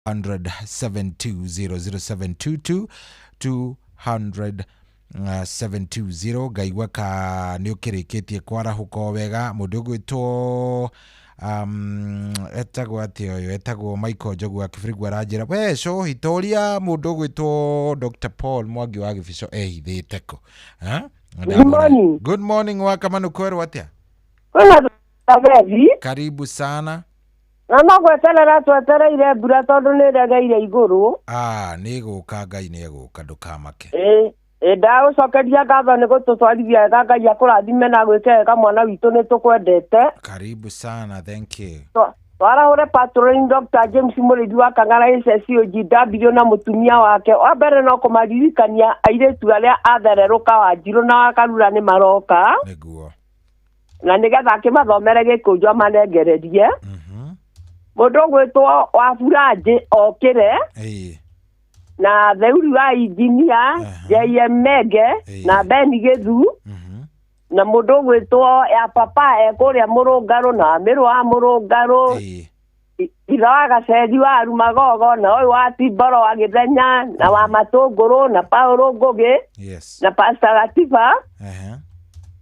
200 720 0722 200 720. Ngaigua ka nä å kä rä kä tie kwarahå o wega. Må ndå å gwä two etagwo atä å yå etagwo Michael Njogu wa Kĩbĩrĩgu aranjĩra we cohi toria mũndũ ũgwĩtwo Dr Paul Mwangi wa Gĩbico ehithĩte kũ. Ha? Good morning. Good morning, Wakamanu, kwerwo atĩa? Kwĩna bethi. Karibu sana. Na no gweterera twetereire mbura tondũ nĩ ĩregeire igũrũ. Ah, nĩ gũka, Ngai nĩ egũka, ndũkamake. Ĩ ĩ, ndagũcokeria ngatho nĩ gũtũtwarithia wega. Ngai akũrathime na gwĩke wega, mwana witũ, nĩ tũkwendete. Karibu sana, thank you. Twarahũre patrolling Dr James Mũrĩithi wa Kang'ara SSOGW na mũtumia wake. Wa mbere no kũmaririkania airĩtu arĩa athererũka wa Njirũ na wa Karura nĩ maroka nĩguo na nĩgetha akĩmathomere gĩkũnjo amanengererie. Mũndũ ũgwĩtwo wa Buranjĩ okĩre na Theuri wa injinia JM Menge na Beni Gĩthu na mũndũ ũgwĩtwo ya papa e kũrĩa Mũrũngarũ na Wamĩrũ wa Mũrũngarũ, ithe wa Gaceri wa Arumagogo na ũyũ wa Timboro wa Gĩthenya na wa Matũngũrũ na Paũlũ Ngũgĩ na Pastor Latifa.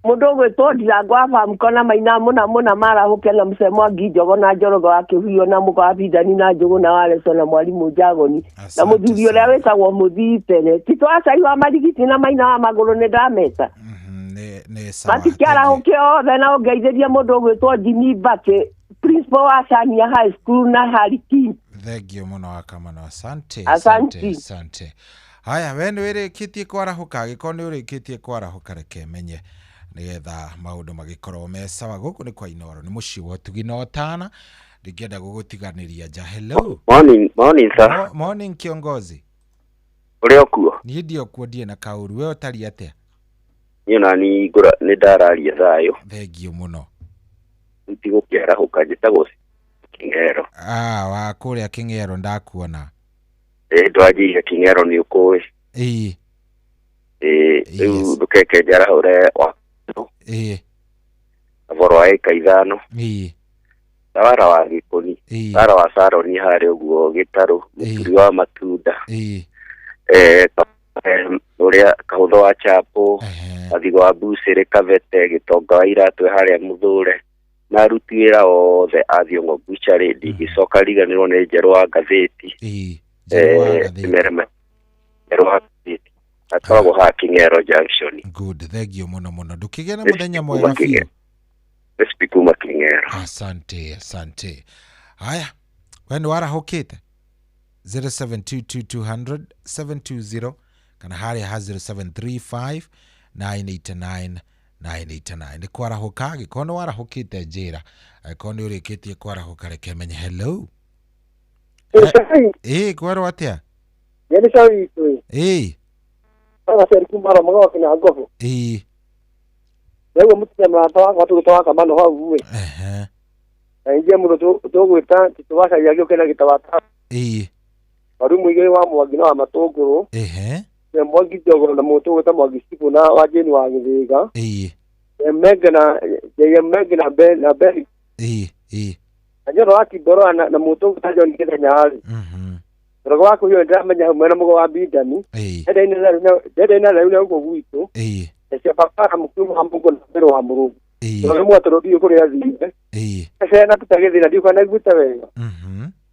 Mũndũ ũgwĩtwo Ndirango wa Bamko na Maina mũna mũna marahũke na Mũce Mwangi Njogo na Njorogo wa Kĩhuyo na Mũka wa Bindani na Njũgũ na Wareco na Mwarimũ Njagoni na Asante mũthuri ũrĩa sana. wĩtagwo Mũthii tene Tito Acai wa Marigiti na Maina wa Magũrũ nĩ ndameta. Nĩ sawa. Matikĩarahũke othe na ũngeithĩrie mũndũ ũgwĩtwo Jimmy Mbakĩ, principal wa Shania High School na Harry King. Thengio mũno, Wakamano, asante. Asante. Asante, asante. Haya, we nĩ wĩrĩkĩtie kwarahũka? Angĩkorwo nĩ ũrĩkĩtie kwarahũka, reke menye nĩgetha maũndũ magĩkorwo me sawa. Gũkũ nĩ kwa Inoro, nĩ mũciĩ wa ũtugi na ũtana, ndingĩenda gũgũtiganĩria nja. Hello. Morning, morning, sir. Morning, kiongozi. Ũrĩa ũkuo? Niĩ ndiokuo, ndirĩ na kaũru. We ũtariĩ atĩa? Niĩ nani ngũra nĩ ndararia thayũ. Thengio mũno. Ndigũkĩarahũka, njĩtagwo Kĩng'ero. Ah, wa kũrĩa Kĩng'ero, ndakuona. Ĩ, ndwanjĩire Kĩng'ero nĩ ũkũĩ. Ĩĩ. Ĩ, rĩu ndũkeke njarahũre wa Boro wa ĩka 5. Tawara wa Gĩkũni. Tawara wa Saroni harĩa ũguo Gĩtarũ, mũturi wa matunda. Ũrĩa kahũtho wa Chapo, Mathigo wa Mbucĩrĩ, Kabete, Gĩtonga wa Iratũ harĩa Mũthũre na aruti wĩra othe a Thiong'o Butchery. Ndingĩcoka riganĩrwo nĩ Njerũ wa Ngathĩti. Njerũ wa Ngathĩti. Njerũ wa Ngathĩti akoragwo haha Kĩng'ero Junction. Good, thengio mũno mũno, ndũkĩgĩe na Yes, mũthenya kuma mwega Kĩng'ero. biũ. Recipe kuma Kĩng'ero. Asante, asante. Haya, we nĩ warahũkĩte? 0722 720 kana harĩa ha 0735 989 989. Nĩ kwarahũka. Angĩkorwo nĩ warahũkĩte, njĩra. Angĩkorwo nĩ ũrĩkĩtie kwarahũka, reke menye. Hello. Ĩ, kwerwo atĩa? Nĩ witũ. Ĩ. Agaceri kuma Ramogoki na Ngobo. Rĩu mũtumia mũrata wakwa tũgĩtwa Wakamano hau ĩ. Na ingĩ mũndũ tũgwĩta Tito Wacai agĩũke na gĩtawata. Waru mũigĩ wa Mwangi na wa Matũngũrũ. Na Mwangi Njogo na mũndũ tũgwĩta Mwangi Cibũ na wa Jane wa Gĩthĩga. Menge na JM Menge na Ben na Ben. ĩ ĩ Na Njoro wa Kiboro na mũndũ tũgwĩta John Gĩthenya rĩ. Mũrogo wa kũhiũ ndĩramenya hau mwena mũgo wa Bindani. Ndenda ina rĩu na gũkũ gwitũ. Cia baba na mũkiumo wa Mungu na mbere wa Mũrungu. Tondũ mwatũrũ ndiũ kũrĩa thiire. Ciana tutagĩthĩna ndiũ kana iguĩte wega.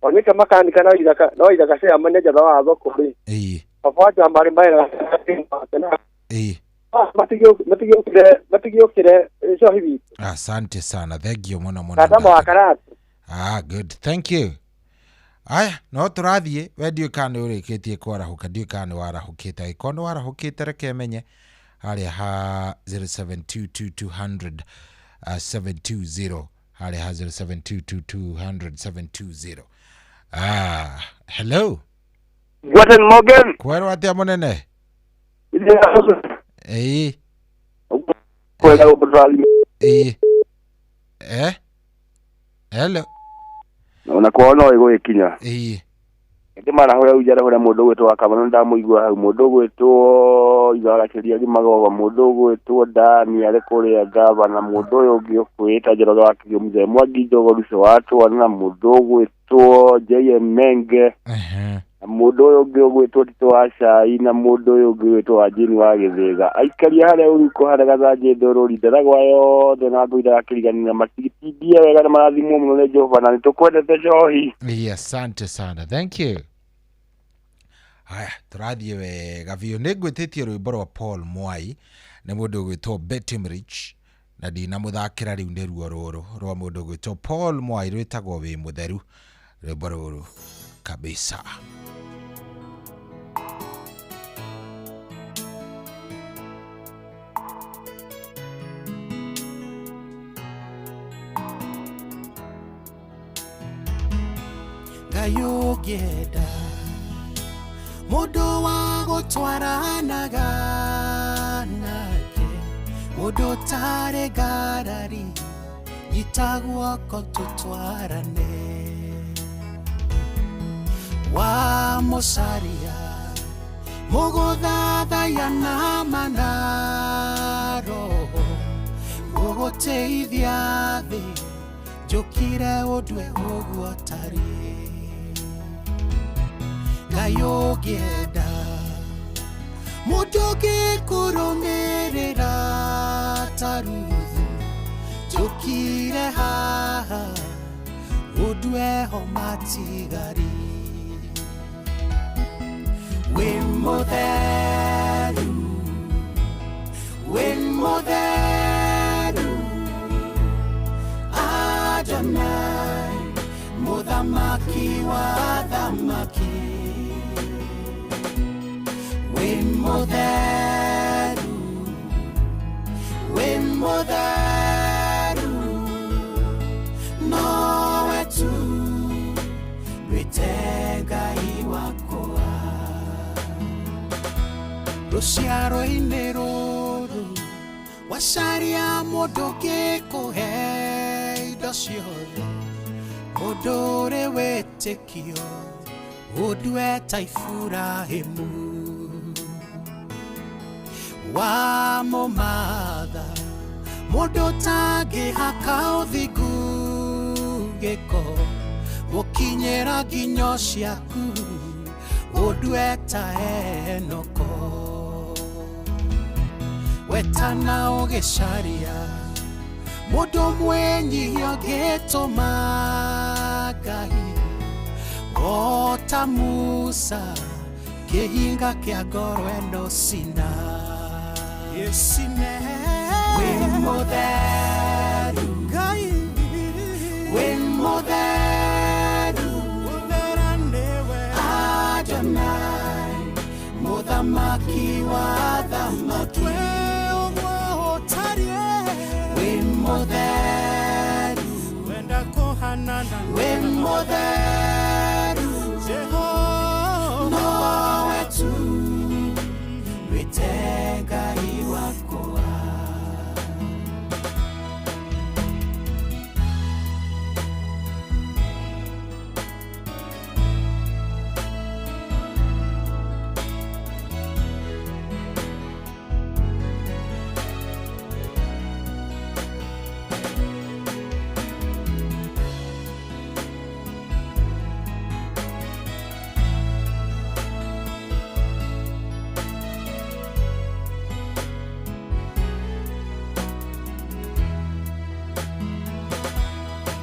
Onĩka makanika no ithaka no ithaka cia manager wa thoko rĩ. Baba wa marĩ maera na matigĩũkire matigĩũkire cohi witũ. Asante sana, thengio mũno mũno. Tata wa karatu. Ah, good, thank you. Aya, no tũrathiĩ. We ndiũĩ kana nĩ ũrĩkĩtie kwarahũka, ndiũĩ kana nĩ warahũkĩte. Angĩkorwo nĩ warahũkĩte, reke menye harĩa ha 0722 720, harĩa ha 0722 720. Ah, hello. Guten Morgen. Kwerwo atĩa, mũnene? Ĩĩ. Kwenda gũkũtwaria. Ĩĩ, eh, hello. Ona kwao no ĩgũgĩkinya. Ĩĩ. Ndĩmarahũra rĩu njarahũre mũndũ ũgwĩtwo wa Kamano ndamũigua hau, mũndũ ũgwĩtwo Itharacĩria Magogo, mũndũ ũgwĩtwo Dani arĩ kũrĩa gavana, mũndũ ũyũ ũngĩ ũkwĩta Njoroge wa Kĩgio Mũthee Mwangi Njogo Ruco wa Twana, mũndũ ũgwĩtwo JM Menge, na mũndũ ũyũ ũngĩ ũgwĩtwo Tito wa Cai, na mũndũ ũyũ ũngĩ ũgwĩtwo wa Jane wa Gĩthĩga. Aikaria harĩa ũruko harĩa Gathanjĩ Ndũrũri ndaragwa yothe na ngũi ndagakĩriganĩra matigitindie wega na marathimwo mũno nĩ Jehova na nĩtũkwendete Njohi. Asante sana, thank you. Haya, tũrathiĩ wega biũ. Nĩ ngwĩtĩtie rwĩmbo rwa Paul Mwai nĩ mũndũ ũgwĩtwo Betty Mrich, na ndinamũthakĩra rĩu nĩ ruo rũrũ rwa mũndũ ũgwĩtwo Paul Mwai rwĩtagwo Wĩ Mũtheru, rwĩmbo rũrũ kabisa. Ngai ũngĩenda mũndũ wa gũtwaranaga nake, mũndũ ũtarĩ ngarari, nyita guoko tũtwarane. Wa mũcaria mũgũthathaiya na mana roho, mũgũteithia thĩ njũkire ũndue ũguo tarĩ. Ngai ũngĩenda mũndũ ũngĩkũrũmĩrĩra ta Ruthu, njũkire haha ũndue ho matigari. Wĩ mũtheru, wĩ mũtheru, Adonai, mũthamaki wa athamaki. Wĩ mũtheru, wĩ mũtheru, nowe tu ndwĩte Ngai wakwa. Rũciaro-inĩ rũrũ wacaria mũndũ ũngĩkũhe indo ciothe, mũndũ ũrĩ wĩtĩkio ũndue ta Iburahĩmu. Wamũmatha mũndũ ũtangĩhaka ũthingu gĩko, gũkinyĩra nginyo ciaku ũndue ta Enoko. Wetana ũgĩcaria mũndũ mwĩnyihia ũngĩtũma Ngai o ta Musa kĩhinga kĩa ngoro ĩno cina. Wĩ mũtheru, Ngai, wĩ mũtheru, Adonai, mũthamaki wa athamaki. Wĩ mũtheru, wĩ mũtheru, nowe tu ndwĩte Ngai wakwa.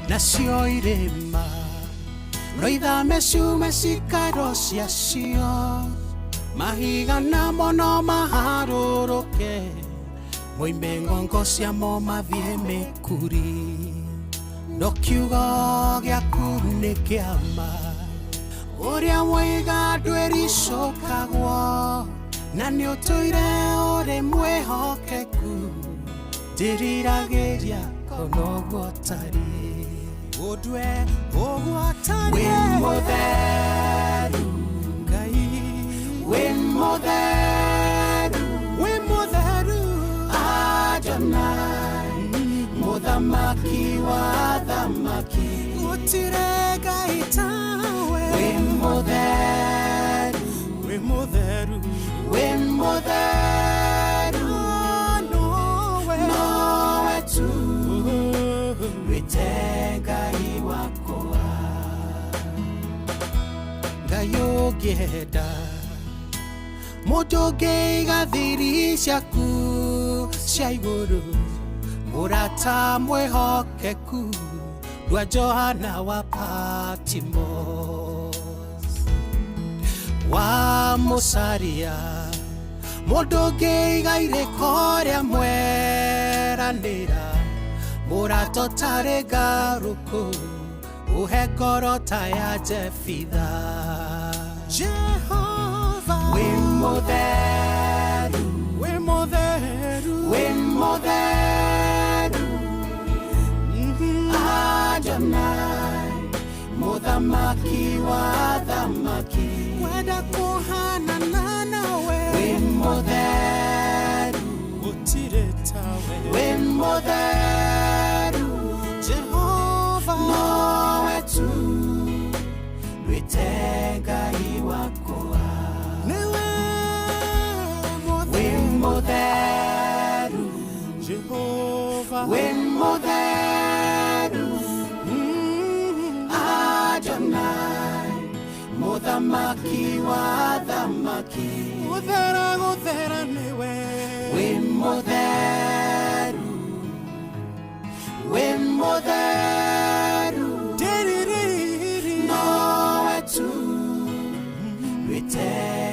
Nacio irĩma no ithame ciume cikaro ciacio, mahiga namo no maharũrũke, moime ng'ongo ciamo mathiĩ mĩkuri. No kiugo gĩaku nĩ kĩama, ũrĩa woiga ndwĩricũkagwo, na nĩũtũire ũrĩ mwĩhokeku, ndĩriragĩria kono ũguo ũtariĩ. Ũndue ũguo ũtariĩ. Wĩ mũtheru, Ngai, wĩ mũtheru, wĩ mũtheru, Adonai, mũthamaki wa athamaki. Gũtirĩ Ngai tawe. Wĩ mũtheru, Ũngĩenda mũndũ ũngĩiga thiri ciaku cia igũrũ, mũrata mwĩhokeku rwa Johana wa Patmos wa Mũsaria, mũndũ ũngĩiga irĩko rĩa mweranĩra, mũrata ũtarĩ ngarũkũ, ũhe ngoro ta ya Jefitha. Jehova wĩ mũtheru, wĩ mũtheru, wĩ mũtheru, Adonai, mũthamaki wa athamaki, wenda kũhanana nawe, wĩ mũtheru, gũtirĩ tawe, wĩ mũtheru, Jehova nowe tu rwĩte Ngai wakwa, nĩwe wĩ mũtheru, Jehova wĩ mũtheru, Adonai, mũthamaki wa athamaki, gũthera gũthera nĩwe, wĩ mũtheru, wĩ mũtheru, nowe tu rwĩte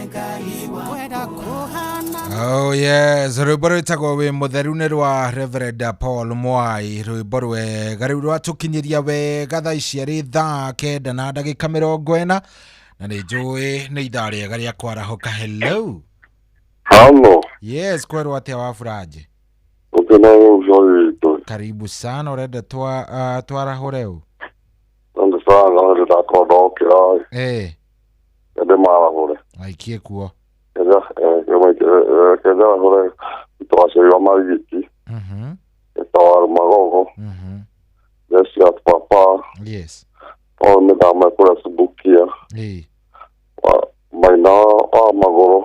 Ngai wakwa. Oh yes, rwĩmbo rwĩtagwo wĩ mũtheru nĩ rwa Reverend Paul Mwai, rwĩmbo rwega rĩu rwatũkinyĩria wega thaa ici arĩ thaa 9 na ndagĩka 40, na nĩ njũĩ nĩ ithaa rĩega rĩa kwarahũka. Hello. Halo. Yes, kwerwo atĩa Waburaje? Karibu sana, ũrenda twarahũre ũ? Asante sana, ndĩrakorwo ndokĩra. Ndĩmarahũre. Aikie kuo. Kenda rahũre twacĩirwo Marigiti. Ĩtawaru Magogo. Jesiat Papa. Yes. Paul Mĩthama kũrĩa Subukia. Maina wa Magũrũ.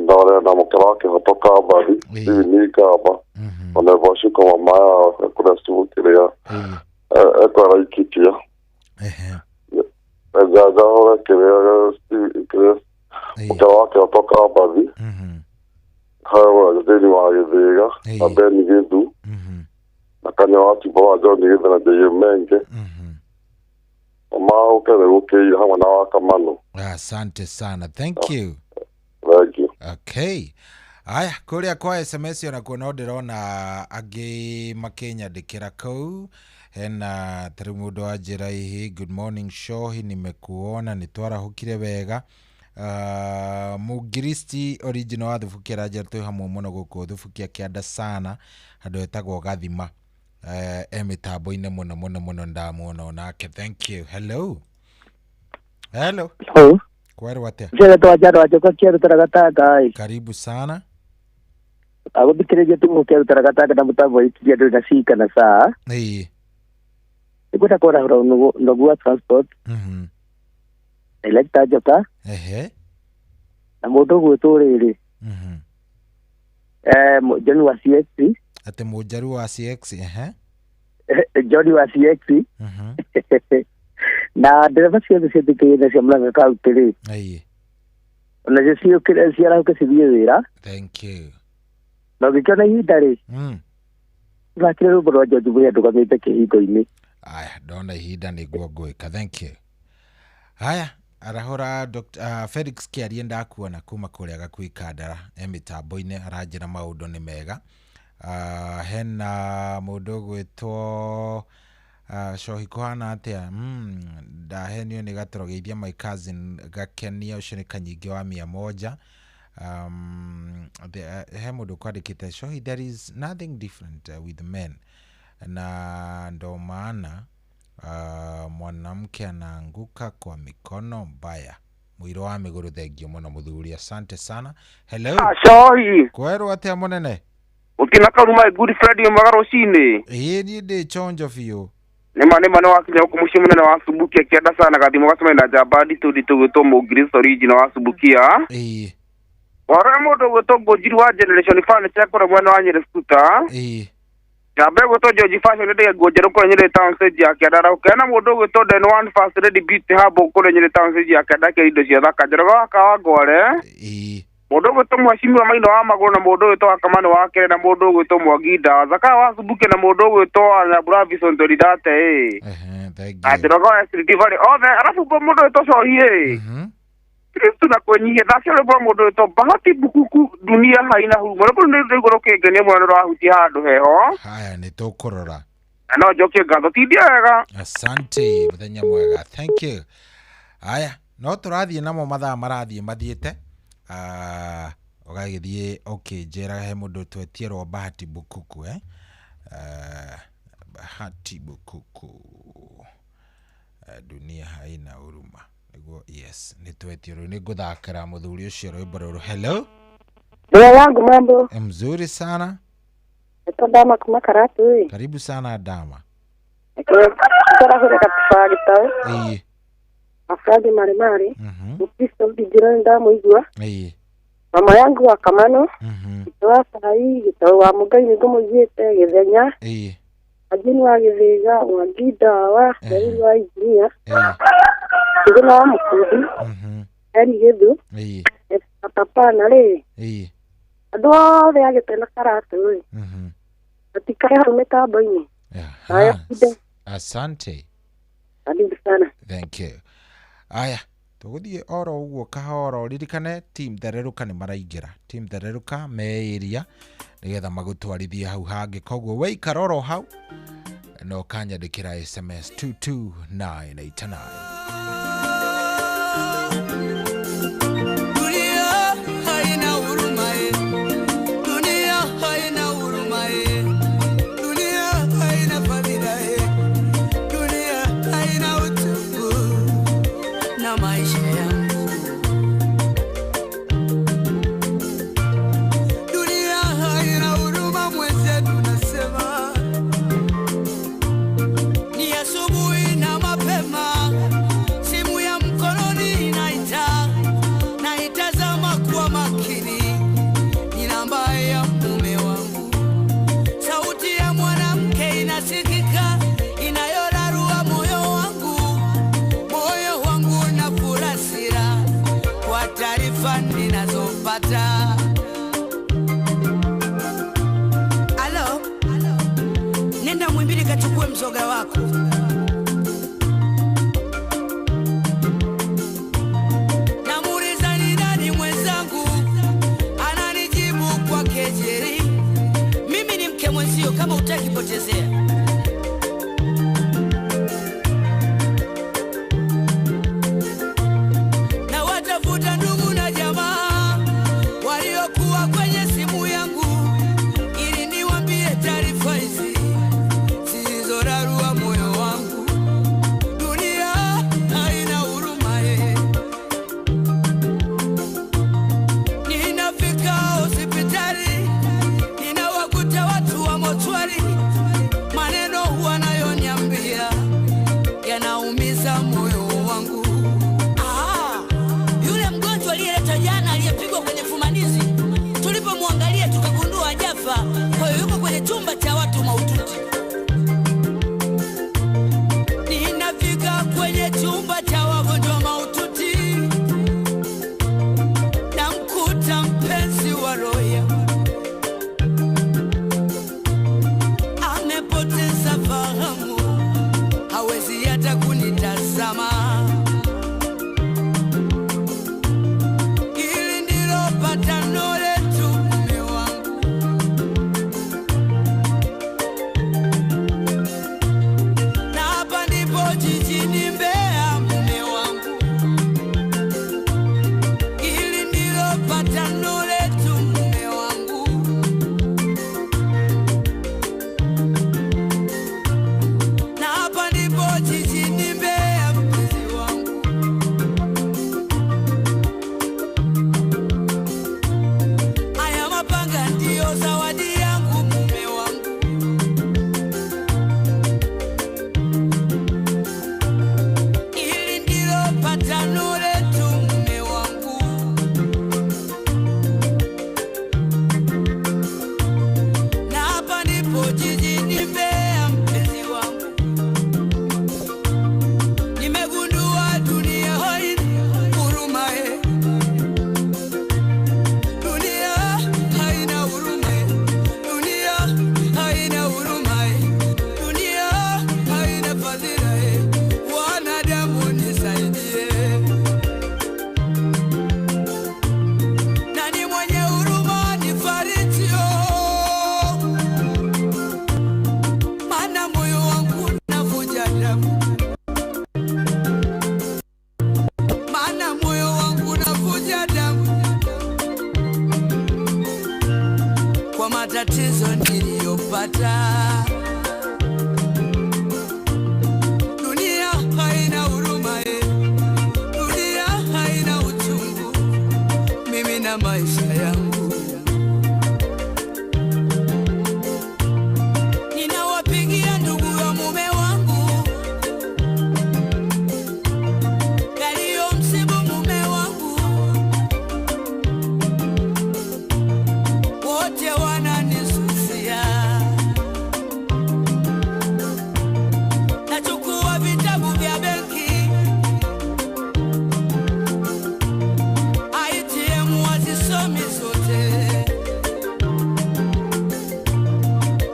Ndorenda mũkĩra wa Kĩhoto Kambari, Stephen Kamba. Ona Bocuka mama yao kũrĩa Subukia. Ekwara Ikitia. Njahũre kĩrĩa mũkĩra wa Kĩhoto Kambari. Hawa thĩinĩ wa Gĩthĩga na Beni Gĩthu na Kanya wa Timbo wa John Gĩthu na Njĩgĩ Menge. Maũke gũkĩire hamwe na wa Kamano. Asante sana, thank you. Thank you. Okay. Aya, kũrĩa kwa SMS onakuo no ndĩrona angĩ makĩnyandĩkĩra kũu. Hena tarĩu mũndũ wanjĩra hihi, good morning Shohi, nimekuona nĩtwarahũkire wega. Mũngiristi original wa Thubukia aranjĩra twĩ hamwe mũno gũkũ Thubukia kĩanda sana, handũ hetagwo Gathima. E mĩtambo-inĩ mũno mũno mũno, ndamuona onake. Thank you. Hello. Hello. Hello. Kwerwo atĩa? Njĩra njaro njoka kĩarutara gatanga. Karibu sana. Agũthikĩrĩria tu kĩarutara gatanga na mũtambo ikiria ndũrĩ na cika na saa. Ĩĩ. Nĩngwenda kwarahũra nogu wa transport. Electa njoka. Na mũndũ ũgwĩtwo rĩrĩ. John wa CX. Atĩ mũnjaru wa CX, John wa CX. Na ndereba ciothe ciĩtĩkĩire cia Murang'a County rĩ. Onacio ciũkĩre ciarahũke cithiĩ wĩra. Thank you. Na ũngĩkĩona ihinda rĩ, thakĩre rwĩmbo rwa George Mũhĩa ndũgamĩte kĩhingo-inĩ. Aya, ndona ihinda nĩguo ngwĩka. Thank you. Haya, arahũra Dr. Felix Kĩarie ndakuona kuma kũrĩa Gakui Kandara e mĩtambo-inĩ aranjĩra maũndũ nĩ mega. Hena mũndũ ũgwĩtwo Shohi kũhana atĩa? Ndahenio nĩ gatoro geithia my cousin Gakenia, ũcio nĩ Kanyingĩ wa 100. He mũndũ kwandĩkĩte Shohi, there is nothing different with men, na ndo maana mwanamke anaanguka kwa mikono mbaya. Mũiro wa mĩgũrũ, thengio mũno mũthuri, asante sana. Hello. Shohi. Kwerwo atĩa mũnene? Ũkĩna karuma good Friday mwaga rũcinĩ. Ĩĩ niĩ ndĩ chonjo biũ. Nĩma nĩma nĩwakinya gũkũ mũciĩ mũnene wa Subukia kĩanda sana gathimo gacemania na njamba nditũ nditũ gwĩtwo Mũngiristo original wa Subukia. Ĩĩ. Warora mũndũ ũgwĩtwo Ngũnjiri wa Generation Furniture kũrĩa mwena wa Nyeri Scooter. Ĩĩ. Njamba ĩgwĩtwo George Fashion ndĩge nguo njerũ kũrĩa Nyĩrĩ town stage ya kĩanda arahũke. Na mũndũ ũgwĩtwo Den One First Lady Beauty Hub kũrĩa Nyĩrĩ town stage ya kĩanda kĩa indo cia thaka. Njoroge wa Kawangware. Mũndũ ũgwĩtwo Mheshimiwa Maina wa Magũrũ na mũndũ ũgwĩtwo Wakamani wa Kere na mũndũ ũgwĩtwo Mwangi Ndawa. Zakayo wa Subuke na mũndũ ũgwĩtwo Nyambura Vincent Toridate ĩ. Na Njoroge wa SLT Valley othe arabu mũndũ ũgwĩtwo Cohi ĩ. Kristo na kwenyihia thakĩa rwĩmbo rwa mũndũ ũgwĩtwo Bahati Bukuku dunia haina huruma. Rwĩmbo rũu nĩ rũigũ rũkĩngenia mũno nĩ rũrahutia handũ heho. Haya nĩ tũkũrora. Na no njokie ngatho tindia wega. Asante, mũthenya mwega. Thank you. Haya, no tũrathiĩ namo mathaa marathiĩ mathiĩte. Ũgagĩthiĩ ũkĩnjĩra he mũndũ twetie rwa Bahati Bukuku Bahati Bukuku dunia haina huruma. Nĩguo yes, nĩ twetie rĩu nĩ ngũthakĩra mũthuri ũcio rwĩmbo rũrũ. Hello. Ndio yangu mambo. Mzuri sana. Naitwa Dama kuma Karatu. Karibu sana Dama. Tũrahũra gatuba gĩtaũ. Afradi Marimari. Mkristo ndijirani ndamũigua. Mama yangu wa Kamano. Gĩtaũ sahi gĩtaũ wa Mũngai nĩ ngũmũiguĩte Gĩthenya. Ajini wa Gĩthĩga, Mwangi Ndawa, Nderi wa Injinia. Njuguna wa Mũkundi. Eri Gĩthu. Papa na rĩ. Andũ othe a Gĩtwe na Karatu ĩ. Matikare hau mĩtambo-inĩ. Asante. Karibu sana. Thank you. Aya, tũgũthiĩ oro ũguo kahora ũririkane team Thererũka nĩ maraingĩra. Team Thererũka me area nĩgetha magũtwarithie hau hangĩ. Koguo weikara oro hau na ũkanyandĩkĩra SMS 22989. Inayorarua moyo wangu, moyo wangu na furaha. kupata. Dunia haina huruma, dunia haina uchungu, mimi na maisha yangu. Ninawapigia ndugu wa mume wangu, kalio msibu mume wangu, wote wananisusia. Nachukua vitabu vya benki, ATM wazisomi zote.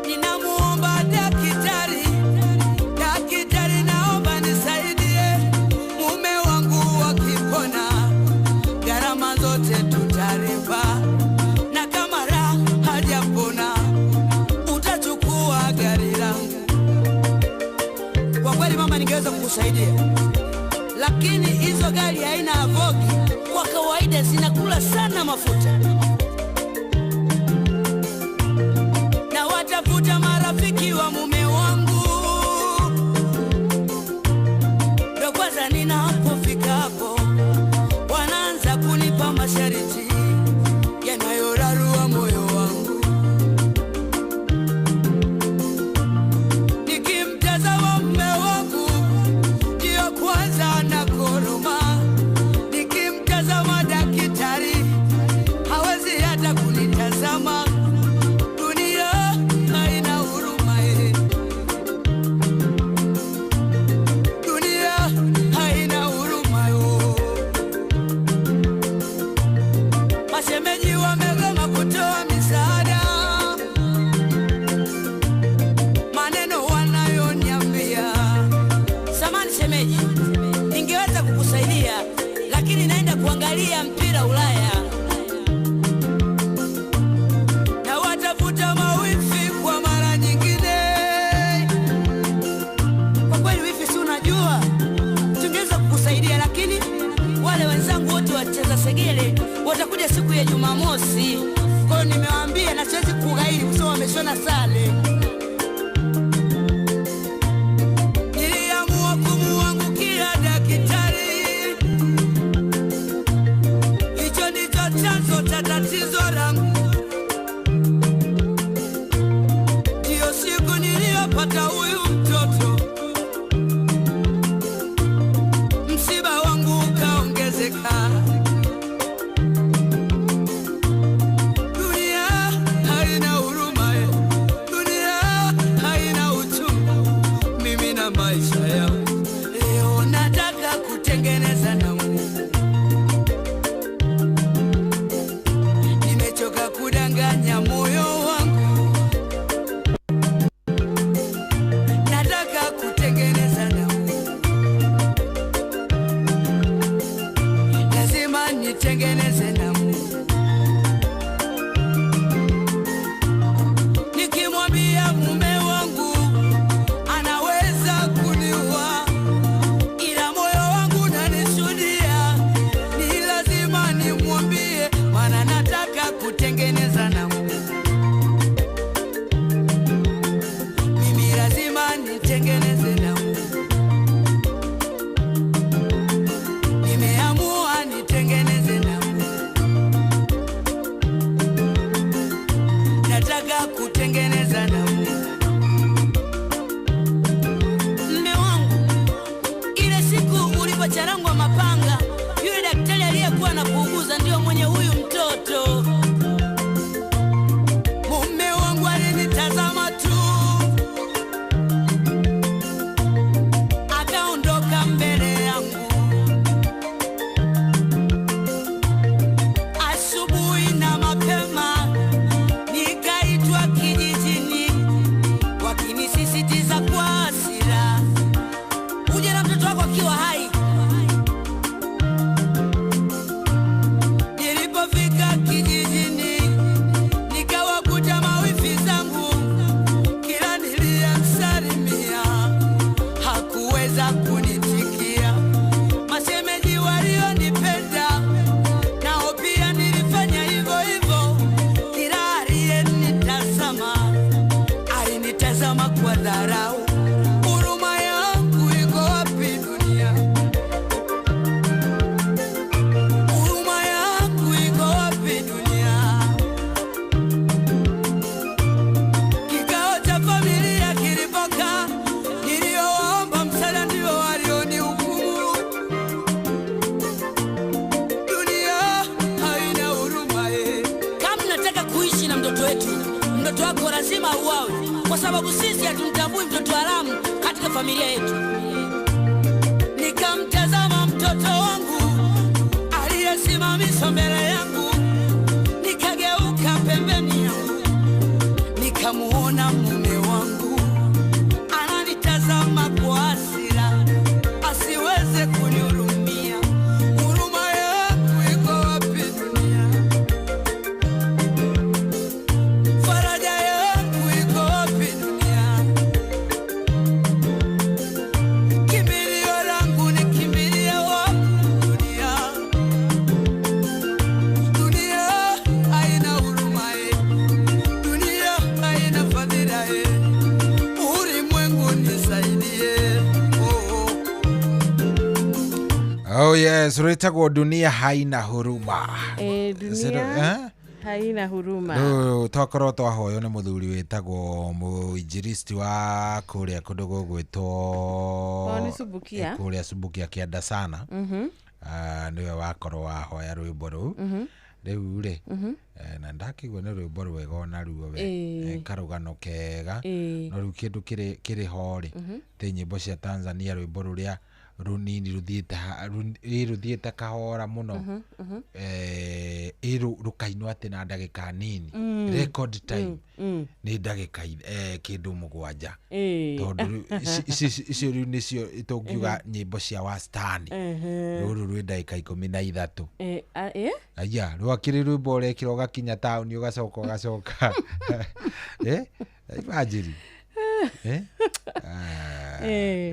Ninamuomba daktari, daktari naomba nisaidie, mume wangu akipona gharama zote tutalipa, na kama hajapona utachukua gari langu. Kwa kweli mama, ningeweza kukusaidia, lakini hizo gari haina avogi, kwa kawaida zinakula sana mafuta. Na watafuta marafiki wa mume wangu, ndo kwanza ninapofika hapo wanaanza kunipa masharti yanayorarua moyo wangu. Nikimtazama mume wangu ndio kwanza nakoroma, nikimtazama daktari hawezi hata kunitazama. Dunia haina huruma, dunia haina huruma. Mashemeji wamegoma kutoa misaada, maneno wanayoniambia. Samahani shemeji, ningeweza kukusaidia, lakini naenda kuangalia mpira Ulaya. Na watafuta mawifi kwa mara nyingine. Kwa kweli wifi, si unajua tungeweza kukusaidia, lakini wale wenzangu wote wacheza segele watakuja siku ya Jumamosi. Kwa hiyo nimewaambia na siwezi kughairi kwa sababu wameshona sare. Niliamua kumuangukia daktari, hicho ndicho chanzo cha tatizo langu. Ndiyo siku niliyopata huyu mtoto, msiba wangu ukaongezeka. Dunia haina huruma, dunia haina uchungu, mimi na maisha yangu. Leo nataka kutengeneza na Mungu, nimechoka kudanganya moyo wangu. Nataka kutengeneza na Mungu, lazima nitengeneze na Mungu. Nikimwambia mume wangu anaweza kuniua, ila moyo wangu unanishuhudia, ni lazima nimwambie, maana nataka kutengeneza na Mungu. Mimi lazima nitengeneze na Mungu, nimeamua nitengeneze na Mungu. Nataka kutengeneza na Mungu. Mme wangu, ile siku ulipocharangwa mapanga, yule daktari aliyekuwa anakuuguza ndio mwenye huyu mtoto. Mume wangu alinitazama tu, akaondoka mbele yangu. Asubuhi na mapema nikaitwa kijijini, wakinisisitiza kwa hasira, uje na mtoto wako akiwa hai. Lazima auawe, kwa sababu sisi hatumtambui mtoto haramu katika familia yetu. Nikamtazama mtoto wangu aliyesimamishwa mbele yangu, nikageuka pembeni yangu, nikamuona mume wangu ananitazama kwa hasira, asiweze kunihurumia. Huruma yako iko wapi dunia? Faraja yangu iko wapi dunia? Kimbilio langu ni kimbilio wapi dunia? Dunia haina huruma, dunia haina fadhila, ulimwengu nisaidie. Oh. Oh yes, rwĩtagwo dunia haina huruma. Dunia haina huruma. Rĩu twakorwo twahoywo nĩ mũthuri wĩtagwo mũinjilisti wa kũrĩa kũndũ gũgwĩtwo nĩ Subukia. Kũrĩa Subukia kĩanda sana. Nĩwe wakorwo wahoya rwĩmbo rũu. Rĩu rĩ, na ndakĩigua nĩ rwĩmbo rwega ona ruo we, karũgano kega. No rĩu kĩndũ kĩrĩ ho rĩ, ti nyĩmbo cia Tanzania rwĩmbo rũrĩa runini ruthiĩte kahora mũno, rũkainwo atĩ na ndagĩka nini, record time nĩ ndagĩka kĩndũ 7, tondũ icio rĩu nĩcio tũngiuga nyĩmbo cia wastani. Rũrũ rwĩ ndagĩka 13. Aya rwakĩrĩ rwĩmbo ũrekĩra ũgakinya taũni ũgacoka ũgacoka. Imagine.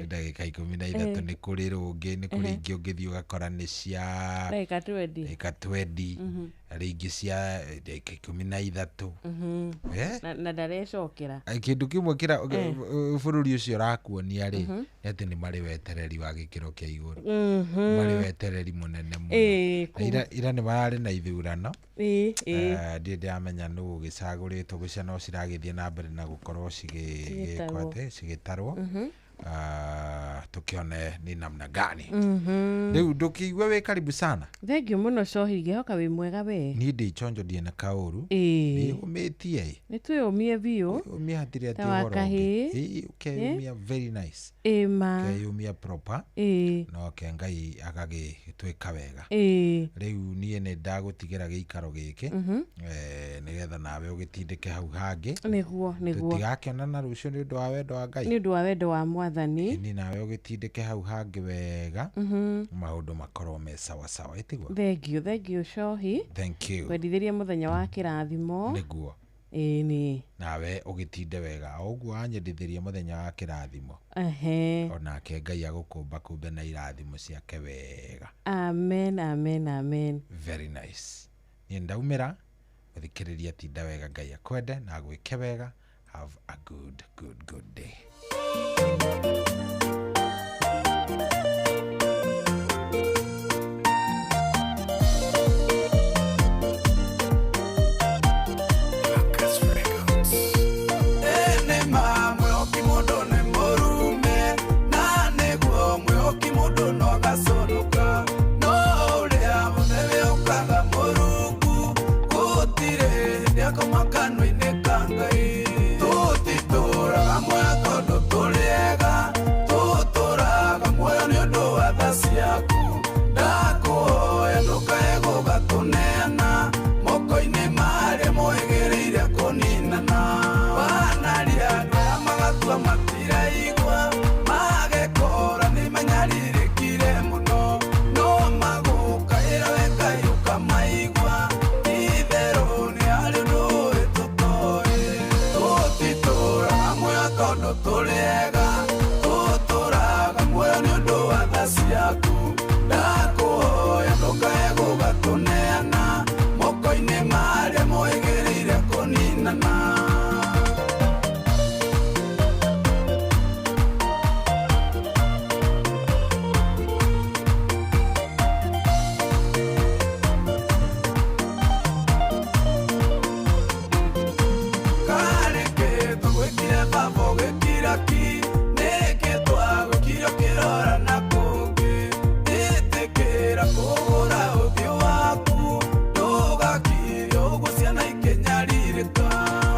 Ndagĩka 13 nĩ kũrĩ rũngĩ, nĩ kũrĩ ingĩ ũngĩthiĩ ũgakora nĩ cia ndagĩka 20, ndagĩka 20, rĩngĩ cia ndagĩka 13. Na ndarecokera kĩndũ kĩmwe kĩra bũrũri ũcio ũrakuonia rĩ, nĩ atĩ nĩ marĩ wetereri wa gĩkĩro kĩa igũrũ, marĩ wetereri mũnene mũno. Ira nĩ mararĩ na ithurano. Ndirĩ ndĩramenya nũ ũgĩcagũrĩtwo, gũcia no ciragĩthiĩ na mbere na gũkorwo cigĩtarwo. Tukione ni namna gani. Rĩu ndũkĩigue wĩ karibu sana. Thank you mũno Cohi, ngĩhoka wĩ mwega we. Niĩ ndĩ chonjo ndiĩ na kaũru. Nĩũmĩtie. Nĩ twĩyũmie biũ. Ũmie hatirĩ atĩ ũhoro ũngĩ. Ũkeyũmia very nice. Ũkeyũmia proper. No ke Ngai agagĩtwĩka wega. Rĩu niĩ nĩ ndagũtigĩra gĩikaro gĩkĩ, nĩgetha nawe ũgĩtindĩke hau hangĩ. Nĩguo, nĩguo. Tũtigakĩonana rũciũ nĩ ũndũ wa wendo wa Ngai. Nĩ ũndũ wa wendo wa Mwathani. Ni nawe ũgĩtindĩke hau hangĩ wega, maũndũ makorwo me sawa sawa, ĩtiguo? Thank you, thank you Cohi. Thank you. Kwendithĩria mũthenya wa kĩrathimo. Nĩguo. Ĩni. Nawe ũgĩtinde wega o ũguo wanyendithĩria mũthenya wa kĩrathimo. Onake Ngai agũkũmba kumbe na irathimo ciake wega. Amen, amen, amen. Very nice. Niĩ ndaumĩra gũthikĩrĩria tinda wega, Ngai akwende na agwĩke wega. Have a good, good, good day.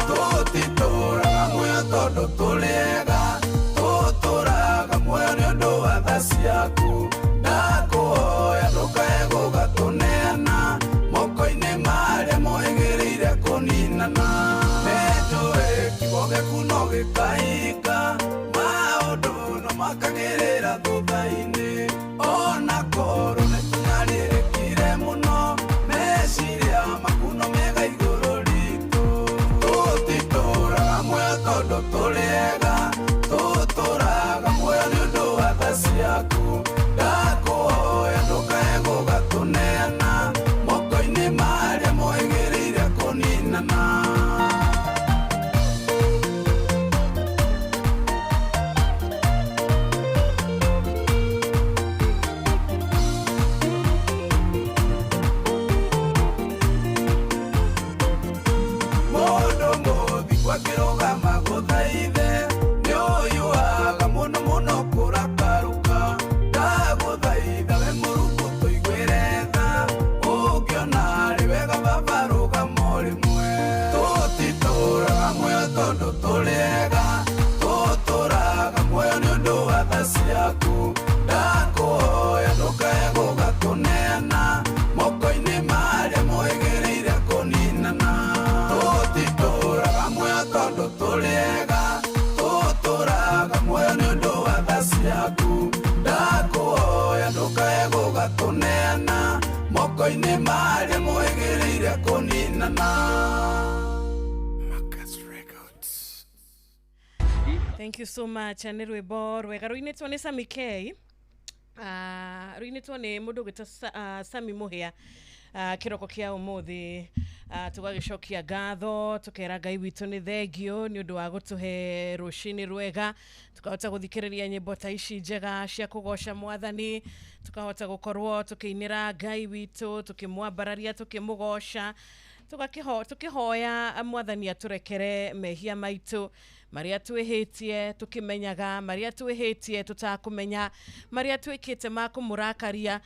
Tũtitũraga Tũngĩkahinga maũndũ no makagĩrĩra thutha-inĩ. Ona korwo nĩtũnyarĩrĩkire mũno, meciria maku no mega igũrũ ritũ. Tũtitũraga muoyo tondũ tũrĩ ega, tũtũraga muoyo nĩ ũndũ wa tha ciaku. Ndakũhoya ndũkae gũgatũneana moko-inĩ marĩa mohĩgĩrĩire kũninana. Mũndũ mũthingu akĩrũgama gũthaithe, nĩũiyũaga mũno mũno kũrakarũka. Ndagũthaitha we Mũrungu tũiguĩre tha, ũngĩona arĩ wega baba rũgama o rĩmwe. Tũtitũraga muoyo tondũ tũrĩ ega, tũtũraga muoyo nĩ ũndũ wa tha ciaku. Ndakũhoya ndũkae gũgatũneana moko-inĩ marĩa mohĩgĩrĩire kũninana. Tũtitũraga muoyo tondũ tũrĩ ega, tũtũraga muoyo nĩ ũndũ wa tha ciaku. Ndakũhoya ndũkae gũgatũneana moko-inĩ marĩa mohĩgĩrĩire kũninana. Thank you so much. Nĩ rwĩmbo rwega rũinĩtwo nĩ Sammy K. Rũinĩtwo nĩ mũndũ ũgwĩtwo Sammy Mũhĩa. Kĩroko kĩa ũmũthĩ tũgagĩcokia ngatho, tũkera Ngai witũ nĩ thengio nĩ ũndũ wa gũtũhe rũcinĩ rwega, tukahota gũthikĩrĩria nyĩmbo ta ici njega cia kũgoca mwathani, tukahota gũkorwo tũkĩinĩra Ngai witũ, tũkĩmwambararia, tũkĩmũgoca, tũkĩhoya mwathani atũrekere mehia maitũ marĩa twĩhĩtie tũkĩmenyaga, marĩa twĩhĩtie tũtakũmenya, marĩa twĩkĩte ma kũmũrakaria,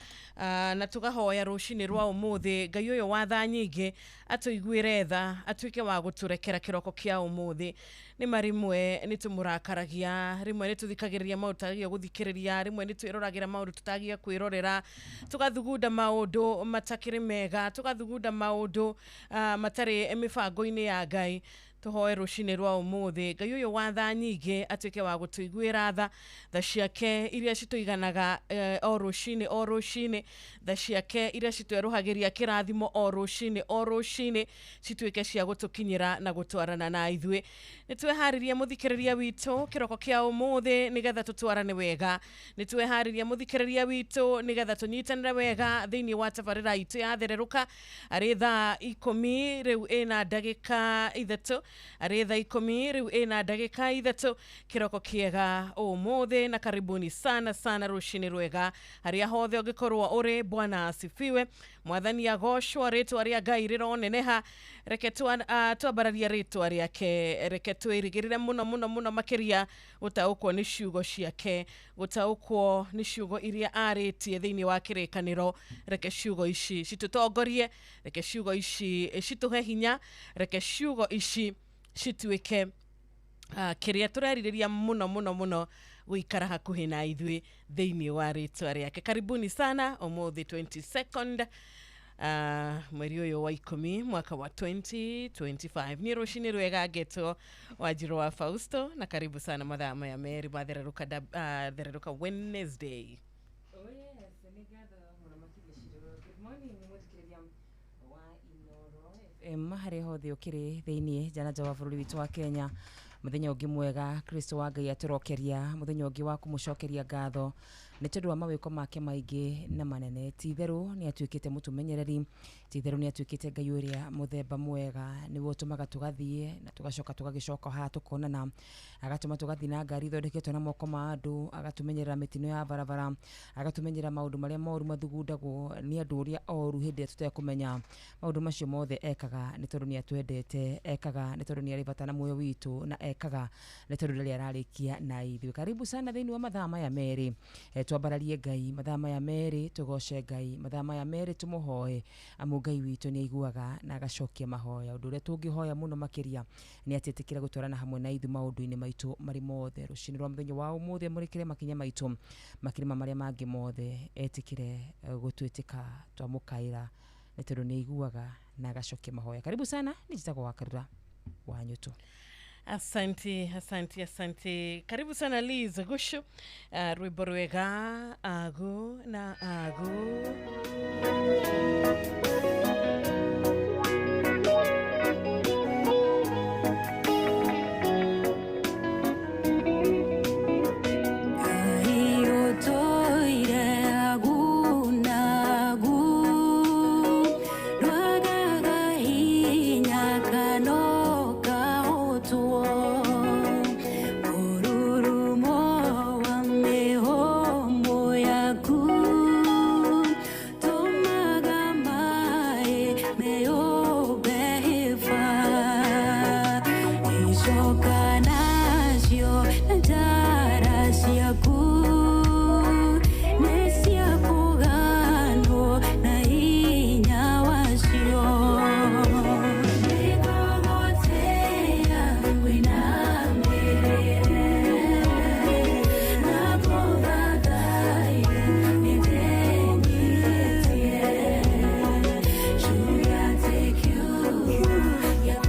na tũkahoya rũcinĩ rwa ũmũthĩ Ngai ũyũ wa tha nyingĩ atũiguĩre tha, atuĩke wa gũtũrekera kĩroko kĩa ũmũthĩ. Nĩ ma rĩmwe nĩ tũmũrakaragia, rĩmwe nĩ tũthikagĩrĩria maũndũ tũtagĩrĩire gũthikĩrĩria, rĩmwe nĩ twĩroragĩra maũndũ tũtagĩrĩire kwĩrorera, tũgathugunda maũndũ matakĩrĩ mega, tũgathugunda maũndũ matarĩ mĩbango-inĩ ya Ngai. Tũhoe rũcinĩ rwa ũmũthĩ Ngai ũyũ wa tha nyingĩ atuĩke wa gũtũiguĩra tha, tha ciake iria citũiganaga o rũcinĩ o rũcinĩ, tha ciake iria citwerũhagĩria kĩrathimo o rũcinĩ o rũcinĩ, cituĩke cia gũtũkinyĩra na gũtwarana na ithuĩ. Nĩ tweharĩria mũthikĩrĩria witũ kĩroko kĩa ũmũthĩ nĩgetha tũtwarane wega, nĩ tweharĩria mũthikĩrĩria witũ nĩgetha tũnyitanĩre wega thĩinĩ wa tabarĩra itũ ya thererũka. Arĩ thaa 10 rĩu ĩna ndagĩka 3, arĩ thaa 10 rĩu ĩna ndagĩka 3. Kĩroko kĩega ũmũthĩ na karibuni sana sana rũcinĩ rwega harĩa hothe ũngĩkorwo ũrĩ. Bwana asifiwe, mwathani agocwo, rĩtwa rĩa Ngai rĩroneneha. Reke twambararie rĩtwa rĩake, reke twĩrĩgĩrĩre mũno mũno mũno makĩria gũtaũkwo nĩ ciugo ciake, gũtaũkwo nĩ ciugo iria arĩtie thĩinĩ wa kĩrĩkanĩro. Reke ciugo ici citũtongorie, reke ciugo ici citũhe hinya, reke ciugo ici cituĩke kĩrĩa tũrerirĩria mũno mũno mũno gũikara hakuhĩ na ithuĩ thĩinĩ wa rĩtwa rĩake. Karibuni sana ũmũthĩ 22nd mweri ũyũ wa 10 mwaka wa 2025. Nĩ rũcinĩ rwega ngetwo Wanjirũ wa Fausto, na karibu sana mathaa maya merĩ ma thererũka thererũka Wednesday. Oh yes, nĩ ngatho mũno makĩria Shiro. Good morning mũthikĩrĩria wa Inoro FM harĩa hothe ũkĩrĩ thĩinĩ nja na nja wa bũrũri witũ wa Kenya. Mũthenya ũngĩ mwega Kristo wa Ngai atũrokeria, mũthenya ũngĩ wa kũmũcokeria ngatho nĩ tondũ wa mawĩko make maingĩ na manene. Ti itherũ nĩ atuĩkĩte mũtũmenyereri, ti itherũ nĩ atuĩkĩte Ngai ũrĩa mũthemba mwega, nĩwe ũtũmaga tũgathiĩ na tũgacoka tũgagĩcoka haha tũkonana, agatũma tũgathiĩ na ngari ithondeketwo na moko ma andũ, agatũmenyerera mĩtino ya barabara, agatũmenyerera maũndũ marĩa moru mathugundagwo nĩ andũ ũrĩa oru hĩndĩ ĩrĩa tũtekũmenya. Maũndũ macio mothe ekaga nĩ tondũ nĩ atwendete, ekaga nĩ tondũ nĩ arĩ bata na muoyo witũ, na ekaga nĩ tondũ ndarĩ ararĩkia na ithuĩ. Karibu sana thĩinĩ wa mathaa maya merĩ, twambararie Ngai mathaa maya merĩ, tũgoce Ngai mathaa maya merĩ, tũmũhoe amu Ngai witũ nĩ aiguaga na agacokia mahoya. Ũndũ ũrĩa tũngĩhoya mũno makĩria nĩ atĩtĩkĩra gũtwarana hamwe na ithuĩ maũndũ-inĩ maitũ marĩ mothe. Rũcinĩ rwa mũthenya wa ũmũthĩ amũrĩkĩre makinya maitũ makĩrĩma marĩa mangĩ mothe, etĩkĩre gũtwĩtĩka twamũkaĩra nĩ tondũ nĩ aiguaga na agacokia mahoya. Karibu sana, nĩ njĩtagwo wa Karura wa Nyũtũ. Asante, asante, asante. Karibu sana Liz Gushu. Rwimbo rwega agu na agu. Should I take you? Yeah,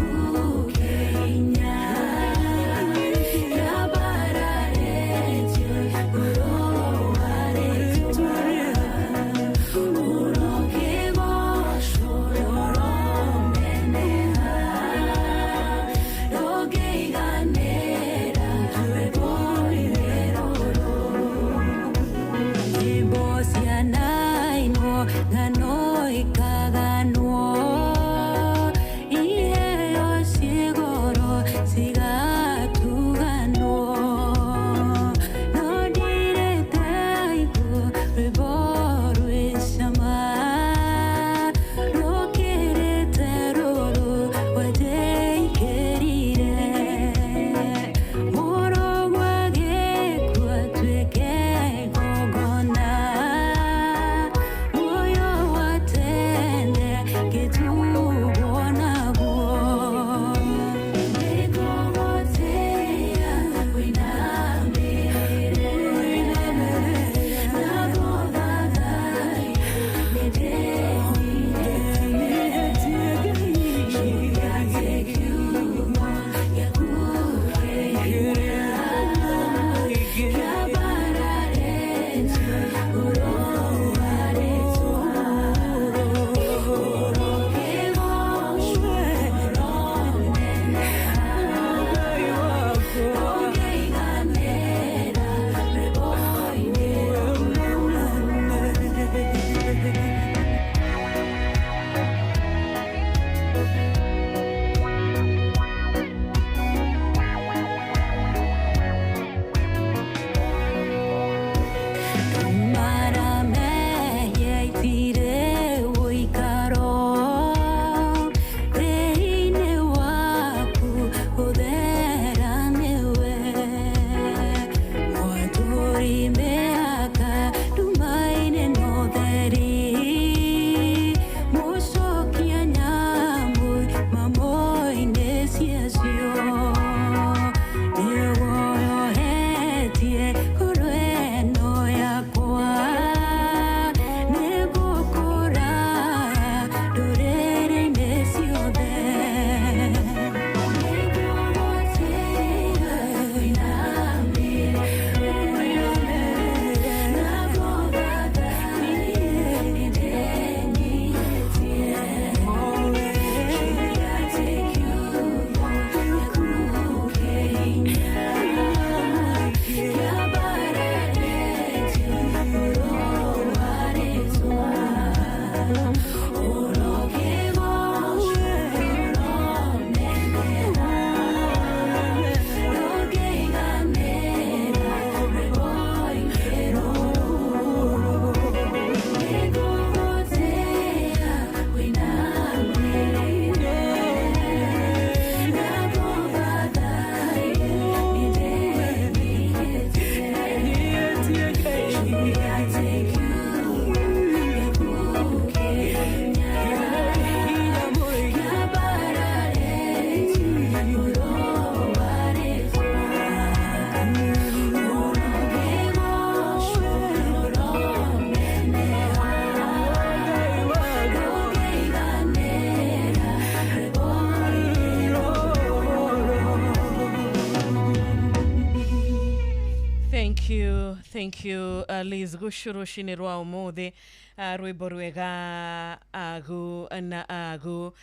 Thank you, Liz Gucu, rũcinĩ rwa ũmũthĩ, rwĩmbo rwega agu na agu.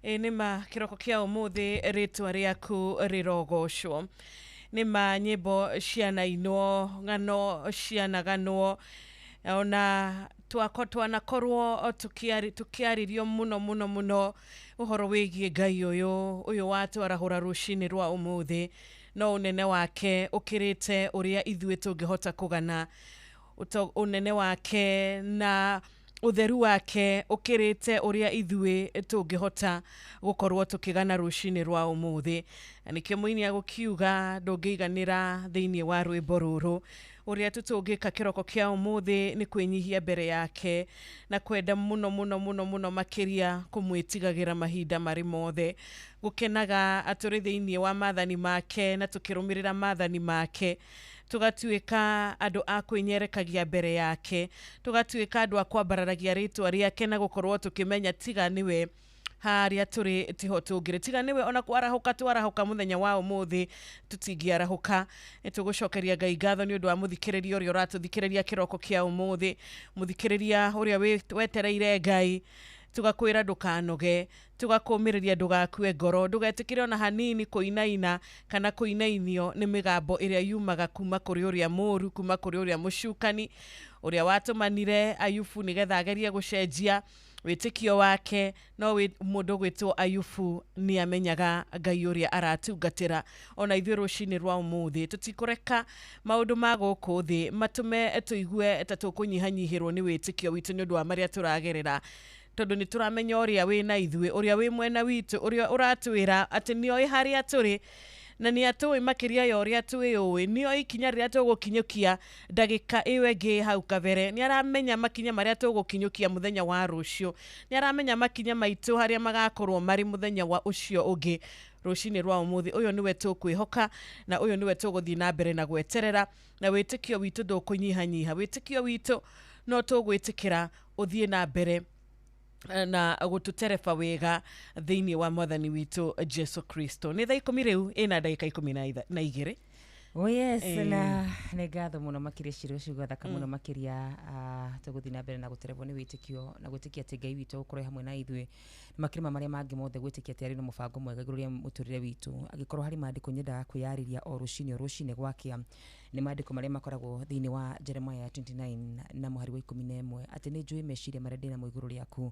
Ĩ nĩma kĩroko kĩa ũmũthĩ rĩtwa rĩaku rĩrogocwo. Nĩma nyĩmbo cianainwo, ng'ano cianaganwo, ona twako twanakorwo tũkĩarĩrio mũno mũno mũno ũhoro wĩgiĩ Ngai ũyũ ũyũ watwarahũra rũcinĩ rwa ũmũthĩ, no ũnene wake ũkĩrĩte ũrĩa ithuĩ tũngĩhota kũgana. Ũnene wake na ũtheru wake ũkĩrĩte ũrĩa ithuĩ tũngĩhota gũkorwo tũkĩgana rũcinĩ rwa ũmũthĩ. Na nĩkĩo mũini agũkiuga ndũngĩiganĩra thĩinĩ wa rwĩmbo rũrũ. Ũrĩa tu tũngĩka kĩroko kĩa ũmũthĩ nĩ kwĩnyihia mbere yake na kwenda mũno mũno mũno mũno makĩria kũmwĩtigagĩra mahinda marĩ mothe, gũkenaga atũrĩ thĩinĩ wa maathani make na tũkĩrũmĩrĩra maathani make, tũgatuĩka andũ a kwĩnyerekagia mbere yake, tũgatuĩka andũ a kwambararagia rĩtwa rĩake na gũkorwo tũkĩmenya tiga nĩwe harĩa tũrĩ tiho tũngĩrĩ, tiga nĩwe ona kwarahũka twarahũka mũthenya wa ũmũthĩ tũtingĩarahũka. Nĩtũgũcokeria Ngai ngatho nĩ ũndũ wa mũthikĩrĩria ũrĩa ũratũthikĩrĩria kĩroko kĩa ũmũthĩ, mũthikĩrĩria ũrĩa wetereire Ngai. Tugakwĩra ndũkanoge, tugakũmĩrĩria ndũgakue ngoro, ndũgetĩkĩre ona hanini kũinaina kana kũinainio nĩ mĩgambo ĩrĩa yumaga kuma kũrĩ ũrĩa mũru, kuma kũrĩ ũrĩa mũcukani, ũrĩa watũmanire Ayubu nĩgetha agerie gũcenjia wĩtĩkio wake. No mũndũ gwĩtwo Ayubu nĩ amenyaga Ngai ũrĩa aratungatĩra. Ona ithuĩ rũcinĩ rwa ũmũthĩ tũtikũreka maũndũ ma gũkũ thĩ matũme tũigue ta tũkũnyihanyihĩrwo nĩ wĩtĩkio witũ nĩ ũndũ wa marĩa tũragerera, tondũ nĩ tũramenya ũrĩa wĩna ithuĩ, ũrĩa wĩ mwena witũ, ũrĩa ũratwĩra atĩ nĩoĩ harĩa tũrĩ na nĩ atũĩ makĩria ya ũrĩa twĩũĩ, nĩoĩ ikinya rĩrĩa tũgũkinyũkia ndagĩka ĩyo ĩngĩ hau kabere, nĩ aramenya makinya marĩa tũgũkinyũkia mũthenya wa rũciũ, nĩ aramenya makinya maitũ harĩa magakorwo marĩ mũthenya wa ũcio ũngĩ. Rũcinĩ rwa ũmũthĩ ũyũ nĩwe tũkwĩhoka na ũyũ nĩwe tũgũthiĩ na mbere na gweterera, na wĩtĩkio witũ ndũkũnyihanyiha, wĩtĩkio witũ no tũgwĩtĩkĩra ũthiĩ na mbere na gũtũtereba wega thĩinĩ wa mwathani witũ Jesu Kristo. Nĩ thaa 10 rĩu ĩna ndagĩka 12. Oh yes, na nĩ ngatho mũno makĩria Shiro, ciugo thaka mũno makĩria. Tũgũthiĩ na mbere na gũterebwo nĩ wĩtĩkio na gwĩtĩkia atĩ Ngai witũ gũkorwo hamwe na ithuĩ makĩria marĩa mangĩ mothe, gwĩtĩkia atĩ arĩ na mũbango mwega igũrũ rĩa mũtũrĩre witũ. Angĩkorwo harĩ maandĩko nyendaga kwĩyarĩria o rũcinĩ gwakĩa, nĩ maandĩko marĩa makoragwo thĩinĩ wa Jeremiah 29 na mũhari wa 11, atĩ nĩ njũĩ meciria marĩa ndĩnamo igũrũ rĩaku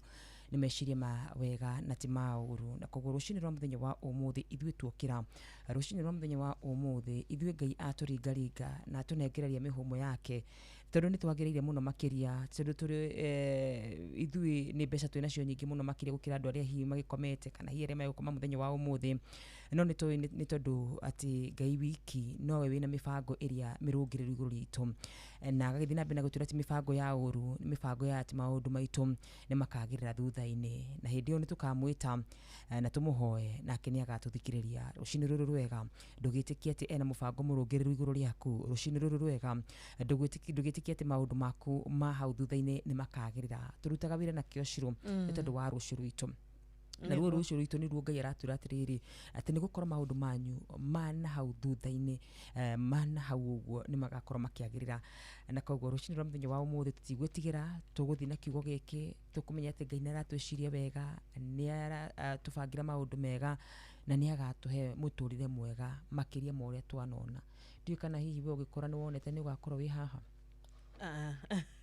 nĩ meciria ma wega na ti ma ũũru. Na koguo rũcinĩ rwa mũthenya wa ũmũthĩ ithuĩ tuokĩra, rũcinĩ rwa mũthenya wa ũmũthĩ ithuĩ Ngai atũringaringa na atũnengereria mĩhũmũ yake, tondũ nĩ twagĩrĩire mũno makĩria, tondũ tũrĩ ithuĩ nĩ mbeca twĩ nacio nyingĩ mũno makĩria gũkĩra andũ arĩa hihi magĩkomete kana hihi arĩa megũkoma mũthenya wa ũmũthĩ. No nĩ tũĩ nĩ tondũ atĩ Ngai wiki nowe wĩna mĩbango ĩrĩa mĩrũngĩrĩru igũrũ ritũ, na agagĩthiĩ na mbere na gũtwĩra ti mĩbango ya ũũru, nĩ mĩbango ya atĩ maũndũ maitũ nĩ makagĩrĩra thutha-inĩ, na hĩndĩ ĩyo nĩ tũkamwĩta na tũmũhoe nake nĩ agatũthikĩrĩria. Rũcinĩ rũrũ rwega ndũgĩtĩkie atĩ ena mũbango mũrũngĩrĩru igũrũ rĩaku. Rũcinĩ rũrũ rwega ndũgĩtĩkie atĩ maũndũ maku ma hau thutha-inĩ nĩ makagĩrĩra. Tũrutaga wĩra na kĩo Shiro nĩ tondũ wa rũciũ rwitũ, na ruo rũciũ rwitũ nĩruo Ngai aratwĩra atĩrĩrĩ, atĩ nĩ gũkorwo maũndũ manyu mana hau thutha-inĩ, mana hau ũguo nĩ magakorwo makĩagĩrĩra. Na koguo rũcinĩ rwa mũthenya wa ũmũthĩ tũtigwĩtigĩra, tũgũthiĩ na kiugo gĩkĩ, tũkũmenya atĩ Ngai nĩ aratwĩciria wega, nĩ aratũbangĩra maũndũ mega, na nĩ agatũhe mũtũrĩre mwega makĩria ma ũrĩa twanona. Ndiũĩ kana hihi we ũgĩkora nĩ wonete nĩ ũgakorwo wĩ haha,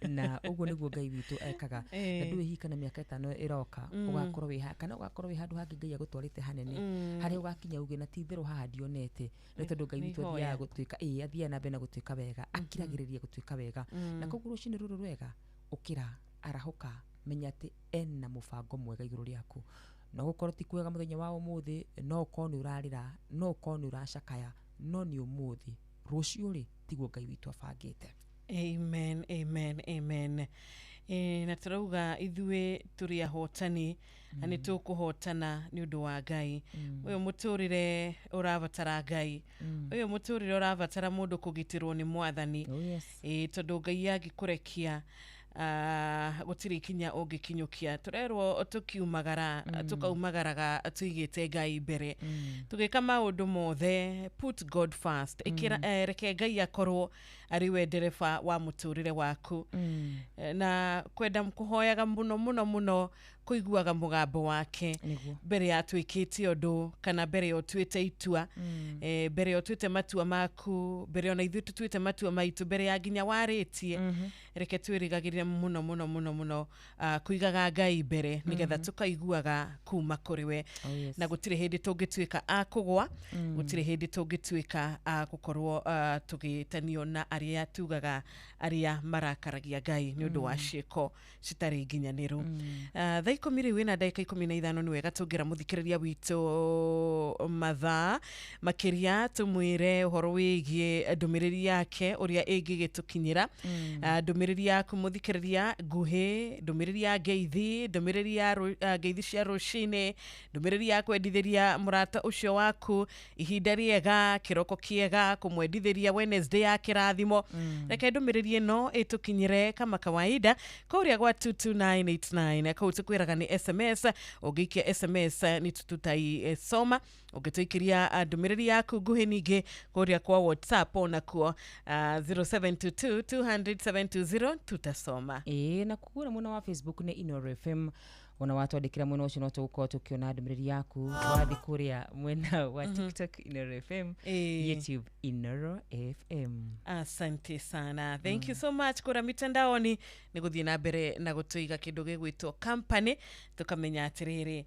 na ũguo nĩguo Ngai witũ ekaga. Na ndũĩ hihi kana mĩaka 5 ĩroka ũgakorwo wĩ haha, kana ũgakorwo wĩ handũ hangĩ Ngai agũtwarĩte hanene, harĩa ũgakinya uge na ti itherũ haha ndionete, nĩ tondũ Ngai witũ athiaga gũtuĩka, athiaga na mbere na gũtuĩka wega, akiragĩrĩria gũtuĩka wega. Na koguo rũcinĩ rũrũ rwega ũkĩra, arahũka, menya atĩ ena mũbango mwega igũrũ rĩaku. No gũkorwo ti kwega mũthenya wa ũmũthĩ, no ũkorwo nĩ ũrarĩra, no ũkorwo nĩ ũracakaya, no nĩ ũmũthĩ, rũciũ rĩ tiguo Ngai witũ abangĩte. Amen, amen, amen. Na tũrauga ithuĩ tũrĩ ahotani na nĩ tũkũhotana nĩ ũndũ wa Ngai. Ũyũ mũtũrĩre ũrabatara Ngai, ũyũ mũtũrĩre ũrabatara mũndũ kũgitĩrwo nĩ mwathani. Oh yes. Tondũ Ngai angĩkũrekia Gũtirĩ ikinya ũngĩkinyũkia. Tũrerwo tũkiumagara, tũkaumagaraga tũigĩte Ngai mbere, tũgĩka maũndũ mothe, put God first. Ĩkĩra, reke Ngai akorwo arĩ we ndereba wa mũtũrĩre waku. Na kwenda kũhoyaga mũno mũno mũno, kũiguaga mũgambo wake mbere ya twĩkĩte ũndũ, kana mbere ya ũtuĩte itua, mbere ya ũtuĩte matua maku, mbere ona ithuĩ tũtuĩte matua maitũ, mbere ya nginya warĩtie. Reke twĩrĩgagĩrĩre mũno mũno mũno mũno, kũigaga Ngai mbere, nĩgetha tũkaiguaga kuma kũrĩ we. Oh, yes. Na gũtirĩ hĩndĩ tũngĩtuĩka a kũgwa, gũtirĩ hĩndĩ tũngĩtuĩka a gũkorwo tũgĩtanio na arĩa tugaga arĩa marakaragia Ngai nĩ ũndũ wa ciĩko citarĩ nginyanĩru. Thaa 10 rĩu ĩna ndagĩka 15. Nĩ wega tũngĩra mũthikĩrĩria witũ mathaa makĩria, tũmwĩre ũhoro wĩgiĩ ndũmĩrĩri yake ũrĩa ĩngĩgĩtũkinyĩra. Ndũmĩrĩri yaku mũthikĩrĩria nguhĩ, ndũmĩrĩri ya ngeithi, ndũmĩrĩri ya ngeithi cia rũcinĩ, ndũmĩrĩri ya kwendithĩria mũrata ũcio waku ihinda rĩega, kĩroko kĩega, kũmwendithĩria Wednesday ya kĩrathimo. Reke ndũmĩrĩri ĩno ĩtũkinyĩre kama kawaida kũrĩa gwa 22989. Kũu tũkwĩraga nĩ SMS. Ũngĩikia SMS nĩ tũtaisoma. Ũngĩtũikĩria ndũmĩrĩri yaku nguhĩ ningĩ kũrĩa kwa WhatsApp onakuo, 0722 200 720, tutasoma. Ĩĩ, na kũgũra mwena wa Facebook nĩ Inoro FM. Ona watwandĩkĩra mwena ũcio no tũgũkorwo tũkĩona ndũmĩrĩri yaku. Wathiĩ kũrĩa mwena wa TikTok, Inoro FM. YouTube, Inoro FM. Asante sana, thank you so much. Kũrĩa mitandaoni nĩ gũthiĩ na mbere na gũtũiga kĩndũ gĩgwĩtwo company, tũkamenya atĩrĩrĩ,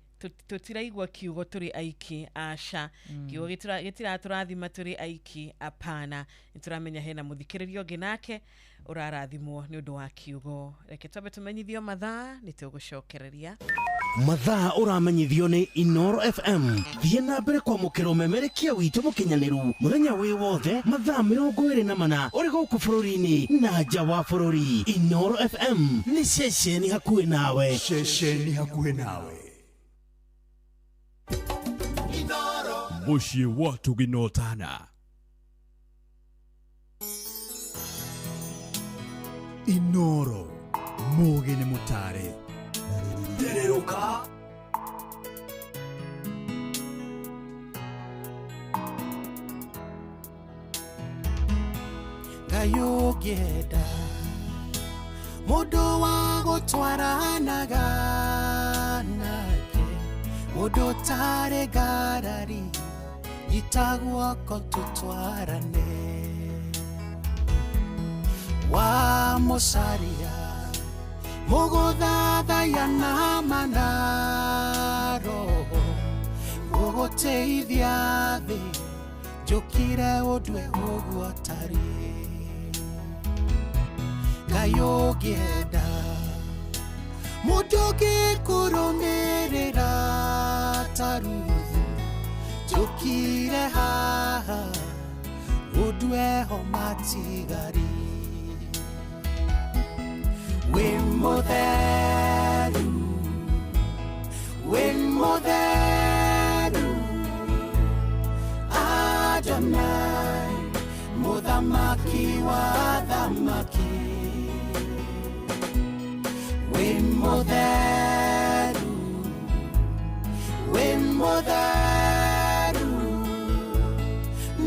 tũtiraigua kiugo tũrĩ aiki, aca. Kiugo gĩtiratũrathima tũrĩ aiki, apana. Nĩ tũramenya hena mũthikĩrĩria ũngĩ nake ũrarathimwo nĩ ũndũ wa kiugo. Reke twambe tũmenyithio mathaa, nĩ tũgũcokereria. Mathaa ũramenyithio nĩ Inoro FM. Thiĩ na mbere kwamũkĩra ũmemerekia witũ mũkinyanĩru mũthenya wĩ wothe, mathaa 24, ũrĩ gũkũ bũrũri-inĩ na nja wa bũrũri. Inoro FM nĩ ceceni hakuhĩ nawe. Ceceni hakuhĩ nawe. Mũciĩ wa Tuginotana. Inoro mũgĩ nĩ mũtare tererũka. Ngai ũngĩenda mũndũ wa gũtwaranaga nake, mũndũ ũtarĩ ngarari, nyita guoko tũtwarane. Wa mũcaria mũgũthathaiya na manaro, mũgũteithia thĩ, njũkire ũndue ũguo tarĩ. Ngai ũngĩenda mũndũ ũngĩkũrũmĩrĩra ta Ruthu, njũkire haha ũndue ho matigari. Wĩ mũtheru, wĩ mũtheru, Adonai, mũthamaki wa thamaki. Wĩ mũtheru, wĩ mũtheru,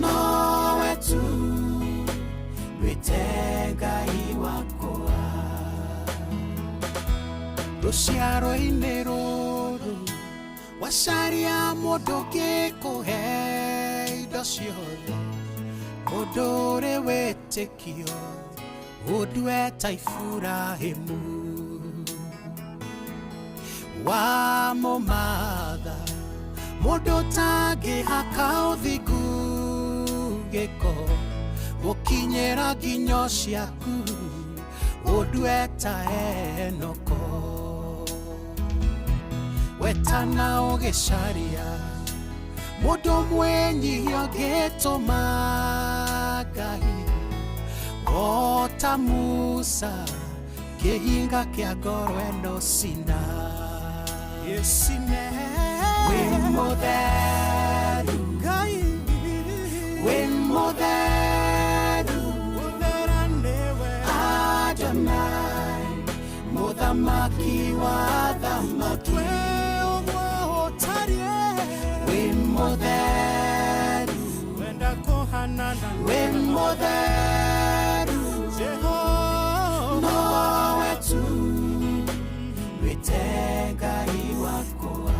nowe tu ndwĩte Ngai wakwa. Rũciaro-inĩ rũrũ wacaria mũndũ ũngĩkũhe indo ciothe, mũndũ ũrĩ wĩtĩkio ũndue ta Iburahĩmu. Wamũmatha mũndũ ũtangĩhaka ũthingu gĩko, gũkinyĩra nginyo ciaku ũndue ta Enoko. Wetana ũgĩcaria mũndũ mwĩnyihia ũngĩtũma Ngai, o ta Musa kĩhinga kĩa ngoro ĩno cina. Wĩ mũtheru, wĩ mũtheru, Adonai, Mũthamaki wa athamaki, ũguo ũtariĩ, wĩ mũtheru, wenda kũhanana, wĩ mũtheru, Jehova nowe tu wĩte Ngai wakwa.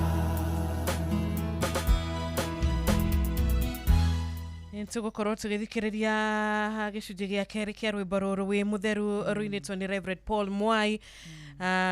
Tũgũkorwo tũgĩthikĩrĩria gĩcunjĩ gĩa kerĩ kĩa rwĩmbo rũrũ wĩ mũtheru rũinĩtwo nĩ Reverend Paul Mwai.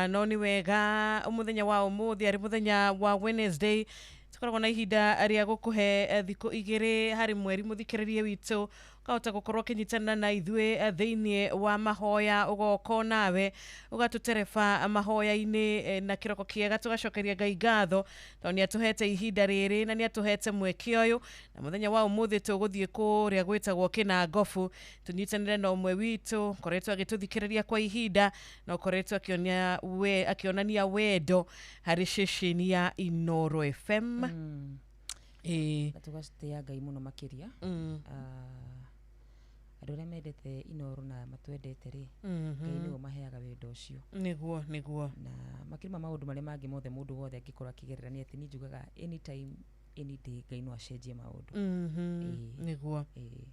No nĩ wega mũthenya wa ũmũthĩ arĩ mũthenya wa Wednesday tũkoragwo na ihinda rĩa gũkũhe thikũ igĩrĩ harĩ mweri mũthikĩrĩrie witũ ũkahota gũkorwo ũkĩnyitanĩra na ithuĩ thĩinĩ wa mahoya, ũgoka nawe ũgatũtereba mahoya-inĩ na kĩroko kĩega tũgacokeria Ngai ngatho tondũ nĩ atũhete ihinda rĩrĩ na nĩ atũhete mweke ũyũ. Na mũthenya wa ũmũthĩ tũgũthiĩ kũrĩa gwĩtagwo Kĩnangobu tũnyitanĩre na ũmwe witũ ũkoretwo agĩtũthikĩrĩria kwa ihinda na ũkoretwo akĩonania wendo harĩ ceceni ya Inooro FM. Na tũgatĩĩa Ngai mũno makĩria. Andũ arĩa mendete Inooro na matwendete rĩ, Ngai nĩwe maheaga wendo ũcio. Nĩguo nĩguo. Na makĩria ma maũndũ marĩa mangĩ mothe mũndũ wothe angĩkorwo akĩgerera nĩ atĩ niĩ njugaga anytime any day Ngai no acenjie maũndũ. Nĩguo.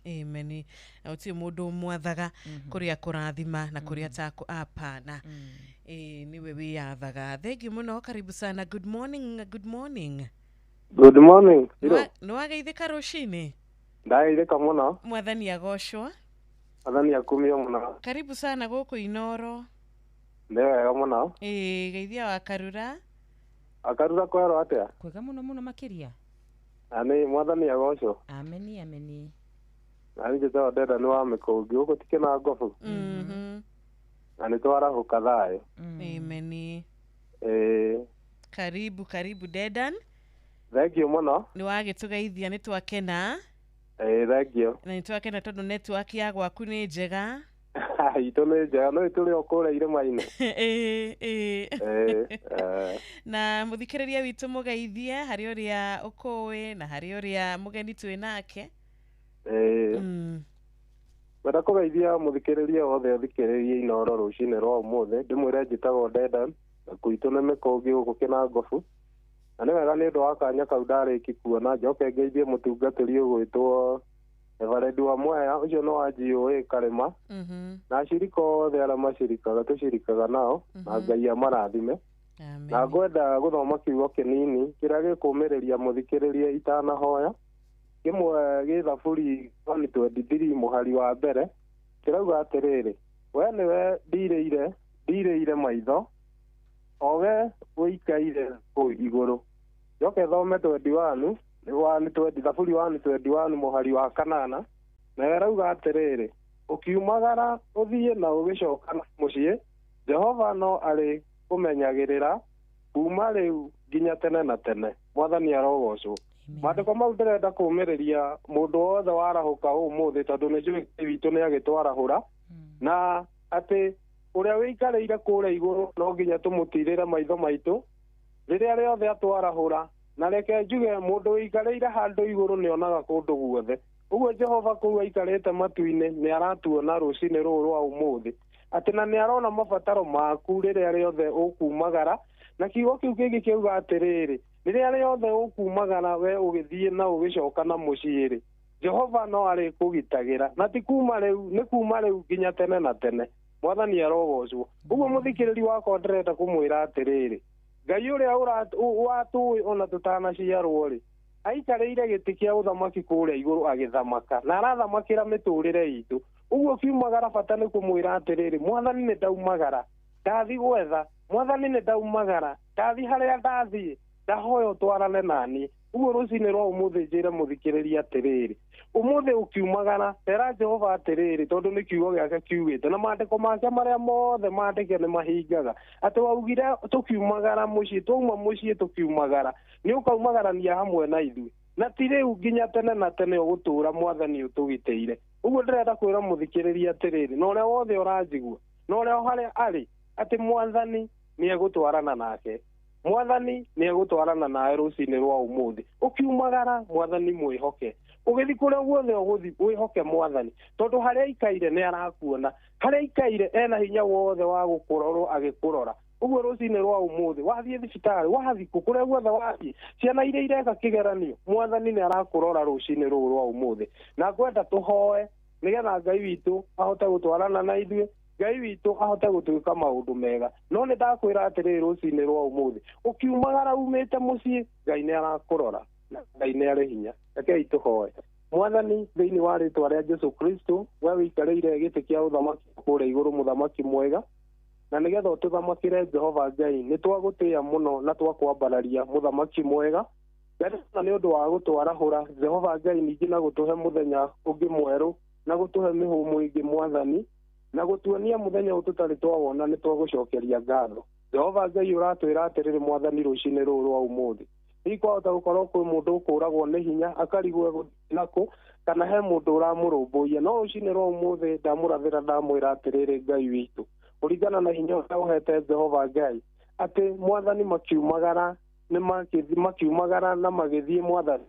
Amen. Na gũtirĩ mũndũ ũmwathaga kũrĩa kũrathima na kũrĩa takũ apana. Nĩwe wĩyathaga. Thengiũ mũno, karibu sana. Good morning, good morning. Good morning. Nĩ wageithĩka rũcinĩ? Ndageithĩka mũno. Mwathani agocwo. Mwathani akumio mũno. Karibu sana gũkũ Inooro. Nĩ wega mũno. Geithia wa Karura. Akarura kwerwo atĩa? Kwega mũno mũno makĩria. Na nĩ mwathani agocwo. Ameni ameni. Na nĩ njĩtagwo Ndenda nĩ wa Mĩkũngi gũkũ ti Kĩnangobu. Na nĩ twarahũka thayũ. Ameni. Karibu karibu Dedan. Thank you mũno. Nĩ wagĩtũgeithia, nĩ twakena. Thank you. Na nĩ twakena tondũ network ya gwaku nĩ njega. Itũ nĩ njega, no tũrĩ o kũrĩa irĩma-inĩ. Na mũthikĩrĩria witũ mũgeithie harĩ ũrĩa ũkũĩ na harĩ ũrĩa mũgeni twĩ nake. Ngwenda kũgeithia mũthikĩrĩria wothe ũthikĩrĩrie Inooro rũcinĩ rwa ũmũthĩ, ndĩmwĩre njĩtagwo Dedan na gwitũ nĩ Mĩkũngi gũkũ Kĩnangobu. Na nĩ wega nĩ ũndũ wa kanya kau ndarĩki kuona njoke ngeithie mũtungatĩri ũgwĩtwo Everendi wa Mwea, ũcio nĩ wa GOA Karĩma. Na acirika othe arĩa macirikaga tũcirikaga nao, na Ngai amarathime. Na ngwenda gũthoma kiugo kĩnini kĩrĩa gĩkũmĩrĩria mũthikĩrĩrie itanahoya. Kĩmwe gĩ Thaburi 123 mũhari wa mbere kĩrauga atĩrĩrĩ, we nĩwe ndirĩire maitho, o we ũikaire kũu igũrũ. Njoke thome 21 Thaburi 121 mũhari wa kanana, na ĩrauga atĩrĩrĩ, ũkiumagara ũthiĩ na ũgĩcoka mũciĩ, Jehova no arĩ kũmenyagĩrĩra kuma rĩu nginya tene na tene. Mwathani arogocwo. Maandĩko mau ndĩrenda kũũmĩrĩria mũndũ wothe warahũka ũmũthĩ, tondũ nĩ njũĩ Ngai witũ nĩ agĩtwarahũra, na atĩ ũrĩa wĩikarĩire kũrĩa igũrũ no nginya tũmũtirĩre maitho maitũ rĩrĩa rĩothe atwarahũra. Na reke njuge mũndũ wĩikarĩire handũ igũrũ nĩ onaga kũndũ guothe. Ũguo Jehova kũu aikarĩte matu-inĩ nĩ aratuona rũcinĩ rũrũ rwa ũmũthĩ, atĩ na nĩ arona mabataro maku rĩrĩa rĩothe ũkumagara. Na kiugo kĩu kĩngĩ kĩauga atĩrĩrĩ, rĩrĩa rĩothe ũkumagara we ũgĩthiĩ na ũgĩcoka na mũciĩ-rĩ, Jehova no arĩkũgitagĩra, na ti kuma rĩu, nĩ kuma rĩu nginya tene na tene. Mwathani arogocwo. Ũguo mũthikĩrĩri wakwa ndĩrenda kũmwĩra atĩrĩrĩ, Ngai ũrĩa watũĩ ona tũtanaciarwo rĩ, aikarĩire gĩtĩ kĩa ũthamaki kũrĩa igũrũ agĩthamaka, na arathamakĩra mĩtũrĩre itũ. Ũguo kiumagara bata nĩ kũmwĩra atĩrĩrĩ, Mwathani nĩ ndaumagara ndathi gwetha, Mwathani nĩ ndaumagara ndathi harĩa ndathiĩ, ndahoya ũtwarane naniĩ. Ũguo rũcinĩ rwa ũmũthĩ njĩre mũthikĩrĩria atĩrĩrĩ, ũmũthĩ ũkiumagara tera Jehova atĩrĩrĩ, tondũ nĩ kiugo gĩake kiugĩte, na maandĩko make marĩa mothe maandĩke nĩ mahingaga, atĩ waugire tũkiumagara mũciĩ, twauma mũciĩ tũkiumagara, nĩ ũkaumagarania hamwe na ithuĩ, na ti rĩu nginya tene na tene ũgũtũũra Mwathani ũtũgitĩire. Ũguo ndĩrenda kwĩra mũthikĩrĩria atĩrĩrĩ, na ũrĩa wothe ũranjigua, na ũrĩa harĩa arĩ, atĩ Mwathani nĩ egũtwarana nake. Mwathani nĩ egũtwarana nawe rũcinĩ rwa ũmũthĩ. Ũkiumagara Mwathani mwĩhoke, ũgĩthiĩ kũrĩa guothe ũgũthiĩ wĩhoke Mwathani, tondũ harĩa aikaire nĩ arakuona, harĩa aikaire ena hinya wothe wa gũkũrorwo agĩkũrora. Ũguo rũcinĩ rwa ũmũthĩ wathiĩ thibitarĩ, wathiĩ kũ kũrĩa guothe wathiĩ, ciana iria ireka kĩgeranio, mwathani nĩ arakũrora rũcinĩ rũrũ rwa ũmũthĩ. Na ngwenda tũhoe nĩgetha Ngai witũ ahote gũtwarana na ithuĩ, Ngai witũ ahote gũtuĩka maũndũ mega. No nĩ ndakwĩra atĩrĩrĩ rũcinĩ rwa ũmũthĩ, ũkiumagara umĩte mũciĩ, Ngai nĩ arakũrora na Ngai nĩ arĩ hinya. Rekei tũhoe. Mwathani, thĩinĩ wa rĩtwa rĩa Jesu Kristo, we wĩikarĩire gĩtĩ kĩa ũthamaki kũrĩa igũrũ, mũthamaki mwega, na nĩgetha ũtũthamakĩre Jehova Ngai, nĩ twagũtĩĩa mũno na twakwambararia, mũthamaki mwega. Na nĩ ũndũ wa gũtwarahũra Jehova Ngai, ningĩ na gũtũhe mũthenya ũngĩ mwerũ, na gũtũhe mĩhũmũ ĩngĩ mwathani, na gũtuonia mũthenya ũyũ tũtarĩ twawona, nĩ twagũcokeria ngatho. Jehova Ngai, ũratwĩra atĩrĩrĩ mwathani rũcinĩ rũrũ rwa ũmũthĩ, hihi kwahota gũkorwo kwĩ mũndũ ũkũragwo nĩ hinya akarigwo egũthiĩ nakũ, kana he mũndũ ũramũrũmbũiya. No rũcinĩ rwa ũmũthĩ ndamũrathĩra, ndamwĩra atĩrĩrĩ Ngai witũ, kũringana na hinya ũrĩa ũhete Jehova Ngai, atĩ mwathani makiumagara nĩ makiumagara na magĩthiĩ mwathani,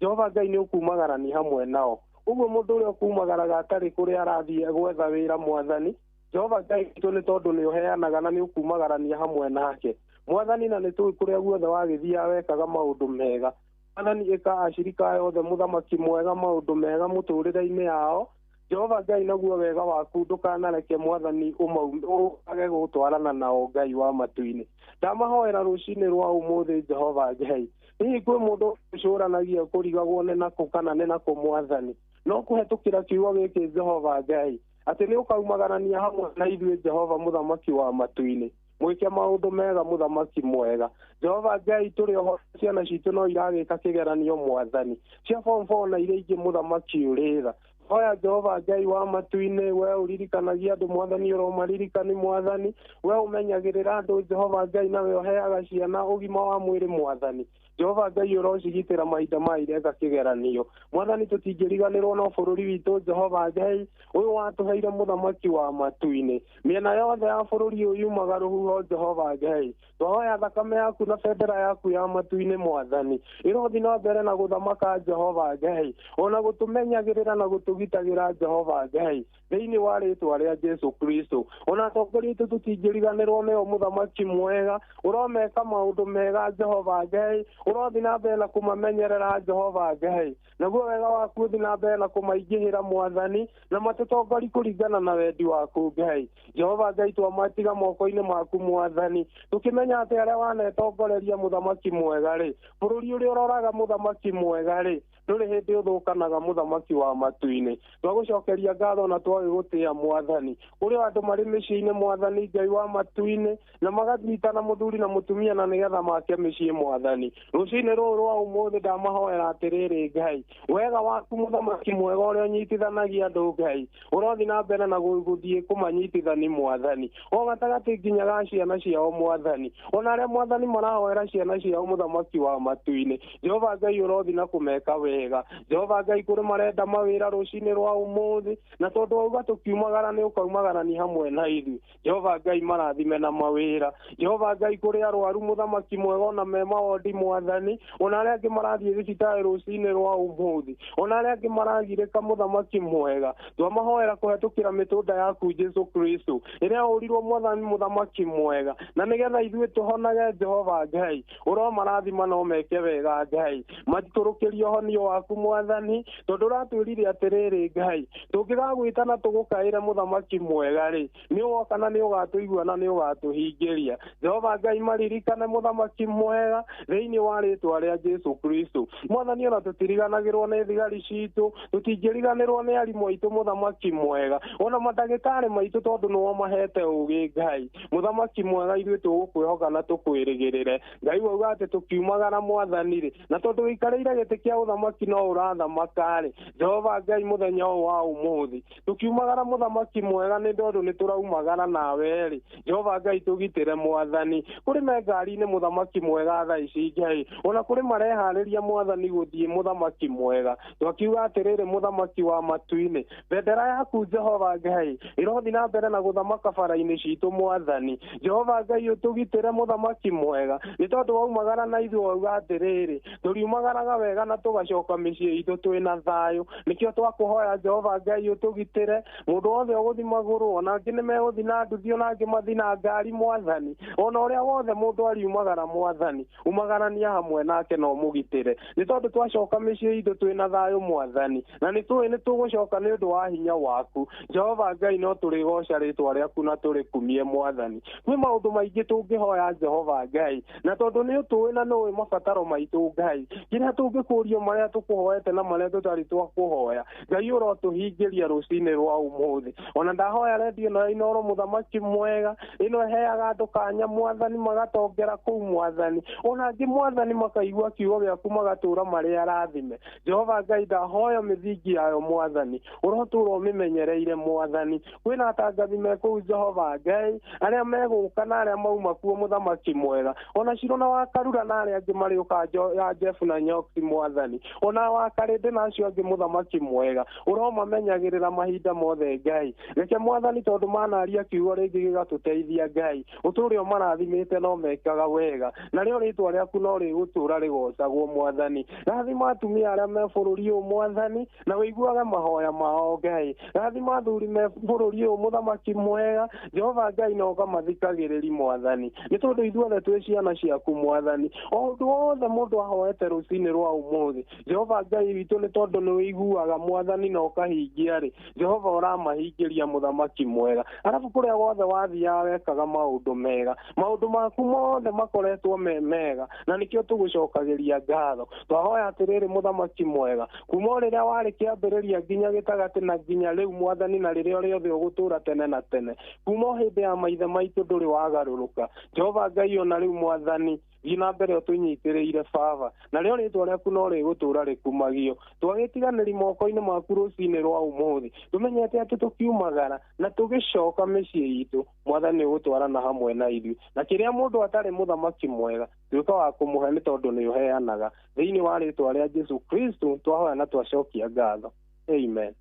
Jehova Ngai nĩ ũkumagarani hamwe nao. Ũguo mũndũ ũrĩa ũkumagaraga atarĩ kũrĩa arathiĩ gwetha wĩra mwathani, Jehova Ngai witũ, nĩ tondũ nĩ ũheanaga na nĩ ũkumagarania hamwe nake mwathani, na nĩ tũĩ kũrĩa guothe wagĩthiaga wekaga maũndũ mega. Mwathani, ĩka acirika aya othe mũthamaki mwega maũndũ mega mũtũrĩre-inĩ yao. Jehova Ngai, naguo wega waku ndũkanareke mwathani ũage gũtwarana nao, Ngai wa matu-inĩ. Ndamahoera rũcinĩ rwa ũmũthĩ Jehova Ngai, hihi kwĩ mũndũ ũcũranagia kũrigagwo nĩ nakũ kana nĩ nakũ mwathani, no kũhetũkĩra kiugo gĩkĩ Jehova Ngai, atĩ nĩ ũkaumagarania hamwe na ithuĩ Jehova mũthamaki wa matu-inĩ, mwĩke maũndũ mega mũthamaki mwega. Jehova Ngai, tũrĩ oho ciana citũ no iragĩka kĩgeranio mwathani, cia form 4 na iria ingĩ mũthamaki ũrĩtha. Hoya Jehova Ngai wa matu-inĩ, we ũririkanagia andũ mwathani, ũromaririkani mwathani, we ũmenyagĩrĩra andũ Jehova Ngai, na we ũheaga ciana ũgima wa mwĩrĩ mwathani. Jehova Ngai, ũrocigitĩra mahinda ma ireka kĩgeranio mwathani. Tũtingĩriganĩrwo no bũrũri witũ Jehova Ngai, ũyũ watũheire mũthamaki wa matu-inĩ. Mĩena yothe ya bũrũri ũyũ yumaga rũhuho Jehova Ngai. Twahoya thakame yaku na bendera yaku ya matu-inĩ mwathani, ĩrothi na mbere na gũthamaka Jehova Ngai, ona gũtũmenyagĩrĩra na gũtũgitagĩra Jehova Ngai, thĩinĩ wa rĩtwa rĩa Jesu Kristo. Ona atongoria aitũ tũtingĩriganĩrwo nĩo mũthamaki mwega, ũromeka maũndũ mega Jehova Ngai, ũrothi na mbere na kũmamenyerera Jehova Ngai, naguo wega waku ũthi na mbere na kũmaingĩhĩra mwathani, na matũtongori kũringana na wendi waku Ngai. Jehova Ngai, twamatiga moko-inĩ maku mwathani, tũkĩmenya atĩ arĩa wanetongoreria mũthamaki mwega rĩ, bũrũri ũrĩa ũroraga mũthamaki mwega rĩ, ndũrĩ hĩndĩ ũthũkanaga mũthamaki wa matu-inĩ. Twagũcokeria ngatho na twagĩgũtĩĩa mwathani. Kũrĩ andũ marĩ mĩciĩ-inĩ mwathani Ngai wa matu-inĩ, na maganyitana mũthuri na mũtumia na nĩgetha make mĩciĩ mwathani. Rũcinĩ rũrũ rwa ũmũthĩ ndamahoera atĩrĩrĩ Ngai, wega waku mũthamaki mwega ũrĩa ũnyitithanagia andũ Ngai, ũrothi na mbere na gũthiĩ kũmanyitithani mwathani, o gatagatĩ nginya ga ciana ciao mwathani, ona arĩa mwathani marahoera ciana ciao mũthamaki wa matu-inĩ. Jehova Ngai, ũrothi na kũmeka wega. Jehova Ngai, kũrĩ marenda mawĩra rũcinĩ rwa ũmũthĩ, na tondũ wauga tũkiumagara nĩ ũkaumagarani hamwe na ithuĩ. Jehova Ngai, marathime na mawĩra. Jehova Ngai, kũrĩ arwaru mũthamaki mwega ona me mawondi mwathani, ona arĩa angĩ marathiĩ thibitarĩ rũcinĩ rwa ũmũthĩ, ona arĩa angĩ maragirĩka mũthamaki mwega, twamahoera kũhetũkĩra mĩtũnda yaku Jesu Kristo, ĩrĩa ũrirwo mwathani mũthamaki mwega, na nĩgetha ithuĩ tũhonage Jehova Ngai, ũromarathima no meke wega Ngai, matũrũkĩrie ũhonio waku mwathani, tondũ ũratwĩrire atĩrĩrĩ Ngai, tũngĩgagwĩta na tũgũkaĩre mũthamaki mwega rĩ, nĩ ũgoka na nĩ ũgatũigua na nĩ ũgatũhingĩria. Jehova Ngai, maririkane mũthamaki mwega thĩinĩ wa rĩtwa rĩa Jesu Kristo. Mwathani, ona tũtiriganagĩrwo nĩ thigari citũ, tũtingĩriganĩrwo nĩ arimũ aitũ mũthamaki mwega, ona mandagĩtarĩ maitũ, tondũ nĩo mahete ũũgĩ Ngai. Mũthamaki mwega, ithuĩ tũgũkwĩhoka na tũkwĩrĩgĩrĩre. Ngai wauga atĩ tũkiumagara mwathani rĩ, na tondũ wĩikarĩire gĩtĩ kĩa ũthamaki no ũrathamaka rĩ, Jehova Ngai, mũthenya ũyũ wa ũmũthĩ tũkiumagara mũthamaki mwega, nĩ tondũ nĩ tũraumagara nawe rĩ, Jehova Ngai, tũgitĩre mwathani. Kũrĩ me ngari-inĩ mũthamaki mwega thaa ici Ngai, ona kũrĩ mareharĩria mwathani gũthiĩ mũthamaki mwega, twakiuga atĩrĩrĩ mũthamaki wa matu-inĩ, bendera yaku Jehova Ngai ĩrothi na mbere na gũthamaka bara-inĩ citũ mwathani. Jehova Ngai, ũtũgitĩre mũthamaki mwega, nĩ tondũ waumagara na ithuĩ wauga atĩrĩrĩ, tũriumagaraga wega na tũgacoka tũgũcoka mĩciĩ itũ twĩna thayũ. Nĩkĩo twakũhoya Jehova Ngai ũtũgitĩre mũndũ wothe ũgũthiĩ magũrũ, ona angĩ nĩmegũthiĩ na nduthi, ona angĩ mathiĩ na ngari mwathani, ona ũrĩa wothe mũndũ ariumagara mwathani, umagarania hamwe nake na ũmũgitĩre, nĩ tondũ twacoka mĩciĩ itũ twĩna thayũ mwathani, na nĩ tũĩ nĩ tũgũcoka nĩ ũndũ wa hinya waku Jehova Ngai. No tũrĩgoca rĩtwa rĩaku na tũrĩkumie mwathani. Kwĩ maũndũ maingĩ tũngĩhoya Jehova Ngai, na tondũ nĩ ũtũĩ na nĩũĩ mabataro maitũ Ngai, kĩrĩa tũngĩkũrio marĩa tũkũhoete na marĩa tũtarĩ twakũhoya Ngai ũrotũhingĩria rũcinĩ rwa ũmũthĩ. Ona ndahoya redio ĩno ya Inooro mũthamaki mwega, ĩno ĩheaga andũ kanya mwathani magatongera kũu mwathani, ona angĩ mwathani makaigua kiugo gĩaku magatũra marĩ arathime. Jehova Ngai ndahoya mĩthingi yayo mwathani, ũrotũra ũmĩmenyereire mwathani. Kwĩna atangathi me kũu Jehova Ngai, arĩa megũka na arĩa mauma kuo mũthamaki mwega, ona Ciro na Wakarura na arĩa angĩ marĩũka ya Jeff na Nyoki mwathani, ona Wakarĩndĩ na acio angĩ mũthamaki mwega, ũromamenyagĩrĩra mahinda mothe Ngai. Reke mwathani tondũ manaria kiugo rĩngĩ gĩgatũteithia Ngai, ũtũre ũmarathimĩte no mekaga wega, na rĩo rĩtwa rĩaku no rĩgũtũra rĩgocagwo mwathani. Rathima atumia arĩa me bũrũri ũyũ mwathani, na ũiguage mahoya mao Ngai. Rathima athuri me bũrũri ũyũ mũthamaki mwega Jehova Ngai, na ũkamathikagĩrĩri mwathani, nĩ tondũ ithuothe twĩ ciana ciaku mwathani. O ũndũ wothe mũndũ ahoete rũcinĩ rwa ũmũthĩ Jehova Ngai witũ, nĩ tondũ nĩ ũiguaga mwathani na ũkahingia rĩ, Jehova ũramahingĩria mũthamaki mwega. Arabu kũrĩa wothe wathiaga wekaga maũndũ mega, maũndũ maku mothe makoretwo me mega, na nĩkĩo tũgũcokagĩria ngatho. Twahoya atĩrĩrĩ mũthamaki mwega, kuma o rĩrĩa warĩ kĩambĩrĩria nginya gĩtagatĩ na nginya rĩu mwathani, na rĩrĩa rĩothe ũgũtũra tene na tene, kuma o hĩndĩ ya maithe maitũ ndũrĩ wagarũrũka Jehova Ngai. Ona rĩu mwathani thiĩ na mbere ũtũnyitĩrĩire baba, na rĩo rĩtwa rĩaku no rĩgũtũra rĩkumagio. Twagĩtiganĩri moko-inĩ maku rũcinĩ rwa ũmũthĩ, tũmenyete atĩ tũkiumagara na tũgĩcoka mĩciĩ itũ mwathani ũgũtwarana hamwe na ithuĩ, na kĩrĩa mũndũ atarĩ mũthamaki mwega tuĩka wa kũmũhe, nĩ tondũ nĩ ũheanaga. Thĩinĩ wa rĩtwa rĩa Jesu Kristo twahoya na twacokia ngatho, amen.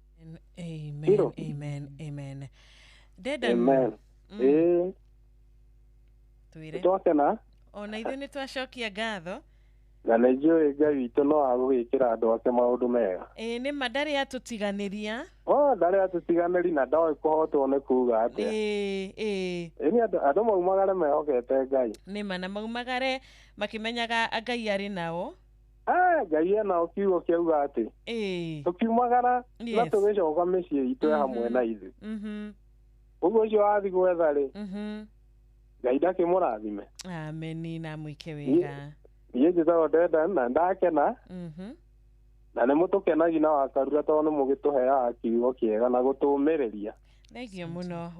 Amen, amen, amen. Dedan. Amen. Twĩre. Twakena ona ithuĩ nĩ twacokia ngatho, na nĩ njũĩ Ngai witũ no agũgĩkĩra andũ ake maũndũ mega. Ĩĩ nĩ ma, ndarĩ atũtiganĩria. O ndarĩ atũtiganĩri, na ndoĩ kũhotwo nĩ kuga atĩa. Ĩĩ ĩĩ. Ĩni andũ maumagare mehokete Ngai. Nĩ ma, na maumagare makĩmenyaga Ngai arĩ nao. Ngai enao, kiugo kĩauga atĩ ĩĩ tũkiumagara na tũgĩcoka mĩciĩ itũ hamwe na ithuĩ. Ũguo ũcio wathiĩ gwetha rĩ, Ngai ndakĩmũrathime. Ameni, na mwĩke wega. Niĩ njĩtagwo Dedan na ndakena, na nĩ mũtũkenagi na Wakarura tondũ nĩ mũgĩtũheaga kiugo kĩega na gũtũũmĩrĩria. Thengio mũno,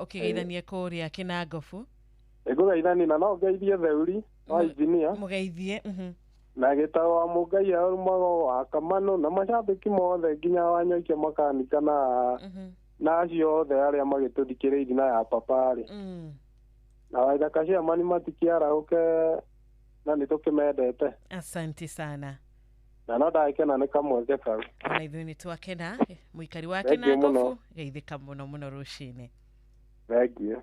ũkĩgeithanie kũrĩa Kĩnangobu. Nĩngũgeithania na no ngeithie Theuri wa injinia. Mũgeithie. Na gĩtaro wa Mũngai arumago wa Kamano na macambĩki mothe nginya wa Nyoike makanika na acio othe arĩa magĩtũthikĩrĩirie na ya papa rĩ. Na waithaka cia mani matikiarahũke na nĩ tũkĩmendete. Asante sana. Na no ndagĩkena nĩ kamweke kau. Ona ithuĩ nĩ twakena, mũikari wa Kĩnangobu, geithĩka mũno mũno rũcinĩ. Thengiũ.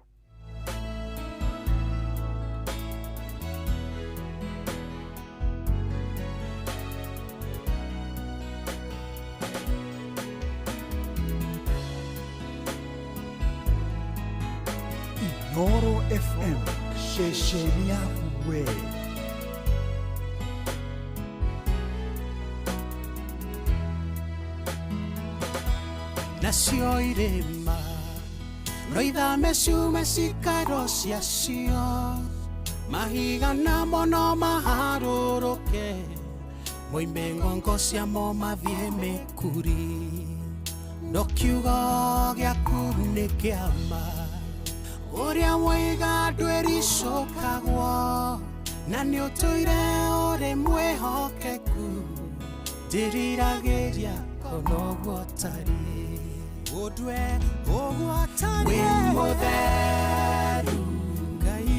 Inooro FM, ceceni yaku we. Nacio irĩma no ithame ciume cikaro ciacio, mahiga namo no maharũrũke, moime ng'ongo ciamo mathiĩ mĩkuri. No kiugo gĩaku nĩ kĩama, ũrĩa woiga ndwĩricũkagwo, na nĩ ũtũire ũrĩ mwĩhokeku, ndĩriragĩria ona ũguo ũtariĩ. Ũndue ũguo ũtariĩ. Wĩ mũtheru Ngai,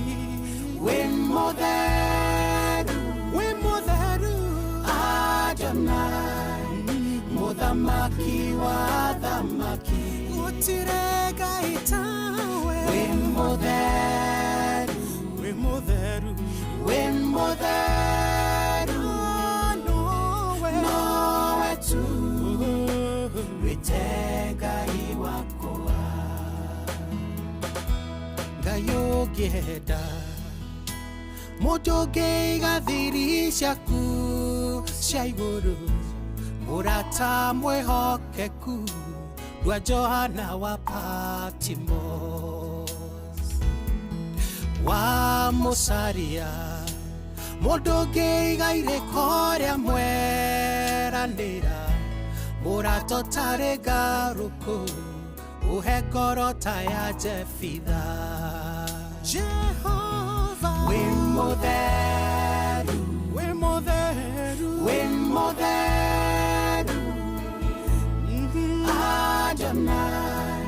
wĩ mũtheru, wĩ mũtheru Adonai, mũthamaki wa athamaki, gũtirĩ Ngai tawe. Wĩ mũtheru, wĩ mũtheru, wĩ mũtheru, nowe, Ingĩenda mũndũ ũngĩiga thiri ciaku cia igũrũ, mũrata mwĩhokeku ndwa Johana wa Patmos. Wa mũcaria mũndũ ũngĩiga irĩko rĩa mweranĩra, mũrata ũtarĩ ngarũkũ ũhe ngoro ta ya Jefitha. Jehova wĩ mũtheru, wĩ mũtheru, wĩ mũtheru, Adonai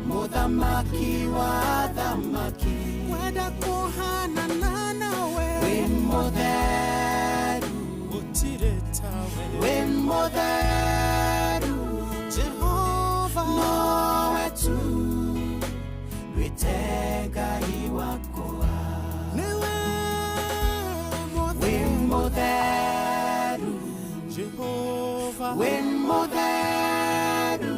mũthamaki wa athamaki, wenda kũhanana nawe, wĩ mũtheru, gũtirĩ tawe, wĩ mũtheru, Jehova nowe tu wĩte Ngai wakwa, nĩwe wĩ mũtheru, Jehova wĩ mũtheru,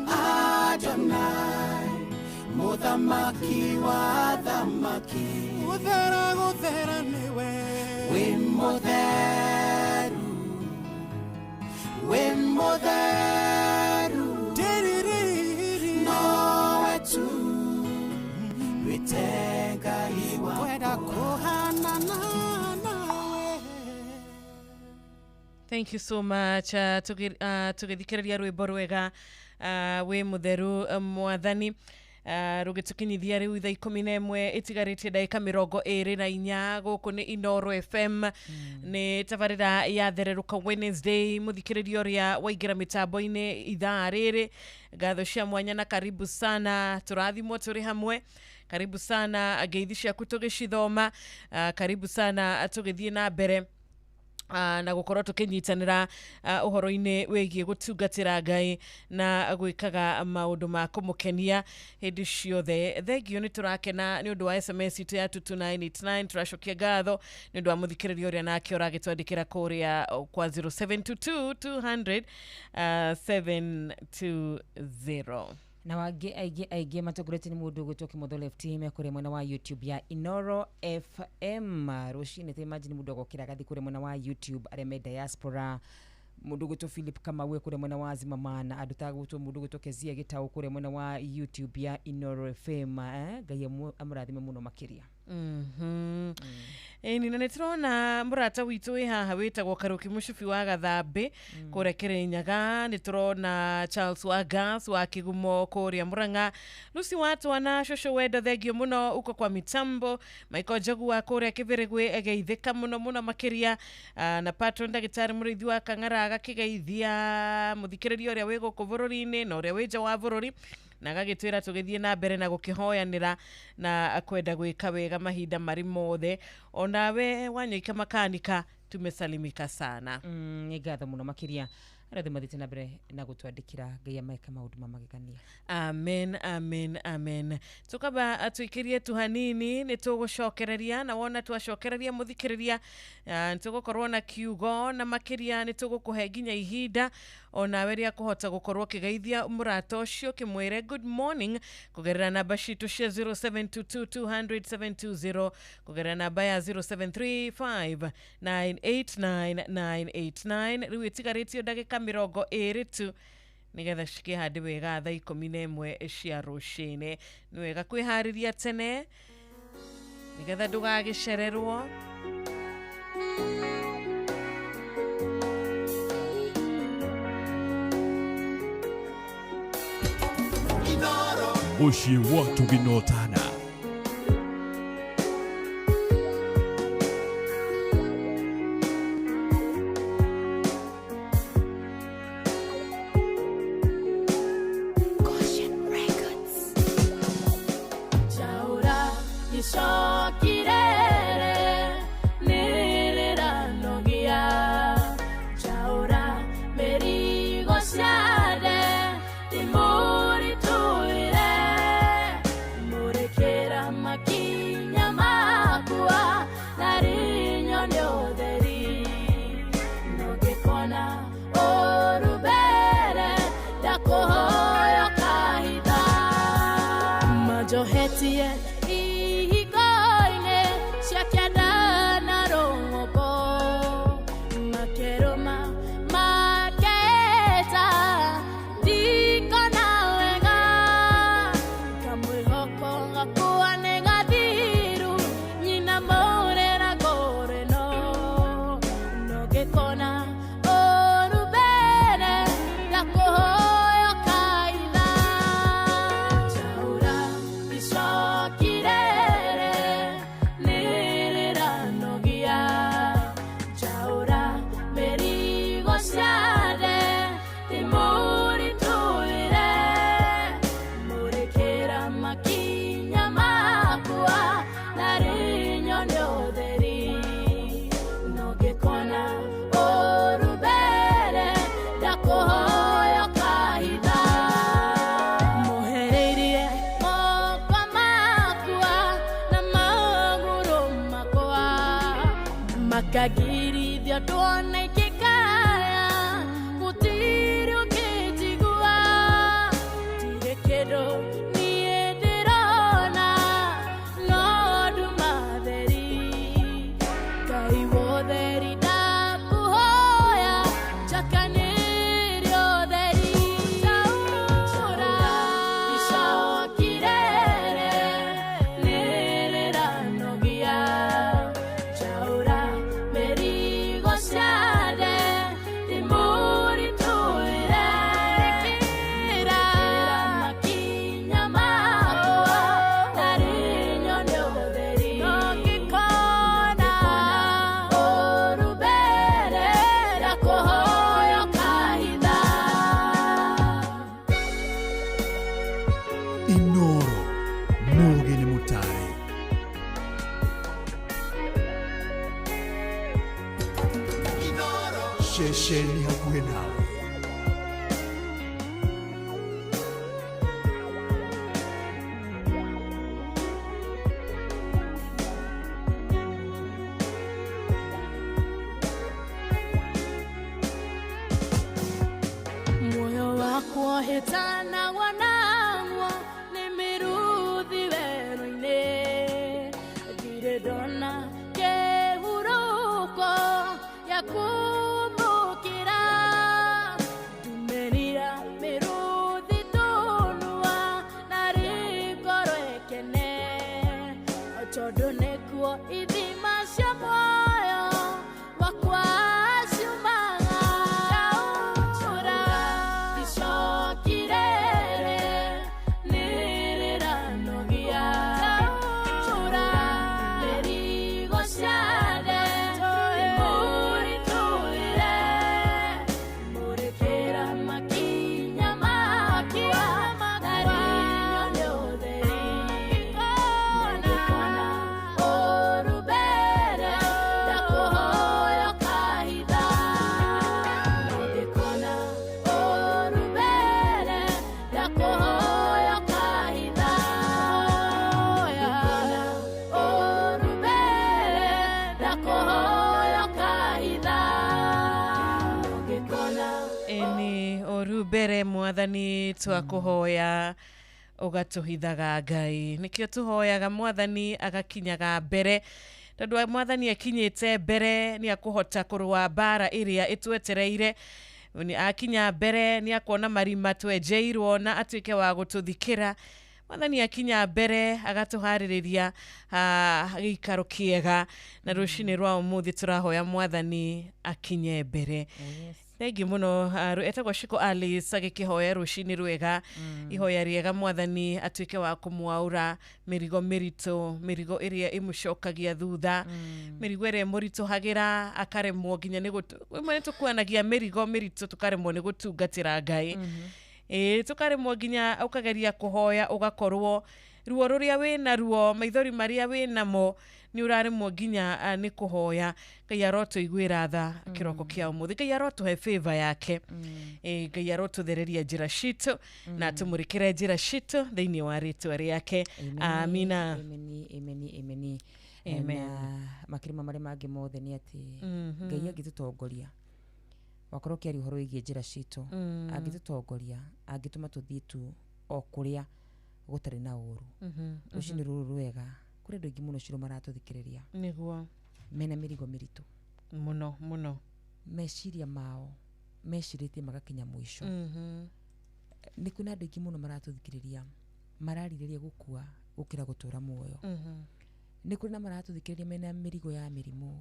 Adonai mũthamaki wa athamaki, gũthera gũthera nĩwe, wĩ mũtheru, wĩ mũtheru, nowe tu wĩte Ngai wakwa, wenda kũhanana nawe. Thank you so much. Tugithikiriria rwimbo rwega wi mutheru mwathani, rũgĩtũkinyithia rĩu thaa 11 ĩtigarĩtie ndagĩka 24 gũkũ nĩ Inoro FM. Nĩ tabarĩra ya Thererũka Wednesday, mũthikĩrĩria ũrĩa waingĩra mĩtambo-inĩ ithaa rĩrĩ, ngatho cia mwanya na karibu sana, tũrathimwo tũrĩ hamwe. Karibu sana, ngeithi ciaku tũgĩcithoma, karibu sana tũgĩthiĩ na mbere na gukorwo tukinyitanira uhoro-inĩ wĩgiĩ gũtungatĩra Ngai na gwĩkaga maũndũ ma kũmũkenia hĩndĩ ciothe. Thengio, nĩ tũrakena nĩ ũndũ wa SMS itũ ya 22989, tũracokia ngatho nĩ ũndũ wa mũthikĩrĩria ũrĩa nake ũragĩtwandĩkĩra kũrĩa kwa 0722 200 720. Na wangĩ aingĩ aingĩ matongoretio nĩ mũndũ ũgwĩtwo Kĩmotho Left me kũrĩa mwena wa YouTube ya Inoro FM rũcinĩ. Ta imagine mũndũ agokĩra agathiĩ kũrĩa mwena wa YouTube arĩa me diaspora, mũndũ ũgwĩtwo Philip Kamau kũrĩa mwena wa Zimamana, andũ ta gwĩtwo mũndũ ũgwĩtwo Kezia Gĩtaũ kũrĩa mwena wa YouTube ya Inoro FM. Ngai amũrathime mũno makĩria. Ĩni, na nĩ tũrona mũrata witũ wĩ haha wĩtagwo Karuki Mũcubi wa Gathambĩ kũrĩa Kĩrĩnyaga, nĩ tũrona Charles wa Gas wa Kĩgumo kũrĩa Mũrang'a, Lucy wa Twana cũcũ wendo thengio mũno uko kwa mitambo, Michael Njogu wa kũrĩa Kĩbĩrĩgwĩ egeithĩka mũno mũno makĩria, na patron ndagĩtarĩ Mũrĩithi wa Kang'ara agakĩgeithia mũthikĩrĩria ũrĩa wĩ gũkũ bũrũri-inĩ na ũrĩa wĩ nja wa bũrũri, na agagĩtwĩra tũgĩthiĩ na mbere na gũkĩhoyanĩra na kwenda gwĩka wega mahinda marĩ mothe. Onawe Wanyoika Makanika, tumesalimika sana. Nĩ ngatho mũno makĩria arĩa othe mathiĩte na mbere na gũtwandĩkĩra. Ngai amaeka maũndũ ma magegania. Amen, amen, amen. Tukaba tuikirie tu hanini nĩ tũgũcokereria, na wona twacokereria mũthikĩrĩria nĩ tũgũkorwo na kiugo na makĩria nĩ tũgũkũhe nginya ihinda onawe rĩa kũhota gũkorwo ũkĩgeithia mũrata ũcio ũkĩmwĩre good morning kũgerera namba citũ cia 0722 200 720, kũgerera namba ya 0735 989 989. Rĩu ĩtigarĩtio ndagĩka 20 tu nĩgetha cikĩhande wega thaa 11 cia rũcinĩ. Nĩ wega kwĩharĩria tene nĩgetha ndũgagĩcererwo. Mũciĩ wa Tũginotana. Timuri tuire, mureke. Njoketie ihingo-inĩ cia kĩanda na rũgongo makerũma maketa ndikona wega kamwĩhoko gakwa nĩ gathiru nyina mũrĩra ngũrĩno no ngĩkona ũru mbere ndakũhoya kaitha njaũra icoki rĩrĩ nĩrĩranogia njaũra mĩrigo ciothe ndĩmũritũhĩre mũrĩkĩra makinya makwa narĩ nyone ũtheri no ngĩkona ũru mbere ndakũhoya kahinda mohereirie moko makwa na magũrũ makwa makagirithia ndwona ingĩkaya gũtirĩ ũkĩnjigua ndirĩ kĩndũ niĩ ndĩrona no nduma theri Ngai wotheri ndakũhoya njakanĩrie ũtheri njaũra icoki rĩrĩ nĩrĩranogia njaũra mĩrigo ciothe ndĩmũritũhĩre ĩkĩra makinya makwa narĩ nyone ũtheri no ngĩkona ũru mbere ndakũhoya kahitha. Inoro mugi nĩ mũtare. Ceceni hakuhĩ nawe. Muoyo wakwa hĩtanagwo naguo nĩ mĩruthi werũ-inĩ ndirĩ ndona kĩhurũko gĩa kũmbũkĩra ndumĩrira mĩruthi tũnua narĩ ngoro ĩkene tondũ nĩkuo ithima cia muoyo wakwa ciumaga njaũra icoki rĩrĩ nĩrĩranogia njaũra mĩrigo ciothe ndĩmũritũhĩre mũrĩkĩra makinya makwa narĩ nyone ũtheri ngĩkona ũru mbere ndakũhoya kahitha ngĩkona ũru mbere ndakũhoya kahitha ngĩkona ũru mbere ndakũhoya kahitha ngĩkona Ĩni ũru mbere mwathani twakũhoya ũgatũhithaga Ngai nĩkĩo tũhoyaga mwathani agakinyaga mbere tondũ mwathani akinyĩte mbere nĩ akũhota kũrũa mbara ĩrĩa ĩtwetereire Nĩ akinya mbere nĩ akuona marima twenjeirwo na atuĩke wa gũtũthikĩra mwathani akinya mbere agatũharĩrĩria gĩikaro kĩega na rũcinĩ rwa ũmũthĩ tũrahoya mwathani akinye mbere. Thengiũ mũno etagwo Shiko Alice agĩkĩhoya rũcinĩ rwega ihoya rĩega mwathani atuĩke wa kũmwaũra mĩrigo mĩritũ mĩrigo ĩrĩa ĩmũcokagia thutha mĩrigo ĩrĩa ĩmũritũhagĩra akaremwo nginya nĩ rĩmwe nĩ tũkuanagia mĩrigo mĩritũ tũkaremwo nĩ gũtungatĩra Ngai tũkaremwo nginya ũkageria kũhoya ũgakorwo ruo rũrĩa wĩna ruo maithori marĩa wĩnamo nĩ ũraremwo nginya nĩ kũhoya Ngai arotũiguĩra tha kĩroko kĩa ũmũthĩ Ngai arotũhe favor yake Ngai arotũthereria njĩra citũ na atũmũrĩkĩre njĩra citũ thĩinĩ wa rĩtwa rĩake amina. Ameni, ameni, ameni. Amen. Na makĩria marĩa mangĩ mothe nĩ atĩ Ngai angĩtũtongoria wakorwo ũkĩaria ũhoro wĩgiĩ njĩra citũ angĩtũtongoria angĩtũma tũthiĩ tu o kũrĩa Gũtarĩ na ũru. Rũcinĩ rũrũ rwega kũrĩ andũ aingĩ mũno ciro maratũthikĩrĩria. Nĩguo. Mena mĩrigo mĩritũ. Mũno mũno. Meciria mao mecirĩtie magakinya mũico. Nĩ kwĩna andũ aingĩ mũno maratũthikĩrĩria mararirĩria gũkua gũkĩra gũtũra muoyo. Nĩ kũrĩ na maratũthikĩrĩria mena mĩrigo ya mĩrimũ,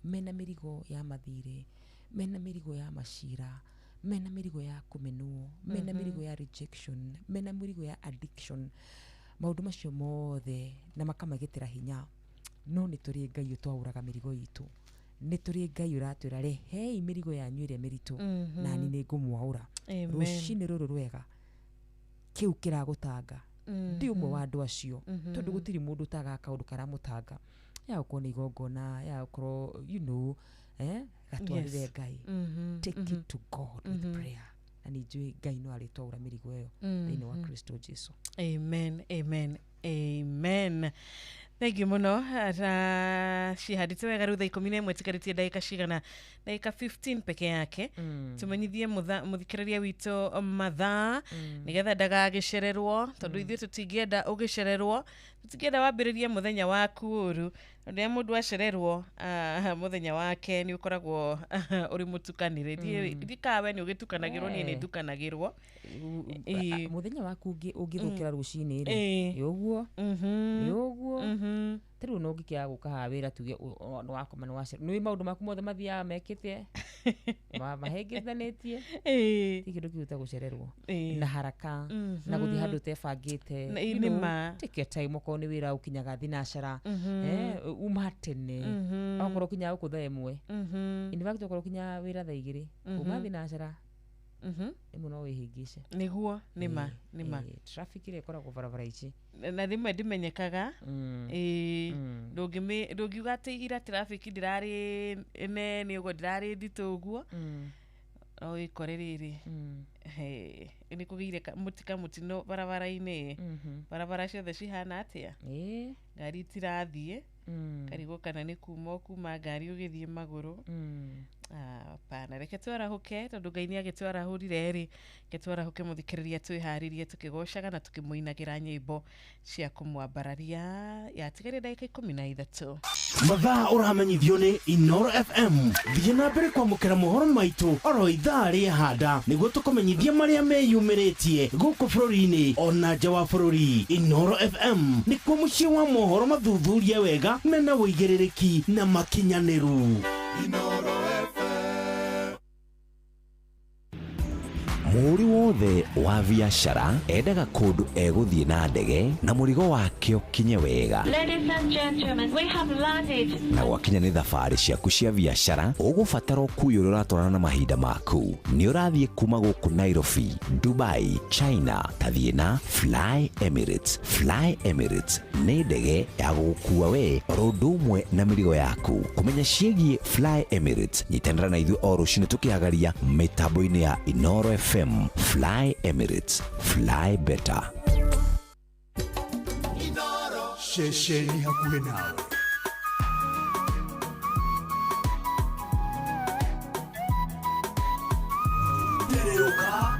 mena mĩrigo ya mathirĩ, mena mĩrigo ya macira, mena mĩrigo ya kũmenwo, mena mĩrigo ya rejection, mena mĩrigo ya addiction, maũndũ macio mothe na makamagitĩra hinya. No nĩ tũrĩ Ngai ũtwaũraga mĩrigo itũ, nĩ tũrĩ Ngai ũratwĩra rehei mĩrigo yanyu ĩrĩa mĩritũ, nani nĩ ngũmwaũra. Rũcinĩ rũrũ rwega kĩu kĩragũtanga, ndi ũmwe wa andũ acio, tondũ gũtirĩ mũndũ ũtagaga kaũndũ karamũtanga, ya gũkorwo nĩ igongona, ya gũkorwo you know, gatwarĩre Ngai. Take it to God with prayer, na nĩ njũĩ Ngai no arĩtwaũra mĩrigo ĩyo thĩinĩ wa Kristo Jesu. Amen, amen, amen. Thank you mũno. Ta cihandĩte wega rĩu thaa 11 tigarĩtie ndagĩka cigana? Ndagĩka 15 peke yake. Tũmenyithie mũthikĩrĩria witũ mathaa, nĩgetha ndagagĩcererwo, tondũ ithuĩ tũtingĩenda ũgĩcererwo, tũtingĩenda wambĩrĩrie mũthenya waku ũru. Tondũ rĩrĩa mũndũ acererwo, mũthenya wake nĩ ũkoragwo ũrĩ mũtukanĩre. Ndikawe nĩ ũgĩtukanagĩrwo, niĩ nĩ ndukanagĩrwo. Mũthenya waku ũngĩthũkĩra rũcinĩ rĩ, nĩ ũguo, nĩ ũguo. Ta rĩu no ũngĩkĩaga gũka haha wĩra tuge nĩ wakoma nĩ wacererwo, nĩ maũndũ maku mothe mathiaga mekĩte mahengithanĩtie, ti kĩndũ kĩu ta gũcererwo na haraka na gũthiĩ handũ ũtebangĩte. Take your time, okorwo nĩ wĩra ũkinyaga thinacara, uma tene, okorwo ũkinyaga gũkũ thaa 1, in fact okorwo ũkinyaga wĩra thaa 2, uma thinacara rĩmwe no wĩhĩngĩce. Nĩguo, nĩma nĩma. Traffic ĩrĩa ĩkoragwo barabara ici na rĩmwe ndĩmenyekaga. Ndũngiuga atĩ ira traffic ndĩrarĩ nene ũguo, ndĩrarĩ nditũ ũguo, no wĩkore rĩrĩ nĩ kũgĩire mũtino barabara-inĩ. Barabara ciothe cihana atĩa? Ngari itirathiĩ, karigwo kana nĩ kuma kuma ngari ũgĩthiĩ magũrũ. Hapana, reke twarahũke, tondũ Ngai nĩ agĩtwarahũrire rĩ, reke twarahũke mũthikĩrĩria, twĩharĩrie tũkĩgocaga na tũkĩmũinagĩra nyĩmbo cia kũmwambararia. Yatigaire ndagĩka 13. Mathaa ũramenyithio nĩ Inoro FM. Thiĩ na mbere kwamũkĩra mohoro maitũ oro ithaa rĩehanda, nĩguo tũkũmenyithia marĩa meyumĩrĩtie gũkũ bũrũri-inĩ ona nja wa bũrũri. Inoro FM nĩkuo mũciĩ wa mohoro mathuthurie wega, mena ũigĩrĩrĩki na makinyanĩru. Inoro FM. Mũhũri wothe wa biacara endaga kũndũ egũthiĩ na ndege na mũrigo wake ũkinye wega. Ladies and gentlemen, we have landed. Na gwakinya nĩ thabarĩ ciaku cia biacara, ũgũbatara ũkui ũrĩa ũratwarana na mahinda maku. Nĩ ũrathiĩ kuma gũkũ Nairobi, Dubai, China, tathiĩ na Fly Emirates. Fly Emirates nĩ ndege ya gũgũkua we oro ũndũ ũmwe na mĩrigo yaku. Kũmenya ciĩgiĩ Fly Emirates, nyitanĩra na ithuĩ o rũcinĩ tũkĩhagaria mĩtambo-inĩ ya Inoro FM. Fly Emirates, fly better. Ceceni hakuhĩ nawe. Tererũka.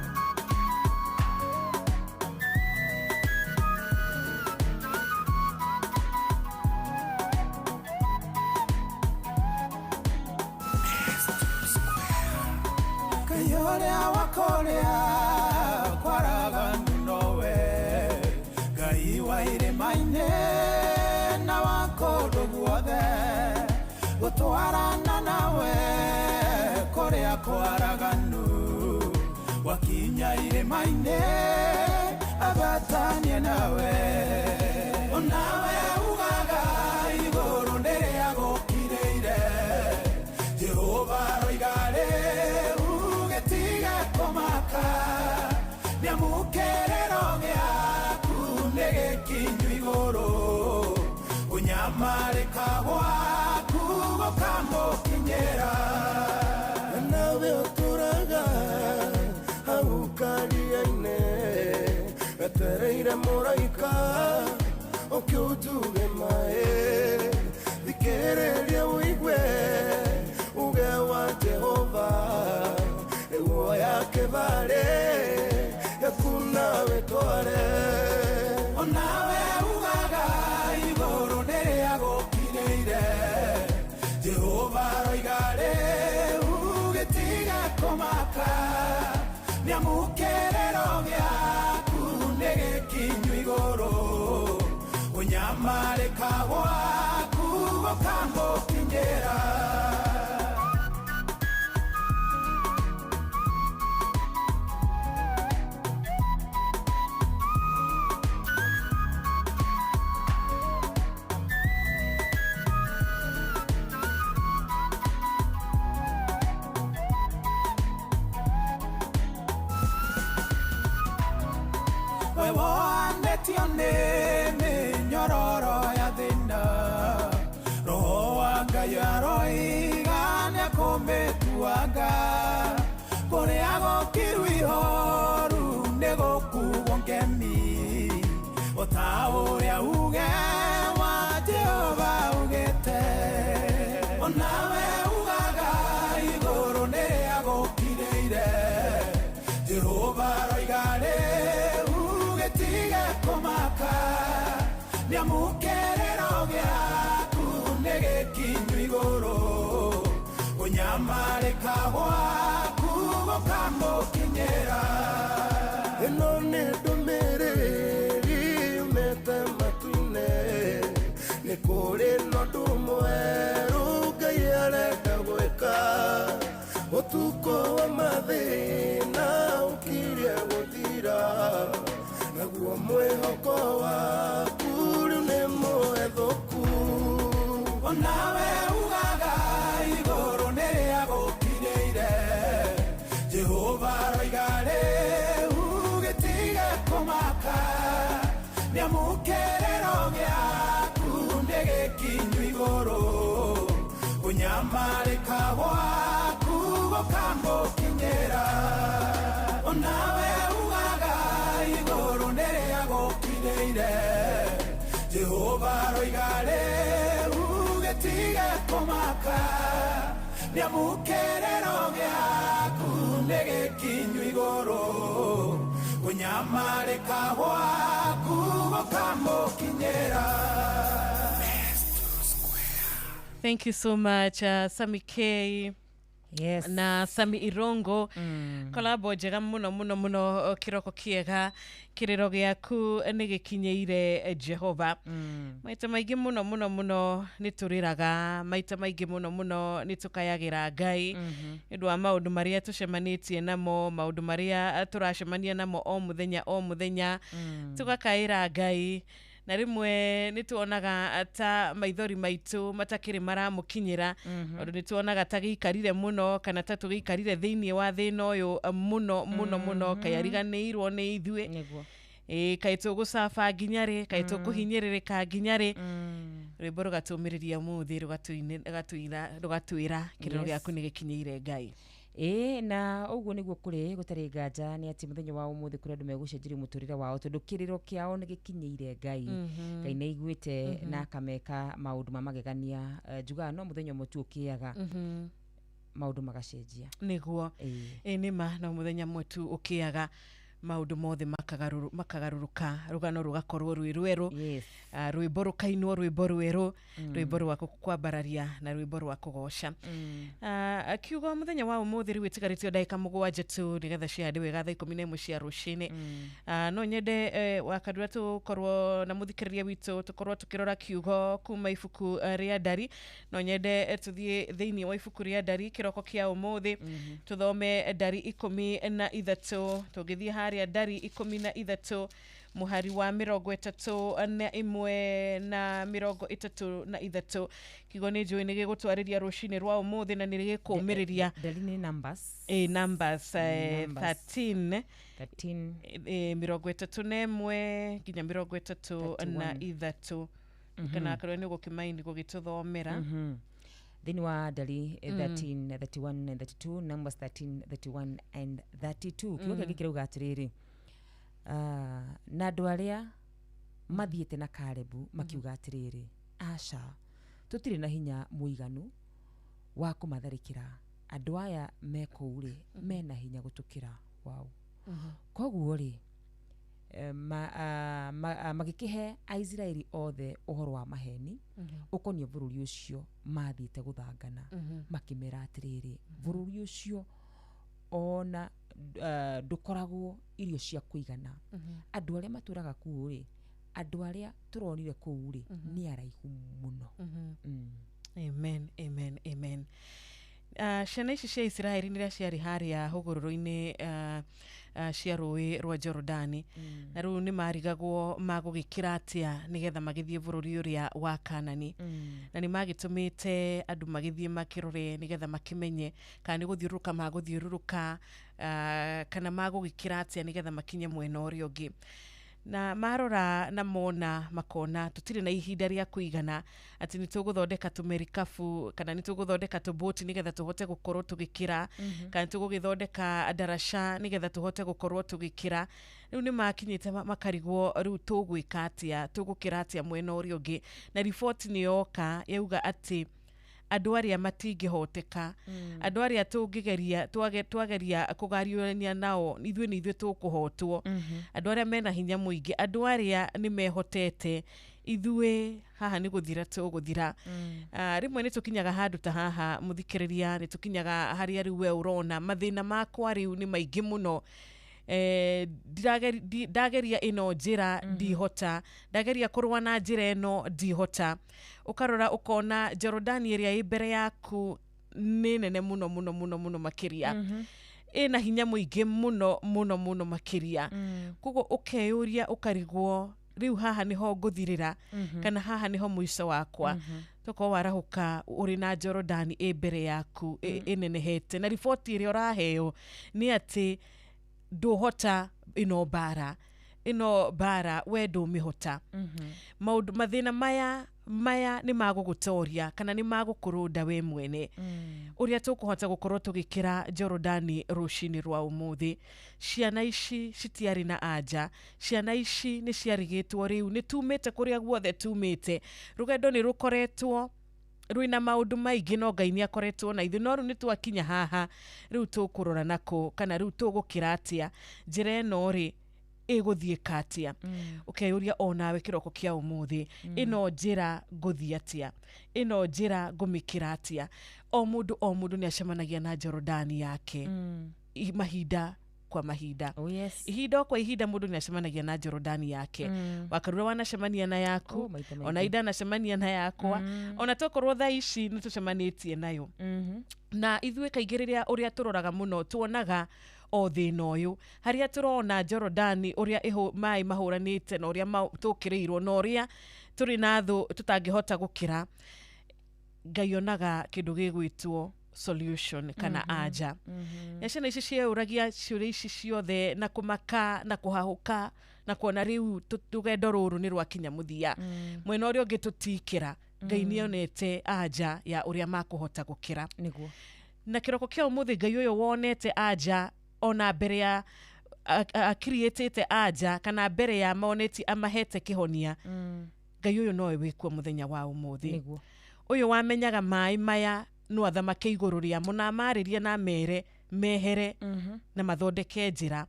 Kayorea wakorea kwaraganu nowe Ngai wa irĩma-inĩ na wa kũndũ guothe gũtwarana nawe kũrĩa kwaraganu wakinya irĩma-inĩ abatanie nawe onawe ugaga igũrũ nĩrĩa gũkirĩire Jehova aroiga rĩu gĩtige kũmaka nĩamũkĩrĩro gĩaku nĩ gĩkinyu igũrũ ũnyamarĩka gwaku gũkamũkinyĩra nawe ũtũraga hau karia-inĩ wetereire mũraika ũkĩũtuge maĩ thikĩrĩria ũigue uge wa Jehova nĩguo ya kĩbarĩ yaku nawe tware. Nĩamũkĩrĩro gĩaku nĩ gĩkinyu igũrũ Ũnyamarĩka gwaku gũkamũkinyĩra Nyororo ya thĩna Roho wa Ngai aroiga nĩakũmĩtuanga Kũrĩa gũkiru ihoru nĩgũkuo ngemi O ta ũrĩa uge wa Jehova ugĩte Onawe ugaga igũrũ nĩrĩa gũkirĩire Jehova aroiga rĩu gĩtige kũmaka Nĩamũkĩrĩro gĩaku nĩ gĩkinyu igũrũ Ũnyamarĩka gwaku gũkamũkinyĩra Ĩno nĩ ndũmĩrĩri yumĩte matu-inĩ Nĩ kũrĩ na ũndũ mwerũ Ngai arenda gwĩka Ũtukũ wa mathĩna ũkirie gũthira Naguo mwĩhoko waku rĩu nĩ mũhethũku Onawe ugaga igũrũ nĩrĩa gũkinyĩire Jehova aroiga rĩu gĩtige kũmaka Nĩamũkĩrĩro gĩaku nĩ gĩkinyu igũrũ Ũnyamarĩka gwaku gũkamũkinyĩra Onawe ugaga igũrũ nĩrĩa gũkinyĩire Jehova aroiga rĩu gĩtige kũmaka Nĩamũkĩrĩro gĩaku nĩ gĩkinyu igũrũ Ũnyamarĩka gwaku gũkamũkinyĩra Thank you so much, Sammy K. Yes. Na Sammy Irongo. Kolabo njega muno muno muno kiroko kiega kiriro giaku nĩ gĩkinyĩire Jehova. Maita maingĩ muno muno muno nĩ tũrĩraga, maita maingĩ muno muno nĩ tũkayagĩra Ngai nĩ ũndũ wa maũndũ marĩa tũcemanĩtie namo, maũndũ marĩa tũracemania namo o mũthenya o mũthenya, tũgakaĩra Ngai. Na rĩmwe nĩ tuonaga ta maithori maitũ matakĩrĩ maramũkinyĩra tondũ nĩ tuonaga ta gĩikarire mũno kana ta tũgĩikarire thĩinĩ wa thĩna ũyũ mũno mũno mũno kaĩ ariganĩirwo nĩ ithuĩ kaĩ tũgũcaba nginya rĩ kaĩ tũkũhinyĩrĩrĩka nginya rĩ rwĩmbo rũgatũmĩrĩria mũthĩ rũgatwĩra kĩrĩro gĩaku nĩ gĩkinyĩire Ngai. Na ũguo nĩguo kũrĩ gũtarĩ nganja nĩ atĩ mũthenya wa ũmũthĩ kũrĩ andũ megũcenjerio mũtũrĩre wao tondũ kĩrĩro kĩao nĩ gĩkinyĩire Ngai. Ngai nĩ aiguĩte na akameka maũndũ ma magegania. Njugaga no mũthenya ũmwe tu ũkĩaga maũndũ magacenjia. Nĩguo nĩ ma no mũthenya ũmwe tu ũkĩaga maũndũ mothe makagarũrũka rũgano rũgakorwo rwĩ rwerũ. Yes. Rwĩmbo rũkainwo rwĩmbo rwerũ rwĩmbo rwa kwambararia na rwĩmbo rwa kũgoca. Kiugo mũthenya wa ũmũthĩ rĩu ĩtigarĩtio ndagĩka 7 tu nĩgetha cihande wega thaa 11 cia rũcinĩ. No nyende wakandura tũkorwo na mũthikĩrĩria witũ tũkorwo tũkĩrora kiugo kuma ibuku rĩa Ndari. No nyende tũthiĩ thĩinĩ wa ibuku rĩa Ndari kĩroko kĩa ũmũthĩ tũthome Ndari 13 tũngĩthiĩ harĩa Ndari 13 mũhari wa 31 na 33 kiugo nĩ njũĩ nĩ gĩgũtwarĩria rũcinĩ rwa ũmũthĩ na nĩ gĩkũmĩrĩria. Ndari nĩ numbers. Numbers 13 31 nginya 33 kana akarwo nĩ gũkĩmaini gũgĩtũthomera. Thĩinĩ wa Ndari 13 31 and 32 Numbers 13 31 and 32 kiugo kĩngĩ kĩrauga atĩrĩrĩ na andũ arĩa mathiĩte na Kalebu makiuga atĩrĩrĩ aca tũtirĩ na hinya mũiganu wa kũmatharĩkĩra andũ aya me kũu rĩ mena hinya gũtũkĩra wao. Koguo rĩ magĩkĩhe Aisiraeli othe ũhoro wa maheni ũkoniĩ bũrũri ũcio mathiĩte gũthangana makĩmera atĩrĩrĩ bũrũri ũcio ona Ndũkoragwo irio cia kũigana. Andũ arĩa matũraga kũu rĩ, andũ arĩa tũronire kũu rĩ, nĩ araihu mũno. Amen, amen, amen. Ciana ici cia Isiraeli nĩrĩa ciarĩ harĩa hũgũrũrũ-inĩ cia rũĩ rwa Jorodani, na rĩu nĩ marigagwo magũgĩkĩra atĩa nĩgetha magĩthiĩ bũrũri ũrĩa wa Kanani. Na nĩ magĩtũmĩte andũ magĩthiĩ makĩrore nĩgetha makĩmenye kana nĩ gũthiũrũrũka magũthiũrũrũka, kana magũgĩkĩra atĩa nĩgetha makinye mwena ũrĩa ũngĩ. Na marora na mona makona tũtirĩ na ihinda rĩa kũigana atĩ nĩ tũgũthondeka tũmerikabu kana nĩ tũgũthondeka tũboti nĩgetha tũhote gũkorwo tũgĩkĩra, kana tũgũgĩthondeka ndaraca nĩgetha tũhote gũkorwo tũgĩkĩra. Rĩu nĩ makinyĩte makarigwo rĩu tũgwĩka atĩa, tũgũkĩra atĩa mwena ũrĩa ũngĩ. Na riboti nĩ yoka yauga atĩ andũ arĩa matingĩhoteka, andũ arĩa tũngĩgeria twageria kũgariũrania nao ithuĩ nĩ ithuĩ tũkũhotwo, andũ arĩa mena hinya mũingĩ, andũ arĩa nĩ mehotete, ithuĩ haha nĩ gũthira tũgũthira. Rĩmwe nĩ tũkinyaga handũ ta haha mũthikĩrĩria, nĩ tũkinyaga harĩa rĩu we ũrona mathĩna makwa rĩu nĩ maingĩ mũno. Ndageria ĩno njĩra ndihota, ndageria kũrũa na njĩra ĩno ndihota. Ũkarora ũkona Jorodani ĩrĩa ĩ mbere yaku nĩ nene mũno mũno mũno mũno makĩria, ĩna hinya mũingĩ mũno mũno mũno makĩria. Koguo ũkeyũria ũkarigwo rĩu haha nĩho ngũthirĩra, kana haha nĩho mũico wakwa. Tokorwo warahũka ũrĩ na Jorodani ĩ mbere yaku ĩnenehete, na riboti ĩrĩa ũraheo nĩ atĩ ndũhota ĩno mbara, ĩno mbara we ndũmĩhota. Maũndũ mathĩna maya nĩ magũgũtoria kana nĩ magũkũrũnda we mwene. Ũrĩa tũkũhota gũkorwo tũgĩkĩra Jorodani rũcinĩ rwa ũmũthĩ. Ciana ici citiarĩ na anja, ciana ici nĩ ciarigĩtwo rĩu nĩ tumĩte kũrĩa guothe tumĩte. Rũgendo nĩ rũkoretwo rwĩna maũndũ maingĩ no Ngai nĩ akoretwo na ithuĩ, no rĩu nĩ twakinya haha, rĩu tũkũrora nako kana rĩu tũgũkĩra atĩa, njĩra ĩno rĩ ĩgũthiĩka atĩa. Ũkeyũria onawe kĩroko kĩa ũmũthĩ, ĩno njĩra ngũthiĩ atĩa, ĩno njĩra ngũmĩkĩra atĩa. O mũndũ nĩ acemanagia na Jorodani yake mahinda kwa mahinda. Ihinda kwa ihinda mũndũ nĩ acemanagia na Jorodani yake. Wakarura wanacemania na yaku, ona ida anacemania na yakwa, ona tokorwo thaa ici nĩ tũcemanĩtie nayo. Na ithuĩ kaingĩ rĩrĩa ũrĩa tũroraga mũno tuonaga o thĩna ũyũ, harĩa tũrona Jorodani ũrĩa maĩ mahũranĩte na ũrĩa tũkĩrĩirwo na ũrĩa tũrĩ na thũ tũtangĩhota gũkĩra. Ngai onaga kĩndũ gĩgwĩtwo solution kana anja. Na ciana ici cieyũragia ciũria ici ciothe na kũmaka na kũhahũka na kuona rĩu rũgendo rũrũ nĩ rwakinya mũthia, mwena ũrĩa ũngĩ tũtikĩra. Ngai nĩonete anja ya ũrĩa makũhota gũkĩra. Nĩguo. Na kĩroko kĩa ũmũthĩ Ngai ũyũ wonete anja ona mbere ya akiriĩtĩte anja kana mbere ya moneti amahete kĩhonia, Ngai ũyũ nowe wĩkuo mũthenya wa ũmũthĩ. Nĩguo. Ũyũ wamenyaga maĩ maya no athamake igũrũ rĩamo na amarĩrie na mere mehere na mathondeke njĩra.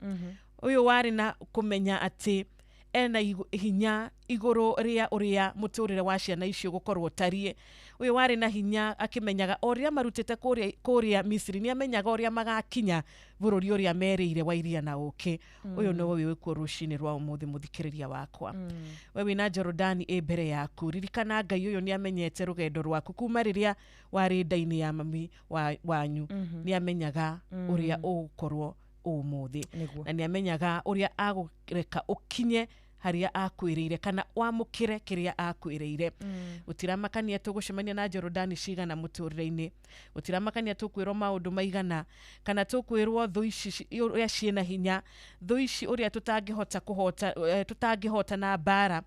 Ũyũ warĩ na kũmenya atĩ ena hinya igũrũ rĩa ũrĩa mũtũrĩre wa ciana icio gũkorwo ũtariĩ. Ũyũ warĩ na hinya akĩmenyaga o ũrĩa marutĩte kũrĩa Misiri, nĩ amenyaga ũrĩa magakinya bũrũri ũrĩa merĩire wa iria na ũkĩ. Ũyũ nĩwe wĩkuo rũcinĩ rwa ũmũthĩ mũthikĩrĩria wakwa. We wĩna Jorodani ĩ mbere yaku, ririkana Ngai ũyũ nĩ amenyete rũgendo rwaku kuma rĩrĩa warĩ nda-inĩ ya mami wanyu. Nĩ amenyaga ũrĩa ũgũkorwo ũmũthĩ, na nĩ amenyaga ũrĩa agũreka ũkinye harĩa akwĩrĩire kana wamũkĩre kĩrĩa akwĩrĩire. Gũtiramakania tũgũcemania na Jorodani cigana mũtũrĩre-inĩ, gũtiramakania tũkwĩrwo maũndũ maigana kana tũkwĩrwo thũ ici ũrĩa ciĩna hinya, thũ ici ũrĩa tũtangĩhota kũhota, tũtangĩhota na mbara,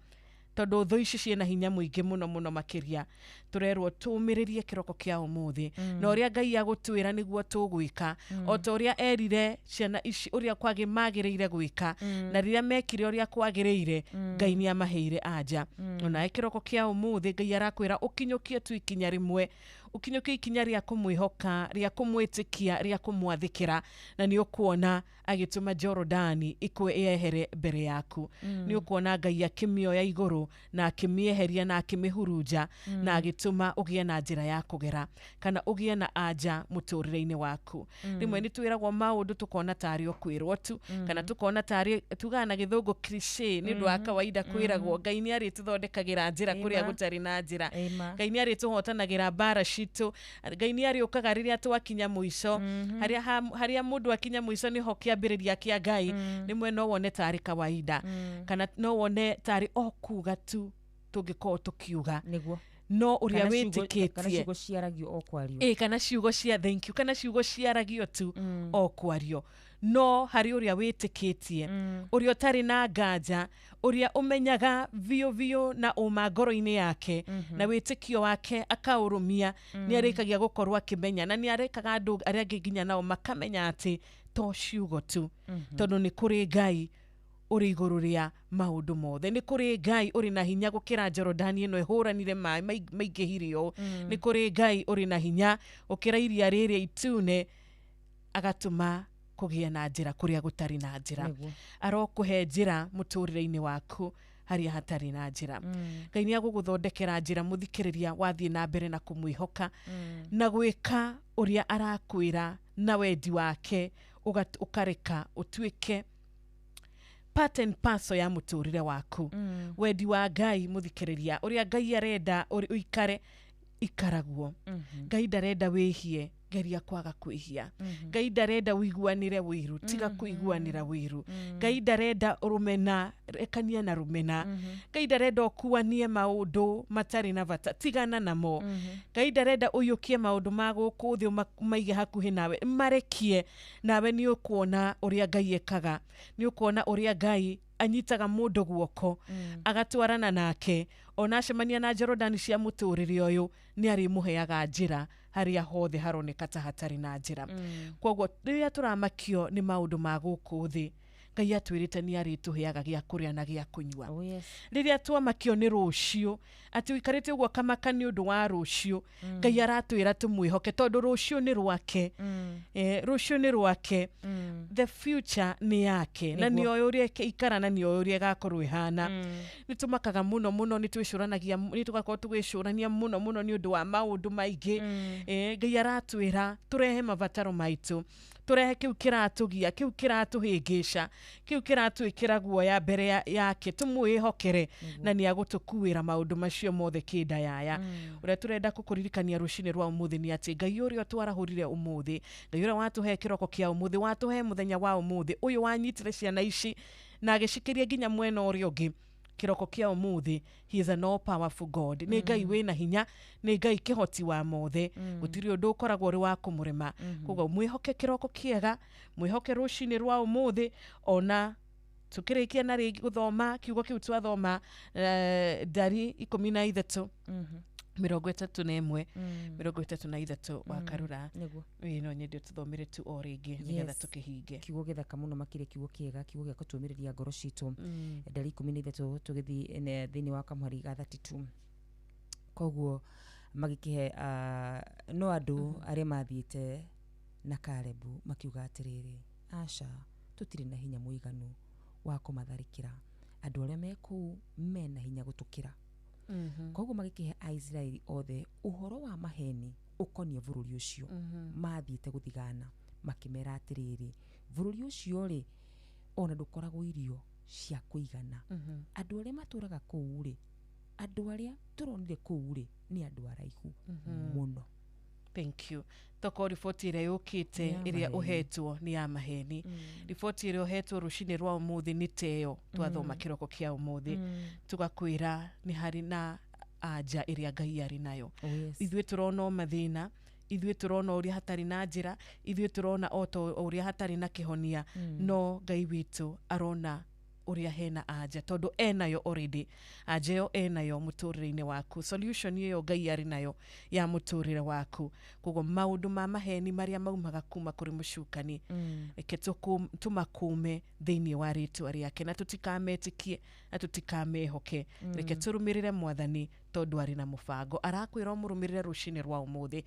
tondũ thũ ici ciĩna hinya mũingĩ mũno mũno makĩria. Tũrerwo tũmĩrĩrie kĩroko kĩa ũmũthĩ, na ũrĩa Ngai agũtwĩra nĩguo tũgwĩka, o ta ũrĩa erire ciana ici ũrĩa magĩrĩire gwĩka, na rĩrĩa mekire ũrĩa kwagĩrĩire, Ngai nĩ amaheire anja. Onawe kĩroko kĩa ũmũthĩ Ngai arakwĩra ũkinyũkie tu ikinya rĩmwe, Ũkinyũkie ikinya rĩa kũmwĩhoka, rĩa kũmwĩtĩkia, rĩa kũmwathĩkĩra, na nĩ ũkuona agĩtũma Jorodani ikue yehere mbere yaku. Nĩ ũkuona Ngai akĩmĩoya igũrũ na akĩmĩeheria na akĩmĩhurunja na agĩtũma ũgĩe na njĩra ya kũgera kana ũgĩe na anja mũtũrĩre-inĩ waku. Rĩmwe nĩ twĩragwo maũndũ tũkona tarĩ o kwĩrwo tu, kana tũkona tarĩ tugaga na gĩthũngũ cliché, nĩ ũndũ wa kawaida kwĩragwo Ngai nĩ arĩtũthondekagĩra njĩra kũrĩa gũtarĩ na njĩra, Ngai nĩ arĩtũhotanagĩra mbara citũ, Ngai nĩ arĩũkaga rĩrĩa twakinya mũico. Harĩa mũndũ akinya mũico nĩho kĩambĩrĩria kĩa Ngai. Rĩmwe no wone tarĩ kawaida, kana no wone tarĩ o kuga tu tũngĩkorwo tũkiuga, nĩguo no ũrĩa wĩtĩkĩtie, kana ciugo ciaragio o kwario, kana ciugo cia thank you, kana ciugo ciaragio tu o kwario, no harĩ ũrĩa wĩtĩkĩtie, ũrĩa ũtarĩ na nganja, ũrĩa ũmenyaga biũ biũ na ũma ngoro-inĩ yake, na wĩtĩkio wake akaũrũmia, nĩ arĩkagia gũkorwo akĩmenya, na nĩ arekaga andũ arĩa angĩ nginya nao makamenya atĩ to ciugo tu, tondũ nĩ kũrĩ Ngai ũrĩ igũrũ rĩa maũndũ mothe, nĩ kũrĩ Ngai ũrĩ na hinya gũkĩra Jorodani ĩno ĩhũranire maĩ maingĩhire ũũ, nĩ kũrĩ Ngai ũrĩ na hinya gũkĩra iria rĩrĩa itune, agatũma kũgĩa na njĩra kũrĩa gũtarĩ na njĩra. Arokũhe njĩra mũtũrĩre-inĩ waku harĩa hatarĩ na njĩra. Ngai nĩ agũgũthondekera njĩra mũthikĩrĩria, wathiĩ na mbere na kũmwĩhoka na gwĩka ũrĩa arakwĩra na wendi wake, ũkareka ũtuĩke part and parcel ya mũtũrĩre waku. Wendi wa Ngai mũthikĩrĩria, ũrĩa Ngai arenda ũikare, ikaraguo. Ngai ndarenda wĩhie, geria kwaga kwĩhia. Ngai ndarenda ũiguanĩre wĩiru, tiga kũiguanĩra wĩiru. Ngai ndarenda rũmena, rekania na rũmena. Ngai ndarenda ũkuanie maũndũ matarĩ na bata, tigana namo. Ngai ndarenda ũiyũkie maũndũ ma gũkũ thĩ ũmaige hakuhĩ nawe, marekie nawe. Nĩ ũkuona ũrĩa Ngai ekaga, nĩ ũkuona ũrĩa Ngai anyitaga mũndũ guoko agatwarana nake, ona acemania na Jorodani cia mũtũrĩre ũyũ, nĩ arĩmũheaga njĩra harĩa hothe haroneka ta hatarĩ na njĩra. Koguo rĩrĩa tũramakio nĩ maũndũ ma gũkũ thĩ, Ngai atwĩrĩte nĩ arĩtũheaga gĩa kũrĩa na gĩa kũnyua. Rĩrĩa twamakio nĩ rũciũ, atĩ ũikarĩte ũguo kamaka nĩ ũndũ wa rũciũ, Ngai aratwĩra tũmwĩhoke tondũ rũciũ nĩ rwake. Rũciũ nĩ rwake. The future nĩ yake, na nĩ oĩ ũrĩa ikara, na nĩ oĩ ũrĩa ĩgakorwo ĩhana. Nĩ tũmakaga mũno mũno, nĩ twĩcũranagia, nĩ tũgakorwo tũgĩcũrania mũno mũno nĩ ũndũ wa maũndũ maingĩ. Ngai aratwĩra tũrehe mabataro maitũ, tũrehe kĩu kĩratũgia, kĩu kĩratũhĩngĩca, kĩu kĩratwĩkĩra guoya mbere yake, tũmwĩhokere na nĩ agũtũkuĩra maũndũ macio mothe kĩnda yaya. Ũrĩa tũrenda gũkũririkania rũcinĩ rwa ũmũthĩ nĩ atĩ Ngai ũrĩa twarahũrire ũmũthĩ, Ngai ũrĩa watũhe kĩroko kĩa ũmũthĩ, watũhe mũthenya wa ũmũthĩ ũyũ, wanyitire ciana ici na agĩcikiria nginya mwena ũrĩa ũngĩ kĩroko kĩa ũmũthĩ, he is an all powerful God. Nĩ Ngai wĩna hinya, nĩ Ngai kĩhoti wa mothe, gũtirĩ ũndũ ũkoragwo ũrĩ wa kũmũrema. Koguo mwĩhoke kĩroko kĩega, mwĩhoke rũcinĩ rwa ũmũthĩ. Ona tũkĩrĩkia na rĩngĩ gũthoma kiugo kĩu twathoma, ndari 13 31 33 wa Karura. Nĩguo. Ĩĩ, no nyende tũthomere tu o rĩngĩ nĩgetha tũkĩhinge. Kiugo gĩthaka mũno makĩria, kiugo kĩega, kiugo gĩa gũtũmĩrĩria ngoro citũ. Ndari 13 tũgĩthiĩ thĩinĩ wa kamũhari ga 32. Koguo magĩkĩhe no andũ arĩa mathiĩte na Kalebu makiuga atĩrĩrĩ, aca, tũtirĩ na hinya mũiganu wa kũmatharĩkĩra, andũ arĩa me kũu mena hinya gũtũkĩra. Koguo magĩkĩhe Aisiraeli othe ũhoro wa maheni ũkoniĩ bũrũri ũcio mathiĩte gũthigana, makĩmera atĩrĩrĩ, bũrũri ũcio rĩ, ona ndũkoragwo irio cia kũigana, andũ arĩa matũraga kũu rĩ, andũ arĩa tũronire kũu rĩ, nĩ andũ araihu mũno. Thank you. Toko riboti ĩrĩa yũkĩte Nĩ ya ĩrĩa maheni. Ũhetwo nĩ ya maheni. Riboti ĩrĩa ũhetwo rũcinĩ rwa ũmũthĩ nĩ teyo twathoma kĩroko kĩa ũmũthĩ, tũgakwĩra nĩ harĩ na anja ĩrĩa Ngai arĩ nayo. Oh, yes. Ithuĩ tũrona o mathĩna, ithuĩ tũrona ũrĩa hatarĩ na njĩra, ithuĩ tũrona o ta ũrĩa hatarĩ na kĩhonia, no Ngai witũ arona Ũrĩa hena anja, tondũ enayo already, anja ĩyo enayo mũtũrĩre-inĩ waku, solution ĩyo Ngai arĩ nayo ya mũtũrĩre waku. Koguo maũndũ ma maheni marĩa maumaga kuma kũrĩ mũcukani, reke tũmakũme thĩinĩ wa rĩtwa rĩake, na tũtikametĩkie na tũtikamehoke. Reke tũrũmĩrĩre Mwathani, tondũ arĩ na mũbango. Arakwĩra ũmũrũmĩrĩre rũcinĩ rwa ũmũthĩ.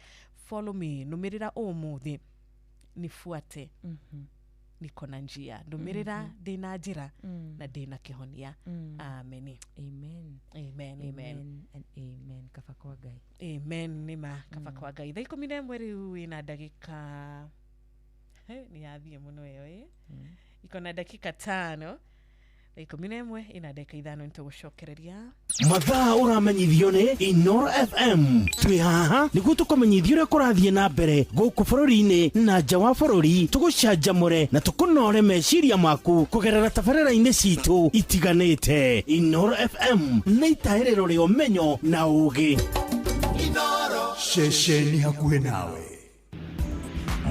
Follow me, nũmĩrĩra ũmũthĩ, nifuate, niko na njia. Ndũmĩrĩra, ndĩna njĩra na ndĩna kĩhonia. Ameni. Amen. Amen, amen. Amen and amen. Kaba kwa Ngai. Amen. Nĩma, kaba kwa Ngai. Thaa 11 rĩu ĩna ndagĩka. He, nĩ yathiĩ mũno ĩyo ĩ. Iko na dakika 5. Thaa 11 ĩna ndagĩka 5, nĩtũgũcokereria. Mathaa ũramenyithio nĩ Inoro FM. Twĩ haha nĩguo tũkũmenyithia ũrĩa kũrathiĩ na mbere gũkũ bũrũri-inĩ na nja wa bũrũri, tũgũcanjamũre na tũkũnore meciria maku kũgerera tabarĩra-inĩ citũ itiganĩte. Inoro FM nĩ itahĩrĩro rĩa ũmenyo na ũũgĩ. Ceceni hakuhĩ nawe.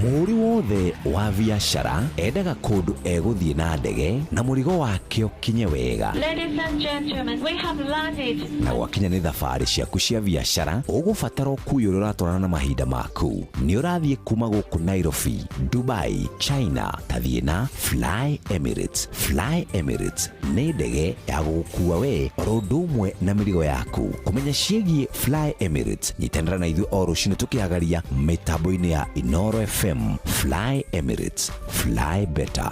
Mũhũri wothe wa biacara endaga kũndũ egũthiĩ na ndege na mũrigo wake ũkinye wega. Ladies and gentlemen, we have landed. Na gwakinya nĩ thabarĩ ciaku cia biacara, ũgũbatara ũkui ũrĩa ũratwarana na mahinda maku. Nĩ ũrathiĩ kuma gũkũ Nairobi, Dubai, China, tathiĩ na Fly Emirates. Fly Emirates nĩ ndege ya gũgũkua we oro ũndũ ũmwe na mĩrigo yaku. Kũmenya ciĩgiĩ Fly Emirates, nyitanĩra na ithuĩ o rũcinĩ tũkĩhagaria mĩtambo-inĩ ya Inoro FM. Fly Emirates, fly better.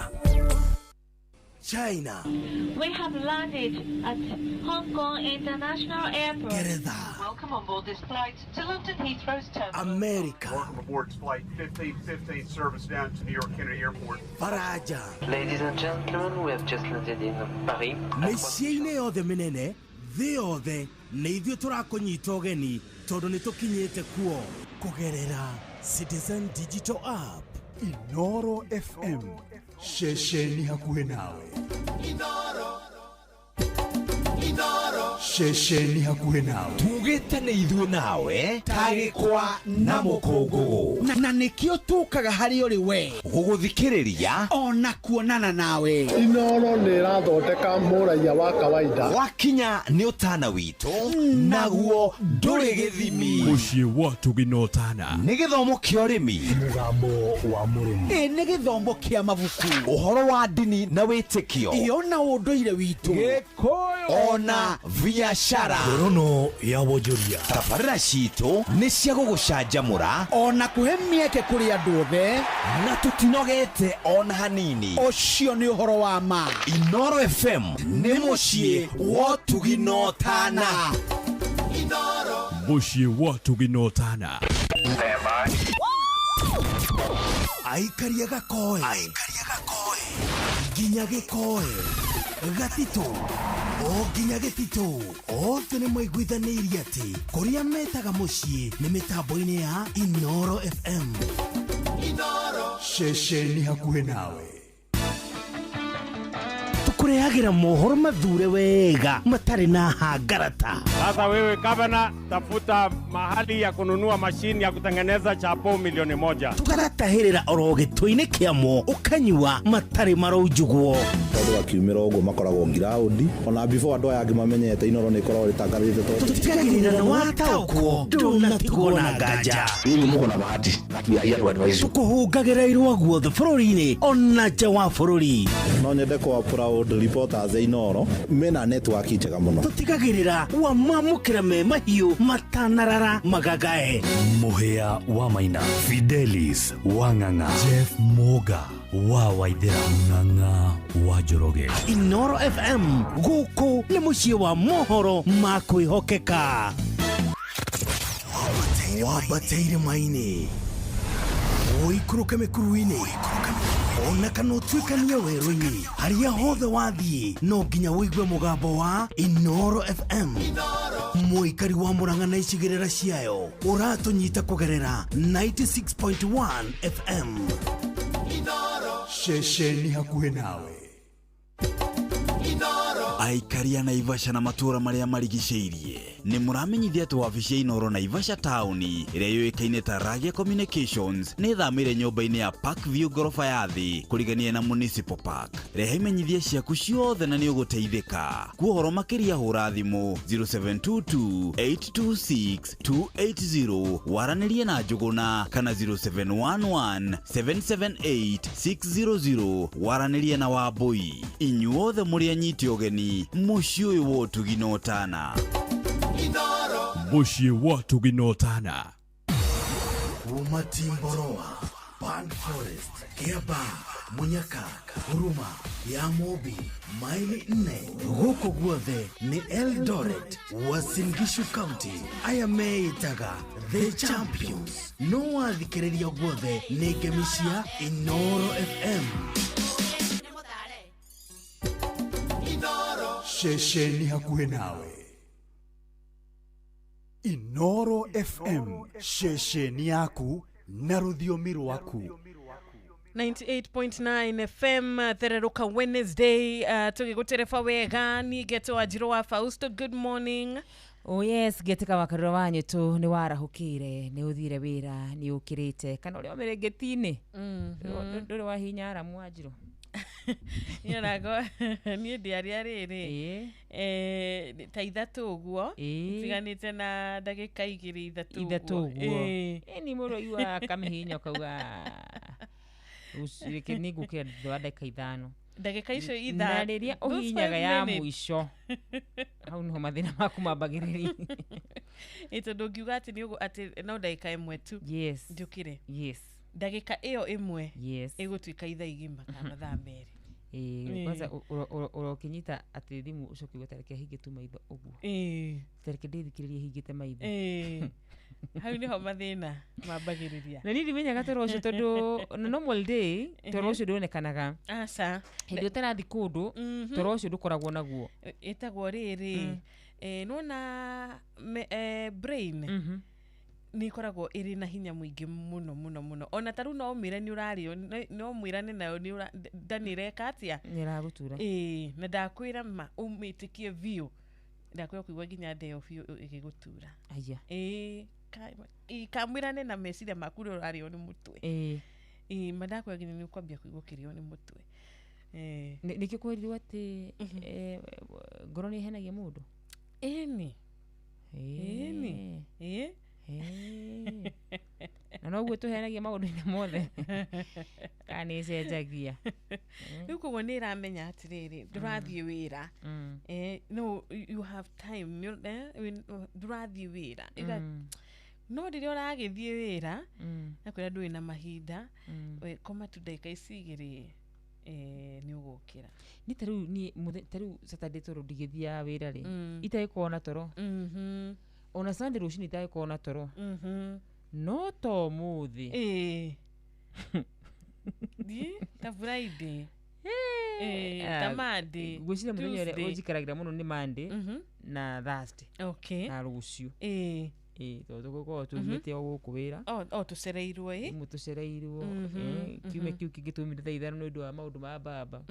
China. We have landed at Hong Kong International Airport. Geretha. Welcome on board this flight to London Heathrow's terminal. America. Welcome aboard flight 1515 service down to New York Kennedy Airport. Faraja. Ladies and gentlemen, we have just landed in Paris. Mĩciĩ-inĩ yothe mĩnene thĩ yothe nĩ ithuĩ tũrakũnyita ũgeni, tondũ nĩ tũkinyĩte kuo kũgerera Citizen Digital App. Inoro FM, ceceni hakuhĩ nawe. Ceceni hakuhĩ nawe. Tugĩte nĩ ithuĩ nawe tagĩkwa na mũkũngũgũ, na nĩkĩo tũkaga harĩ ũrĩ we gũgũthikĩrĩria ona kuonana nawe. Inoro nĩ ĩrathondeka mũraiya wa kawaida. Wakinya nĩ ũtana witũ, naguo ndũrĩ gĩthimi. Mũciĩ wa tũginotana. Nĩ gĩthomo kĩa ũrĩmi, mũgambo wa mũrĩmi, ĩ nĩ gĩthomo kĩa mabuku, ũhoro wa ndini na wĩtĩkio, ĩyo na ũndũire witũ, Gĩkũyũ ona biacara. Ngorono ya wonjoria. Tabarĩra citũ nĩ cia gũgũcanjamũra ona kũhe mĩeke kũrĩ andũ othe, na tũtinogete ona hanini. Ũcio nĩ ũhoro wa ma. Inoro FM nĩ mũciĩ wa tũginotana. Mũciĩ wa tũginotana. Aikaria gakoe nginya gĩkoe gatitũ o nginya gĩtitũ, othe nĩ maiguithanĩirie atĩ kũrĩa metaga mũciĩ nĩ mĩtambo-inĩ ya Inoro FM. Ceceni hakuhĩ nawe. Tũkũrehagĩra mohoro mathure wega matarĩ na hangarata. Sasa wewe gavana, tafuta mahali ya kununua mashini ya kutengeneza chapo 1,000,000. Tũgaratahĩrĩra oro gĩtũ-inĩ kĩamo, ũkanyua matarĩ maraunjugwo. Tondũ akiumĩra ũguo makoragwo ngiraũndi, ona before andũ aya angĩ mamenyete Inoro nĩ ĩkoragwo ĩtangathĩte, tondũ tũtigagĩrĩra nĩ wataũkwo, ndũnatigwo na nganja. Nyinyi muko na bahati that we are here to advise you. Tũkũhũngagĩra irũa guothe bũrũri-inĩ ona nja wa bũrũri. No nyende kwa proud reporters a Inoro mena network njega mũno. Tũtigagĩrĩra wamamũkĩra me mahiũ matanarara magagae. Mũhĩa wa Maina, Fidelis wa Ng'ang'a, Jeff Moga wa Waithera, Ng'ang'a wa Njoroge. Inoro FM gũkũ nĩ mũciĩ wa mohoro ma kwĩhokeka. Wambate irĩma-inĩ, ũikũrũke mĩkuru-inĩ, ona kana ũtuĩkanie werũ-inĩ, harĩa hothe wathiĩ no nginya ũigue mũgambo wa Inoro FM. Mũikari wa Murang'a na icigĩrĩra ciayo ũratũnyita kũgerera 96.1 FM. Ceceni hakuhĩ nawe. Aikaria Naivasha na matũũra marĩa marigicĩirie. Nĩ mũramenyithia atĩ wabici ya Inooro Naivasha taũni ĩrĩa yũĩkaine ta Ragia Communications nĩ ĩthamĩire nyũmba-inĩ ya Park View ngoroba ya thĩ kũrigania na Municipal Park. Rehe imenyithia ciaku ciothe na nĩ ũgũteithĩka. Kwa ũhoro makĩria hũra thimũ 0722 826 280 waranĩrie na Njũgũna kana 0711 778 600 waranĩrie na Wambui. Inyuothe mũrĩ anyiti ũgeni mũciĩ ũyũ wa ũtugi na ũtana. Mũciĩ wa ũtugi na ũtana. Kuma Timboroa, Pan Forest, Kiaba, Munyaka, Huruma, Yamobi, maili 4 gũkũ guothe nĩ Eldoret, Uasin Gishu County. Aya meĩtaga The Champions. No wathikĩrĩria guothe nĩ ngemi cia Inooro FM. Ceceni hakuhĩ nawe. Inooro FM, ceceni yaku na rũthiomi rwaku. 98.9 FM Thereruka Wednesday, tugigutereba wega ni geto Wanjiru wa Fausto. Good morning. Oh yes, getika wakarura wanyu tu ni warahukire ni uthire wira ni ukirite kana uria mirengetini nduri wa hinya aramu Wanjiru. Nyonago niĩ ndiaria rĩrĩ ta ithatũ ũguo itiganĩte na ndagĩka igĩrĩ ithatũ ũguo ni mũndũ aigua kamĩhinya ũkauga reke nĩ ngũkĩra thutha wa ndagĩka ithano ndagĩka icio ithaa na rĩrĩa ũhinyaga ya mũico hau nĩho mathĩna maku mambagĩrĩria. Tondũ ũngiuga atĩ nĩ atĩ no ndagĩka ĩmwe tu njũkĩre ndagĩka ĩyo ĩmwe ĩgũtuĩka ithaa igima kana mathaa merĩ. Kwanza ũrokinyita atĩ thimũ ũcoke uge tareke hingĩte maitho ũguo tareke ndĩthikĩrĩrie hingĩte maitho hau nĩho mathĩna mambagĩrĩria. Na niĩ ndimenyaga toro ũcio tondũ on a normal day toro ũcio ndũonekanaga. Aca hĩndĩ ũtarathiĩ kũndũ toro ũcio ndũkoragwo naguo. Ĩtagwo rĩrĩ nĩwona brain nĩ ĩkoragwo ĩrĩ na hinya mũingĩ mũno mũno mũno ona ta rĩu no ũmĩre nĩ ũrarĩo no ũmwĩrane nayo nda nĩ ĩreka atĩa nĩ ĩragũtura. Na ndakwĩra ma ũmĩtĩkie biũ ndakwĩra kũigua nginya nda ĩyo biũ ĩgĩgũtura. Aya kamwĩrane na meciria maku ũrĩa ũrarĩo nĩ mũtwe. Ma ndakwĩra nginya nĩ ũkwambia kũigua ũkĩrĩo nĩ mũtwe. Nĩkĩo kwĩrirwo atĩ ngoro nĩ ĩhenagia mũndũ. Ĩni ĩni Na noguo tũheanagia maũndũ-inĩ mothe kana nĩ ĩcenjagia. Rĩu koguo nĩ ĩramenya atĩrĩrĩ ndũrathiĩ wĩra no you have time ndũrathiĩ wĩra no rĩrĩa ũragĩthiĩ wĩra nakwĩra ndũrĩ na mahinda koma tu ndagĩka ici igĩrĩ nĩ ũgũkĩra. Ni tarĩu niĩ tarĩu Saturday toro ndigĩthiaga wĩra rĩ itagĩkorwo na toro ona Sunday rũcinĩ itagĩkorwo na toro no to mũthĩ ta Friday ta Monday ngwĩciria mũthenya ũrĩa ũnjikaragĩra mũno nĩ Monday na Thursday na rũciũ tondũ tũgũkorwo tumĩte o gũkũ wĩra o tũcereirwo rĩmwe tũcereirwo kiumia kĩu kĩngĩ tumire thaa ithano nĩ ũndũ wa maũndũ ma baba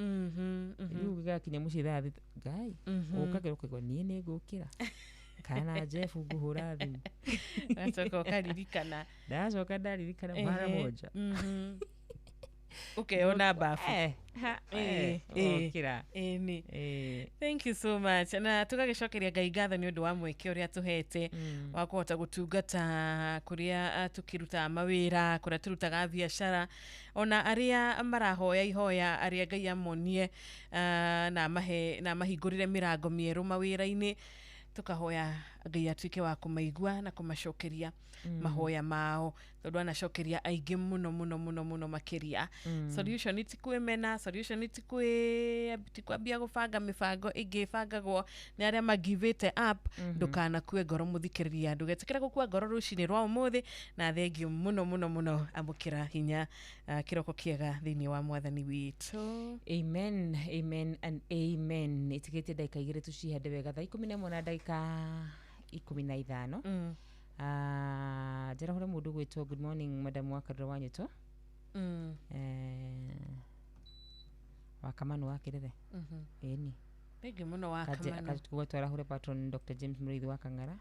rĩu gĩgakinya mũciĩ thaa thita ngai ũkagĩra ũkaigua niĩ nĩ ngũkĩra kana Jeff ngũhũra thimũ Wacoka ũkaririkana ndacoka ndaririkana mara moja ukeyona bafu okira. Thank you so much. Na tugagicokeria Ngai ngatho ni undu wa mweke uria tuhete wa kuhota gutungata kuria tukirutaga mawira kuria turutaga biacara ona aria marahoya ihoya aria Ngai amonie na mahe na mahingurire mirango mieru mawira-ini tukahoya Ngai atuike wa kumaigua na kumacokeria mahoya mao tondu anacokeria aingi muno muno muno muno makiria. Solution ti kwimena, solution ti kwambia gubanga mibango ingi ibangagwo ni aria magivite up. Ndukanakue ngoro muthikiriria, ndugetikira gukua ngoro rucini rwa umuthi na thengio muno muno muno amukira hinya kiroko kiega thiini wa mwathani witu. Amen, amen and amen. Itigite ndagika igiri tucihande wega thaa 11 na ndagika 15. Njarahure mundu gwitwo good morning madam wa Karura wa Nyuto wa Kamanu wa Kirere. Ĩni Thengiũ mũno wa Kamano. Twarahure patron Dr. James Muriithi wa Kang'ara